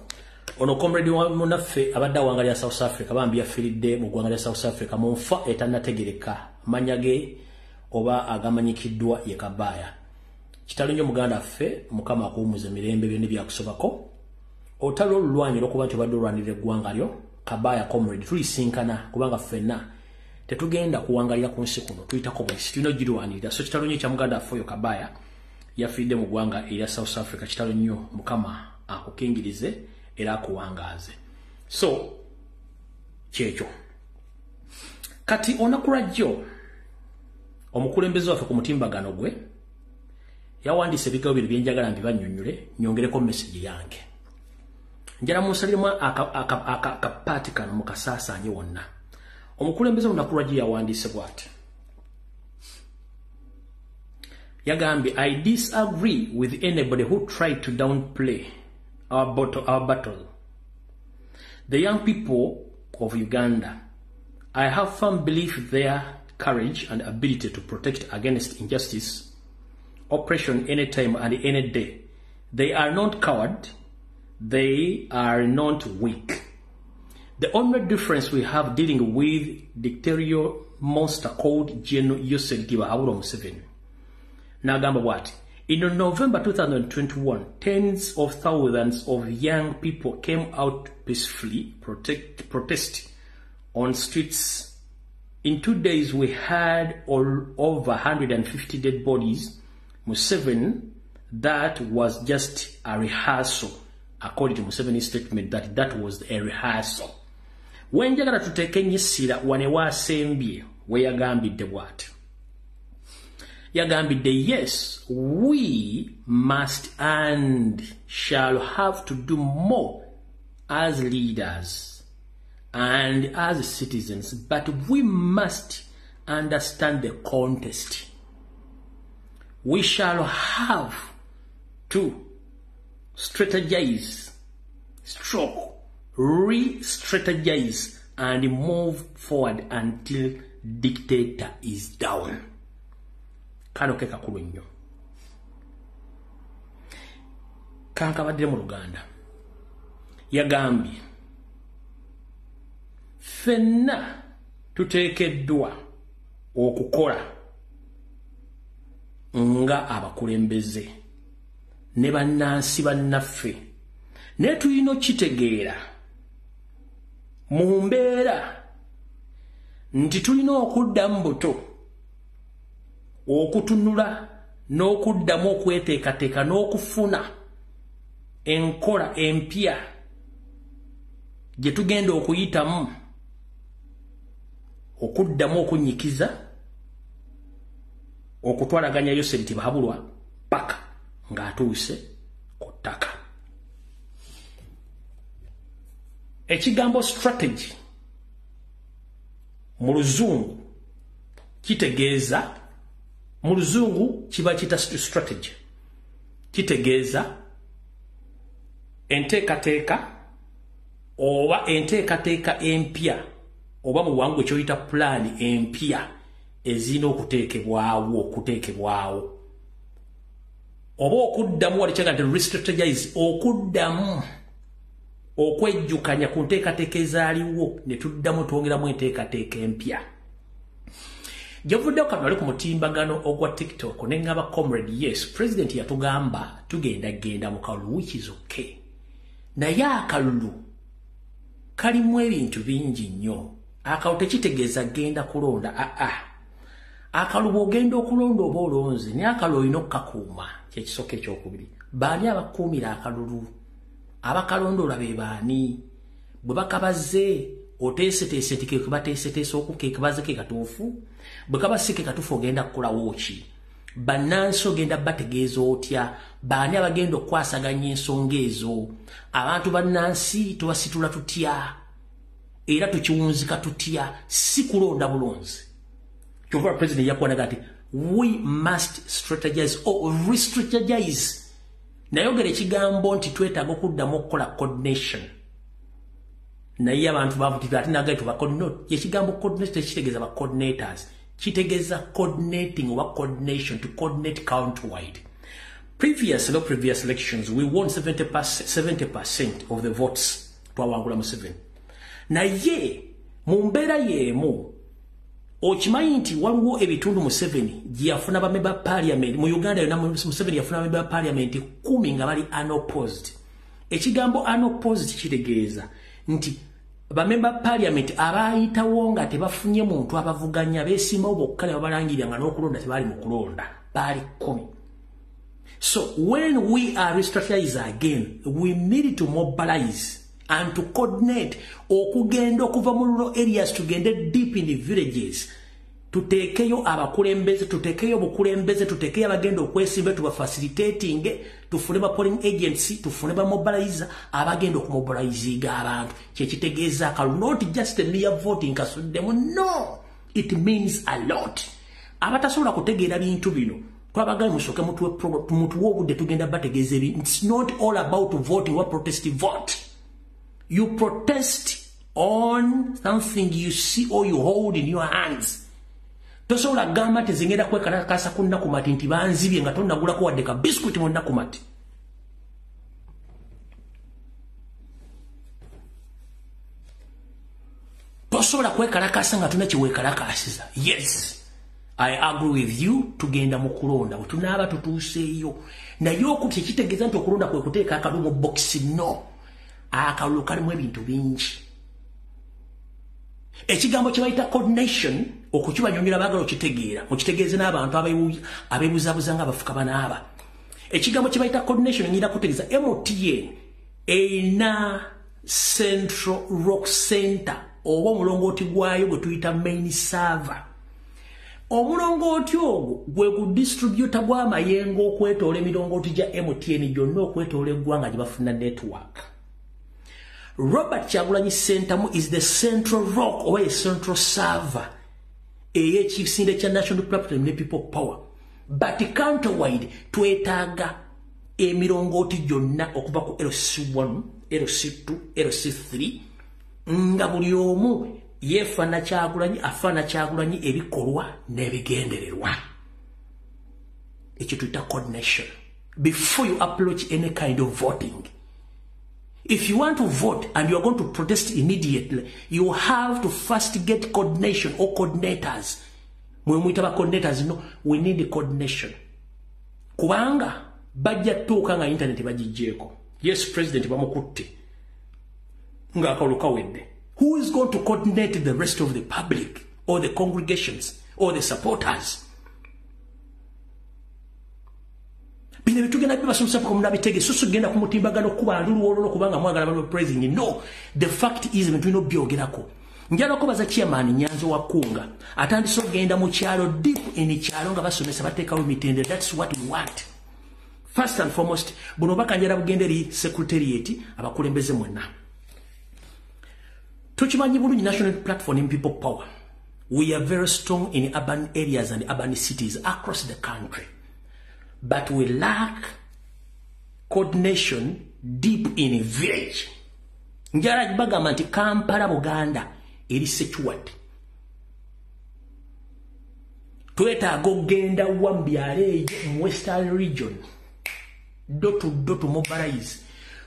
Ono comrade wa munnaffe abadde awanga lya South Africa bambi yafiiridde mu ggwanga lya South Africa mu nfa etannategereka. Amannya ge oba agamanyikiddwa ye Kabaya. Kitalo nnyo muganda ffe Mukama akuwummuze mirembe byonna byakusobako. Otalo olulwanyi olw'okuba nti obadde olwanirira eggwanga lyo Kabaya comrade tulisinkana kubanga ffenna tetugenda kuwangalira ku nsi kuno tuyitako bwesi tulina ogirwanirira. So kitalo nnyo ekya muganda waffe oyo Kabaya yafiiridde mu ggwanga erya South Africa. Kitalo nnyo Mukama akukingirize era akuwangaaze. So kyekyo. Kati olunaku lwa jjo omukulembeze waffe ku mutimbagano gwe yawandiise ebigambo bino bye njagala mbibannyonnyole nyongereko message yange. Njala munsaliremu akapaati kano mukasaasaanye wonna. Omukulembeze olunaku lwa jjo yawandiise bw'ati. Yagambye, I disagree with anybody who tried to downplay our battle. The young people of Uganda, I have firm belief their courage and ability to protect against injustice, oppression anytime and any day. They are not coward. They are not weak. The only difference we have dealing with dictatorial monster called General Yoweri Tibuhaburwa Museveni. N'agamba bw'ati, in November 2021, tens of thousands of young people came out peacefully protest on streets. In 2 days, we had all over 150 dead bodies. Museveni, that was just a rehearsal, according to Museveni's statement, that was a rehearsal. Wenjagala tuteeke essira wane wasembye we yagambidde bw'ati. Yagambidde, yes, we must and shall have to do more as leaders and as citizens, but we must understand the context. We shall have to strategize, stroke, re-strategize and move forward until dictator is down. Kano ke kakulu nnyo. Kankabaddire mu Luganda. Yagambye, ffenna tuteekeddwa okukola nga abakulembeze ne bannansi bannaffe, naye tulina okukitegeera mu mbeera nti tulina okuddamu buto, okutunula n'okuddamu okweteekateeka n'okufuna enkola empya gye tugenda okuyitamu okuddamu okunyikiza okutwalaganya Yoweri Tibuhaburwa paka ng'atuuse ku ttaka. Ekigambo strategy mu Luzungu kitegeeza, mu Luzungu kiba kita strategy, kitegeeza enteekateeka oba enteekateeka empya oba mu bwangu ekyoyita pulaani empya ezirina okuteekebwawo oba okuddamu wali kyaga nti re-strategize, okuddamu okwejjukanya ku nteekateeka ezaaliwo ne tuddamu twongeramu enteekateeka empya. Gyevuddeko kano wali ku mutimbagano ogwa TikTok ne ŋŋamba comrade, yes, president yatugamba tugenda genda mu kalulu, which is okay, naye akalulu kalimu ebintu bingi nnyo. Akalulu tekitegeeza genda kulonda, aa akalulu bw'ogenda okulonda oba olonze, naye akalulu olina okukakuuma. Kyekisooka. Ekyokubiri, baani abakuumira akalulu? Abakalondoola be baani? Bwe bakabaze oteeseteese nti kebateeseteese okukebaze ke katuufu, bwe kaba si ke katuufu ogenda kukolawo ki? Bannansi ogenda bategeeza otya? Baani abagenda okukwasaganya ensonga ezo? Abantu bannansi tubasitula tutya era tukiwunzika tutya? Si kulonda bulonzi. Kyova president yakwanaga nti we must strategize or re-strategize. Nayogera ekigambo nti twetaaga okuddamu okukola coordination, naye abantu bavutira ate nagaye tuba coordinate. Ekigambo coordination tekitegeeza ba coordinators, kitegeeza coordinating oba coordination, to coordinate countywide. Previous elections we won 70% of the votes, twawangula Museveni, naye mu mbeera y'emu okimanyi nti waliwo ebitundu Museveni gye yafuna ba member parliament mu Uganda yonna. Museveni yafuna ba member parliament 10 nga bali unopposed. Ekigambo unopposed kitegeeza nti ba member parliament abayitawo nga tebafunye muntu abavuganya, beesimbawo bokka ne babalangirira nga n'okulonda tebaali mu kulonda, baali 10. So when we are re-strategize again, we need to mobilize and to coordinate okugenda okuva mu rural areas tugende deep in the villages, tuteekeyo abakulembeze, tuteekeyo obukulembeze, tuteekeyo abagenda okwesimba, tuba facilitating, tufune ba polling agents, tufune ba mobilizer abagenda okumobilizinga abantu. Kyekitegeeza akalulu, not just a mere voting kasuddemu, no, it means a lot. Abatasobola kutegeera bintu bino twabagambye musooke mutuwe obudde, tugenda bategeeza ebi. It's not all about voting or protest vote. You protest on something you see or you hold in your hands. Tosobola kugamba nti zingenda kwekalakasa ku Nakumatt nti banzibye nga tonnagulako wadde ka biscuit mu Nakumatt. Tosobola kwekalakasa nga tuna kyeweekalakasiza. Yes, I agree with you, tugenda mu kulonda bwe tunaaba tutuuseeyo. Naye okutya kitegeeza nti okulonda kwe kuteeka akalulu mu bokisi. No, akalulu kalimu ebintu bingi. Ekigambo kye bayita coordination okukibanyonyola baagala okitegeera, mukitegeeze n'abantu abeebuzaabuza nga abafuka banaaba. Ekigambo kye bayita coordination ngenda kutegeeza MTN erina Central Rock Center oba omulongooti gwayo gwe tuyita main server. Omulongooti ogwo gwe gu distributor gw'amayengo okwetoola emirongooti gya MTN gyonna okwetoola eggwanga gye bafuna network. Robert Kyagulanyi Ssentamu is the central rock oba a central server ey'ekisinde kya National Platform ne People Power. But countrywide twetaaga emirongooti gyonna okuva ku LC1, LC2, LC3 nga buli omu yeefaana Kyagulanyi, afaana Kyagulanyi ebikolwa n'ebigendererwa. Ekyo tuyita coordination. Before you approach any kind of voting, if you want to vote and you are going to protest immediately, you have to first get coordination or coordinators. Mwe muyita ba coordinators, no, we need coordination. Kubanga bajja tuuka nga internet bagiggyeko. Yes, president bamukutte ng'akalulu kawedde. Who is going to coordinate the rest of the public or the congregations or the supporters? Bino bitugenda bibasomesa paka munabitege. So genda ku mutimbagano kuba ndulu ololo kubanga mwagala abantu praising. No, the fact is ebintu tulina obyogerako. Njala okubaza chairman Nyanzo wa Kunga atandise okugenda mu kyalo, deep in kyalo, nga basomesa bateekawo emitendera. That's what we want. First and foremost, buno bakanjala bugenda eri secretariat, abakulembeze mwenna. Tukimanyi bulungi National Platform in People Power, we are very strong in urban areas and urban cities across the country, but we lack coordination deep in village. Njala bagamba nti Kampala Buganda eri secured. Twetaaga okugenda wa mu byalo eyo mu western region, door to door, to mobilize,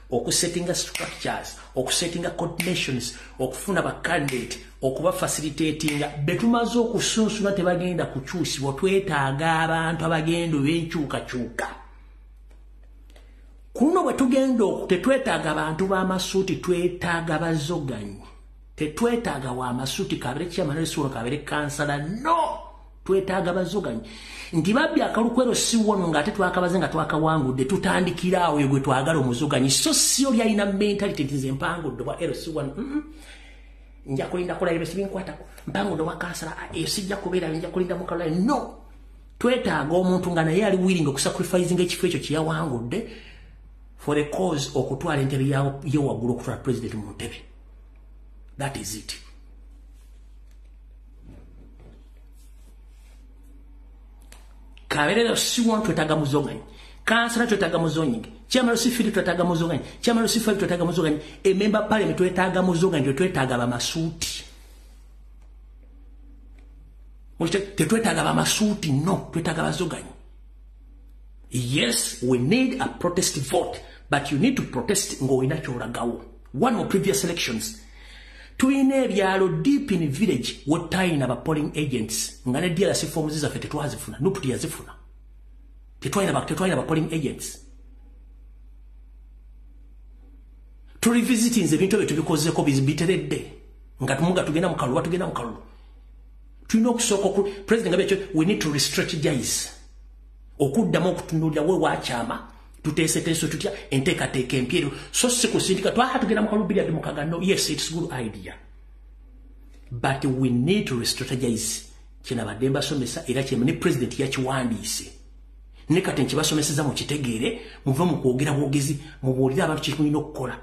okusettinga structures, okusettinga coordinations, okufuna ba candidate, okuba facilitatinga. Betumaze okusunsula tebagenda kukyusibwa. Twetaaga abantu abagenda b'enkyukakyuka. Kuno bwe tugenda, tetwetaaga abantu b'amasuuti, twetaaga bazoganyi. Tetwetaaga w'amasuuti, kabere chairman w'essomero, kabere kansala, no, twetaaga bazoganyi. Nti babbi akalukwero si wono ng'ate twakabaze nga twakawangudde, tutandikira awo gwe twagala omuzoganyi. So si oli alina mentality nti nze mpangudde bwa LC1, nja kulinda kola ebyo sibinkwatako, mpangudde bwa kansala, eyo sijja kubeera, nja kulinda mukalula. No, twetaaga omuntu nga naye ali willing okusacrificing ekifo ekyo kyeyawangudde for the cause, okutwala entebe ye waggulu, okutwala president mu ntebe. That is it. Kaberero si want, twetaaga muzoganyi. Kansala twetaaga muzoganyi. Chairman LC3 twetaaga muzoganyi. Chairman LC5 twetaaga muzoganyi. E member parliament twetaaga muzoganyi. Tetwetaaga bamasuuti. Tetwetaaga bamasuuti, no, twetaaga bazoganyi. Yes, we need a protest vote, but you need to protest ng'olina kyolagawo. One of previous elections, tulina ebyalo deep in village wetayina ba polling agents, nga ne DRC forms zaffe tetwazifuna, NUP teyazifuna. Tetwalina ba polling agents. Turevisitinze ebintu ebyo, tubikozeeko, biteredde nga tumuga tugenda mu kalulu, tugenda mu kalulu. Tulina okusooka, president nga byekyo, we need to restrategize, okuddamu okutunuulira we wakyama, tuteeseteese tutya enteekateeka empya ero, so si kusindika twaha tugenda mu kalulu 2026. No, yes, it's good idea, but we need to restrategize. Kyenabadde mbasomesa era kyemu ne president yakiwandiise, ne kati nkibasomeseza mukitegeere, muve mu kwogera bwogezi, mubuulire abantu kyemulina okukola.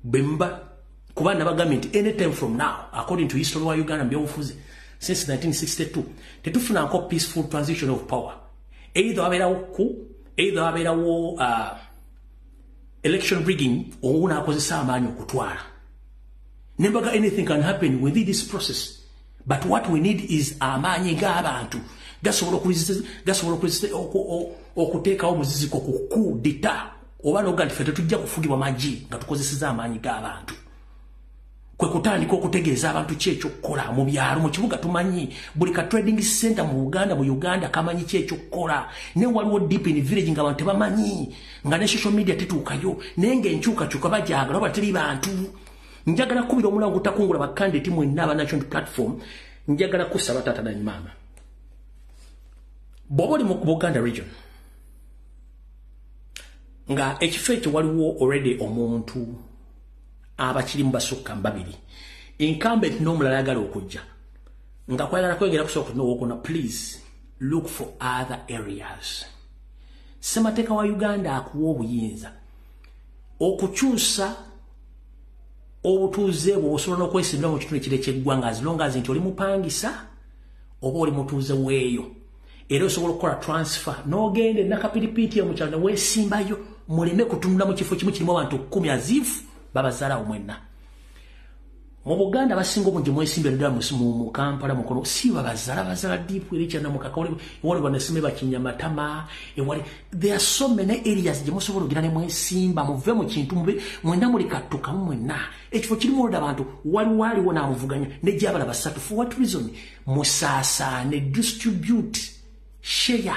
Bwe muba kuba nabagambye nti anytime from now, according to history wa Uganda mu byobufuzi since 1962, tetufunanko peaceful transition of power. Either wabeerawo ku either wabeerawo election rigging oba naakozesa amaanyi okutwala. Nembaga anything can happen within this process, but what we need is amaanyi g'abantu gasobola okuteekawo omuziziko ku coup d'etat, oba noga nti ffe tetujja kufugibwa magi nga tukozeseza amaanyi g'abantu. Kwe kutandika okutegeeza abantu ki ekyokukola mu byalo, mu kibuga tumanyi buli ka trading center mu Uganda, mu Uganda kamanyi ki ekyokukola. Ne waliwo deep in village nga abantu tebamanyi, nga ne social media tetuukayo, naye ng'enkyukakyuka bajagala oba teri bantu. Njagala kubira omulango gutakungula bakandidate mwenna aba National Platform, njagala kusaba taata na maama. Bw'oba oli mu Buganda region nga ekifo ekyo waliwo already omuntu abakirimu basukka mbabiri, incumbent n'omulala ayagala okujja nga kwayagala kwengera kusooka n'owokuna, please look for other areas. Ssemateeka wa Uganda akuwa obuyinza okukyusa obutuuze bwo, osobola n'okwesimbira mu kitundu ekiro eky'eggwanga as long as nti oli mupangisa oba oli mutuuze weeyo, era osobola okukola transfer n'ogenda enakapiripiiti eyo mu kyalo ne weesimbayo. Muleme kutunula mu kifo kimu kirimu abantu 10 azifu babazaalawo mwenna. Mu Buganda abasinga obungi mwesimbira ddala mu Kampala, Mukono, si babazaala, bazaala deep era ekyanamuka ewali banasime bakinyamatama ewali. There are so many areas gye musobola ogira ne mwesimba, muve mu kintu mube mwenna muli kattukamu mwenna. Ekifo kirimu olwo abantu waliwo aliwo n'amuvuganya ne gyabala basatu. For what reason? Musaasaane, distribute, share,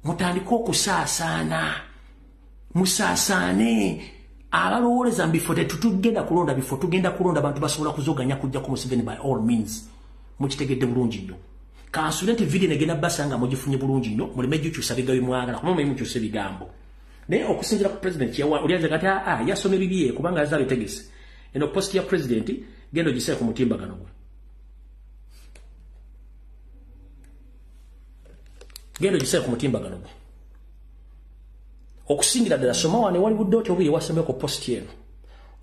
mutandike okusaasaana, musaasaane. Abalowoleza mu bifo tetutugenda kulonda bifo, tugenda kulonda abantu basobola kuzoganya kujja ku Museveni by all means. Mukitegedde bulungi nnyo. Kansule nti video negenda basanga mugifunye bulungi nnyo, muleme gikyusa bigabi mwagala, kuba mumanyi mukyusa ebigambo. Naye okusinziira ku president oli kati yasomye bibye kubanga azza abitegese. Eno post ya president genda ogiseeko ku mutimbagano gwe. Genda ogiseeko ku mutimbagano gwe. Okusingira ddala soma wano wali budde oti obiri wasembeyo ku post eno,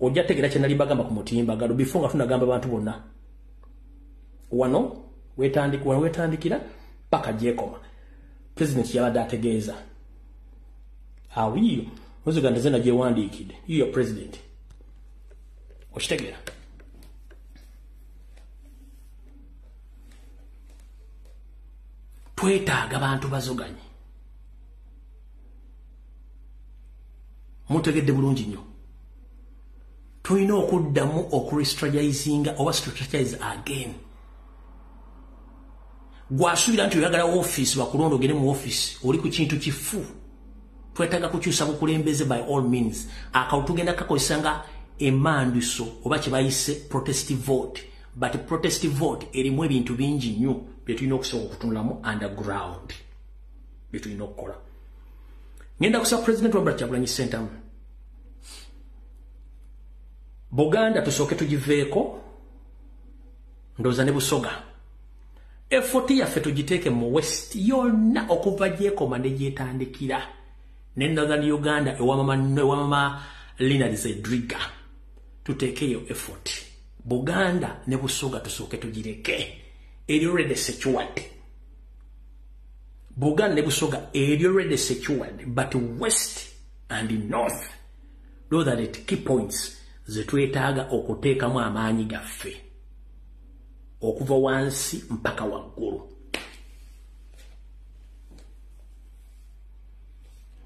ojja tegeera kye nali mbagamba ku mutimbagano before nga tunagamba abantu bonna. Wano wetandikira paka gyekoma. President yabadde ategeeza awo yiyo muziganda ze nagyewandiikidde yiyo president, okitegeera. Twetaaga bantu bazoganye. Mutegedde bulungi nnyo. Tulina okuddamu okurestrategizinga oba strategize again. Gwasuubira nti oyagala woofiisi bakulonda ogende mu woofiisi, oli ku kintu kifu. Twetaaga kukyusa bukulembeze by all means. Akalulu tugenda kakozesa nga emanduso oba kye bayise protest vote, but protest vote erimu ebintu bingi nnyo bye tulina okusooka okutunulamu underground, bye tulina okukola. Ngenda kusaba President Robert Kyagulanyi Ssentamu, Buganda tusooke tugiveeko, ndowooza ne Busoga. Effort yaffe tugiteeke mu West yonna okuva gyekoma ne gyetandikira, ne Northern Uganda ewamama Leonard Zedriga, tuteekeyo effort. Buganda ne Busoga tusooke tugireke, eri already secured. Buganda ne Busoga eri already secured, but West and North, those are the key points ze twetaaga okuteekamu amaanyi gaffe okuva wansi mpaka waggulu.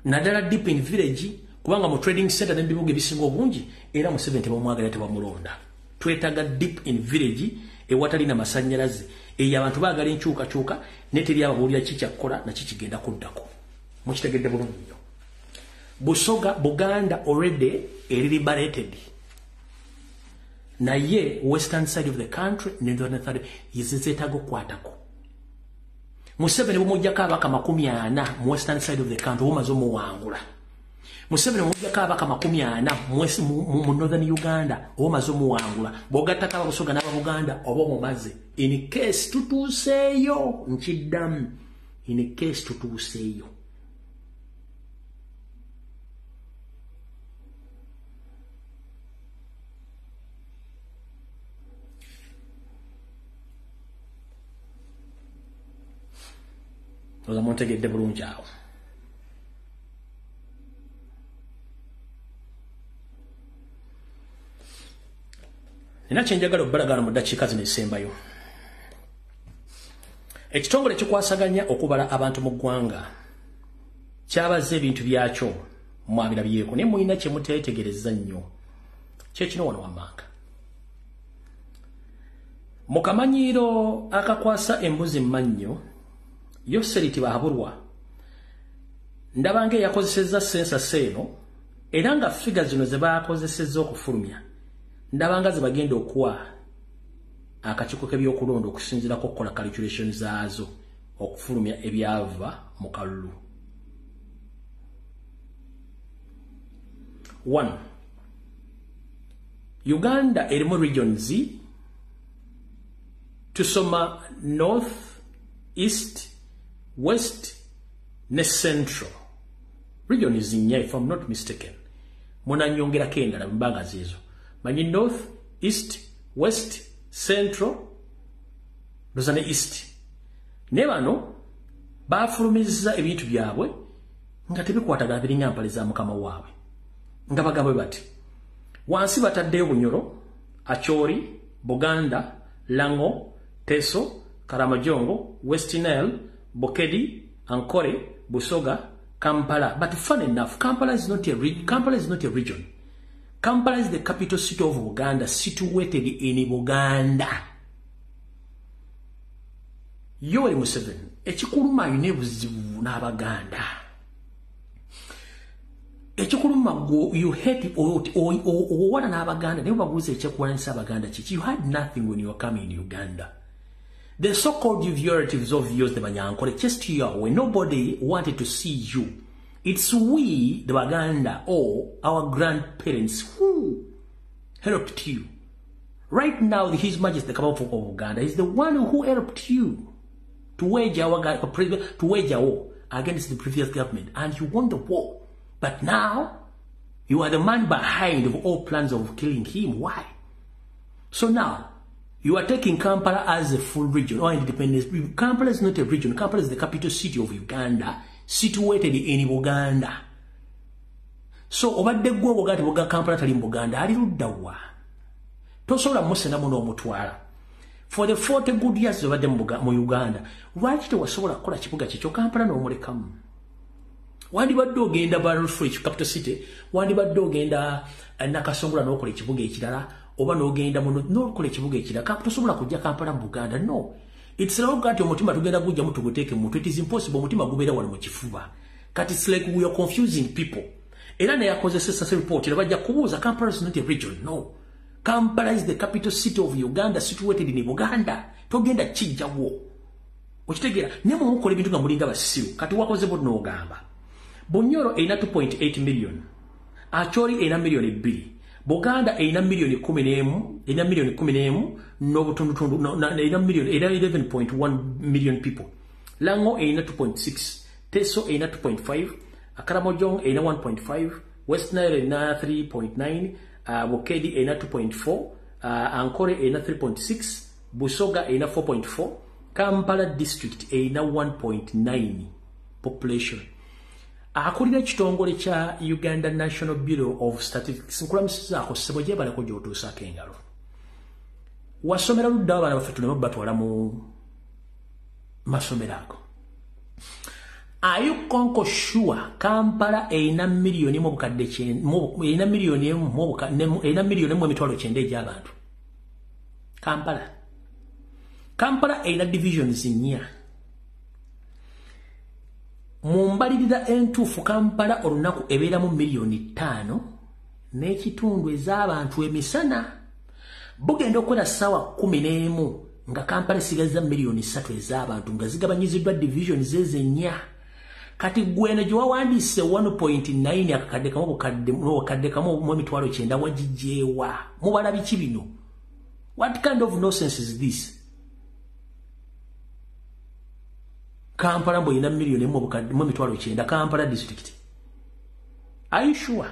Naddala deep in village, kubanga mu trading center n'ebibuga ebisinga obungi era Museveni tebamwagala, tebamulonda. Twetaaga deep in village ewatali na masannyalaze, eyo abantu baagala enkyukakyuka ne teri ababuulira ki kyakkola na ki kigenda kuddako. Mukitegedde bulungi nnyo. Busoga, Buganda already eri liberated, naye western side of the country ne northern side yezeetaaga okukwatako. Museveni bw'omuggyako abaka 40 mu western side of the country omaze omuwangula. Museveni bw'omuggyako abaka 40 mu northern Uganda omaze omuwangula. Bw'ogattako Ababusoga n'Ababuganda oba omumaze. In case tutuuseeyo, nkiddamu, in case tutuuseeyo. Oza muntegedde bulungi awo. Nina kye njagala okubalagana mu ddakiika zino ezisembayo. Ekitongole ekikwasaganya okubala abantu mu ggwanga kyabaze ebintu byakyo mwabirabyeko, naye mulina kye muteetegereza nnyo. Kye kino wano wammanga. Mu kamanyiiro akakwasa embuzi mmannyo, Yoweri Tibuhaburwa ndaba ng'eyakozesezza census eno, era nga figure zino ze baakozesezza okufulumya ndaba nga ze bagenda okuwa akakiiko k'ebyokulonda okusinziirako okukola calculation zaazo okufulumya ebyava mu kalulu. 1. Uganda erimu regions tusoma North, East, West ne Central. Regions nnya, if I'm not mistaken. Munanyongerako endala mbanga zizo. Manyi North, East, West, Central, ndoza ne East. Ne bano bafulumizza ebintu byabwe nga tebikwatagana, biringa mpale za mukama waabwe. Nga bagamba bati wansi bataddeyo Bunyoro, Acholi, Buganda, Lango, Teso, Karamojong, West Nile, Bukedi, Ankole, Busoga, Kampala. But fun enough, Kampala is not a region. Kampala is the capital city of Uganda, situated in Uganda. Yoweri Museveni, ekikuluma alina obuzibu n'Abaganda. Ekikuluma you hate owala n'Abaganda, naye babuuza ekyekulwanyisa Abaganda kiki? You had nothing when you were coming in Uganda. The so-called relatives of yours, the Banyankole, chased you away. Nobody wanted to see you. It's we, the Baganda, or our grandparents who helped you. Right now, His Majesty the Kabaka of Uganda is the one who helped you to wage a war against the previous government, and you won the war. But now, you are the man behind of all plans of killing him. Why? So now, you are taking Kampala as a full region or independence. Kampala is not a region. Kampala is the capital city of Uganda, situated in Uganda. So, obadde gwe bw'ogamba nti Kampala tali mu Buganda, ali ludda wa? Tosobola musenamu n'omutwala. For the 40 good years obadde mu Uganda, lwaki tewasobola kukola kibuga kikyo Kampala n'omulekamu? Wandibadde ogenda Barrel capital city, wandibadde ogenda Nakasongola n'okola ekibuga ekirala, oba n'ogenda muno n'okola ekibuga ekirala. Tosobola kujja Kampala mu Buganda, no. It's like nti omutima tugenda gujjamu tuguteeke mu mutwe. It is impossible, omutima gubeera wano mu kifuba. Kati it's like we are confusing people. Era neyakozesa report, era bajja kubuuza Kampala is not a region, no. Kampala is the capital city of Uganda, situated in Uganda. Togenda kijjawo. Okitegeera, naye mukola ebintu nga mulinga basiru. Kati wakoze bo n'ogamba. Bunyoro erina 2.8 million. Acholi erina miliyoni 2. Buganda erina miliyoni 11, erina miliyoni 11 n'obutundutundu, erina miliyoni 11.1 million people. Lango erina 2.6, Teso erina 2.5, Karamojong erina 1.5, West Nile erina 3.9, Bukedi erina 2.4, Ankole erina 3.6, Busoga erina 4.4, Kampala district erina 1.9 population. Akulira ekitongole kya Uganda National Bureau of Statistics, nkulamusizaako ssebo, gyebaleko gy'otuusaako engalo. Wasomera ludda abaana baffe tuleme batwala mu masomero ago. Are you konko sure Kampala erina miliyoni mu bukadde erina miliyoni emu emitwalo 90 egy'abantu? Kampala. Kampala erina divisions 4. Mu mbalirira entuufu Kampala olunaku ebeeramu miliyoni 5 n'ekitundu ez'abantu emisana. Bugenda okukola ssaawa 11 nga Kampala esigazza miliyoni 3 ez'abantu nga zigabanyiziddwa divisions ezo 4. Kati gweno gye wawandiise 1.9 akakadde kamu obukadde kamu mu emitwalo 90 wagigyewa? Mubala biki bino? What kind of nonsense is this? Kampala mbu erina miliyoni mu emitwalo 90 Kampala district. Are you sure?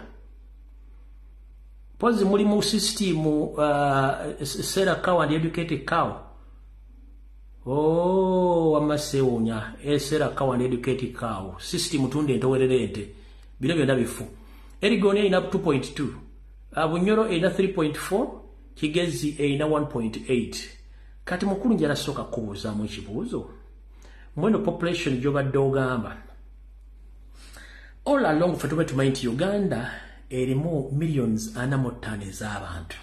Pozi muli mu system sell cow and educate cow. Oh, wamma sell cow and educate cow. System tunde entowerere ente. Bino byonna bifu. Elgon erina 2.2. Bunyoro erina 3.4. Kigezi erina 1.8. Kati mukulu njala sooka kubuuzaamu ekibuuzo. Mweno population gy'obadde ogamba. All along ffe tube tumanyi nti Uganda erimu millions 45 ez'abantu.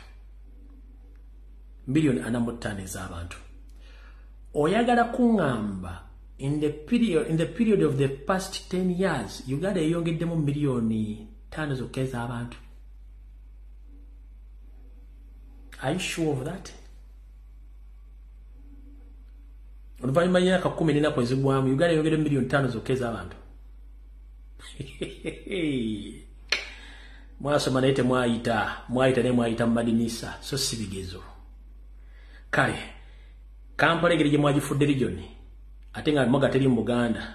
45 ez'abantu. Oyagala kuŋŋamba in the period of the past 10 years Uganda eyongeddemu 5 million zokka ez'abantu. Are you sure of that? Oluvannyuma y'emyaka 14 ezigwamu Uganda eyongeddemu 5 million zokka ez'abantu. Mwasoma naye temwayita, mwayita naye mwayita mu madinisa, so si bigezo. Kale Kampala engeri gye mwagifudde region, ate nga moga teri mu Buganda,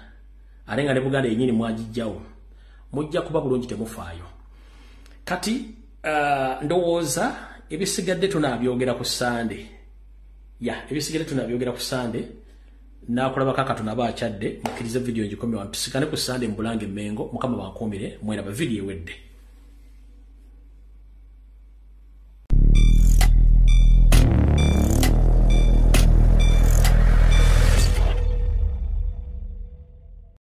ate nga ne Buganda yennyini mwagijjawo, mujja kuba bulungi, temufaayo. Kati ndowooza ebisigadde tunaabyogera ku Sande. Ya, ebisigadde tunaabyogera ku Sande. Nakulabako akatono aba akyadde. Mukkirize video ngikomye wano, tusikane ku Sande mu Bulange Mengo. Mukama bankuumire, mweraba. Video ewedde.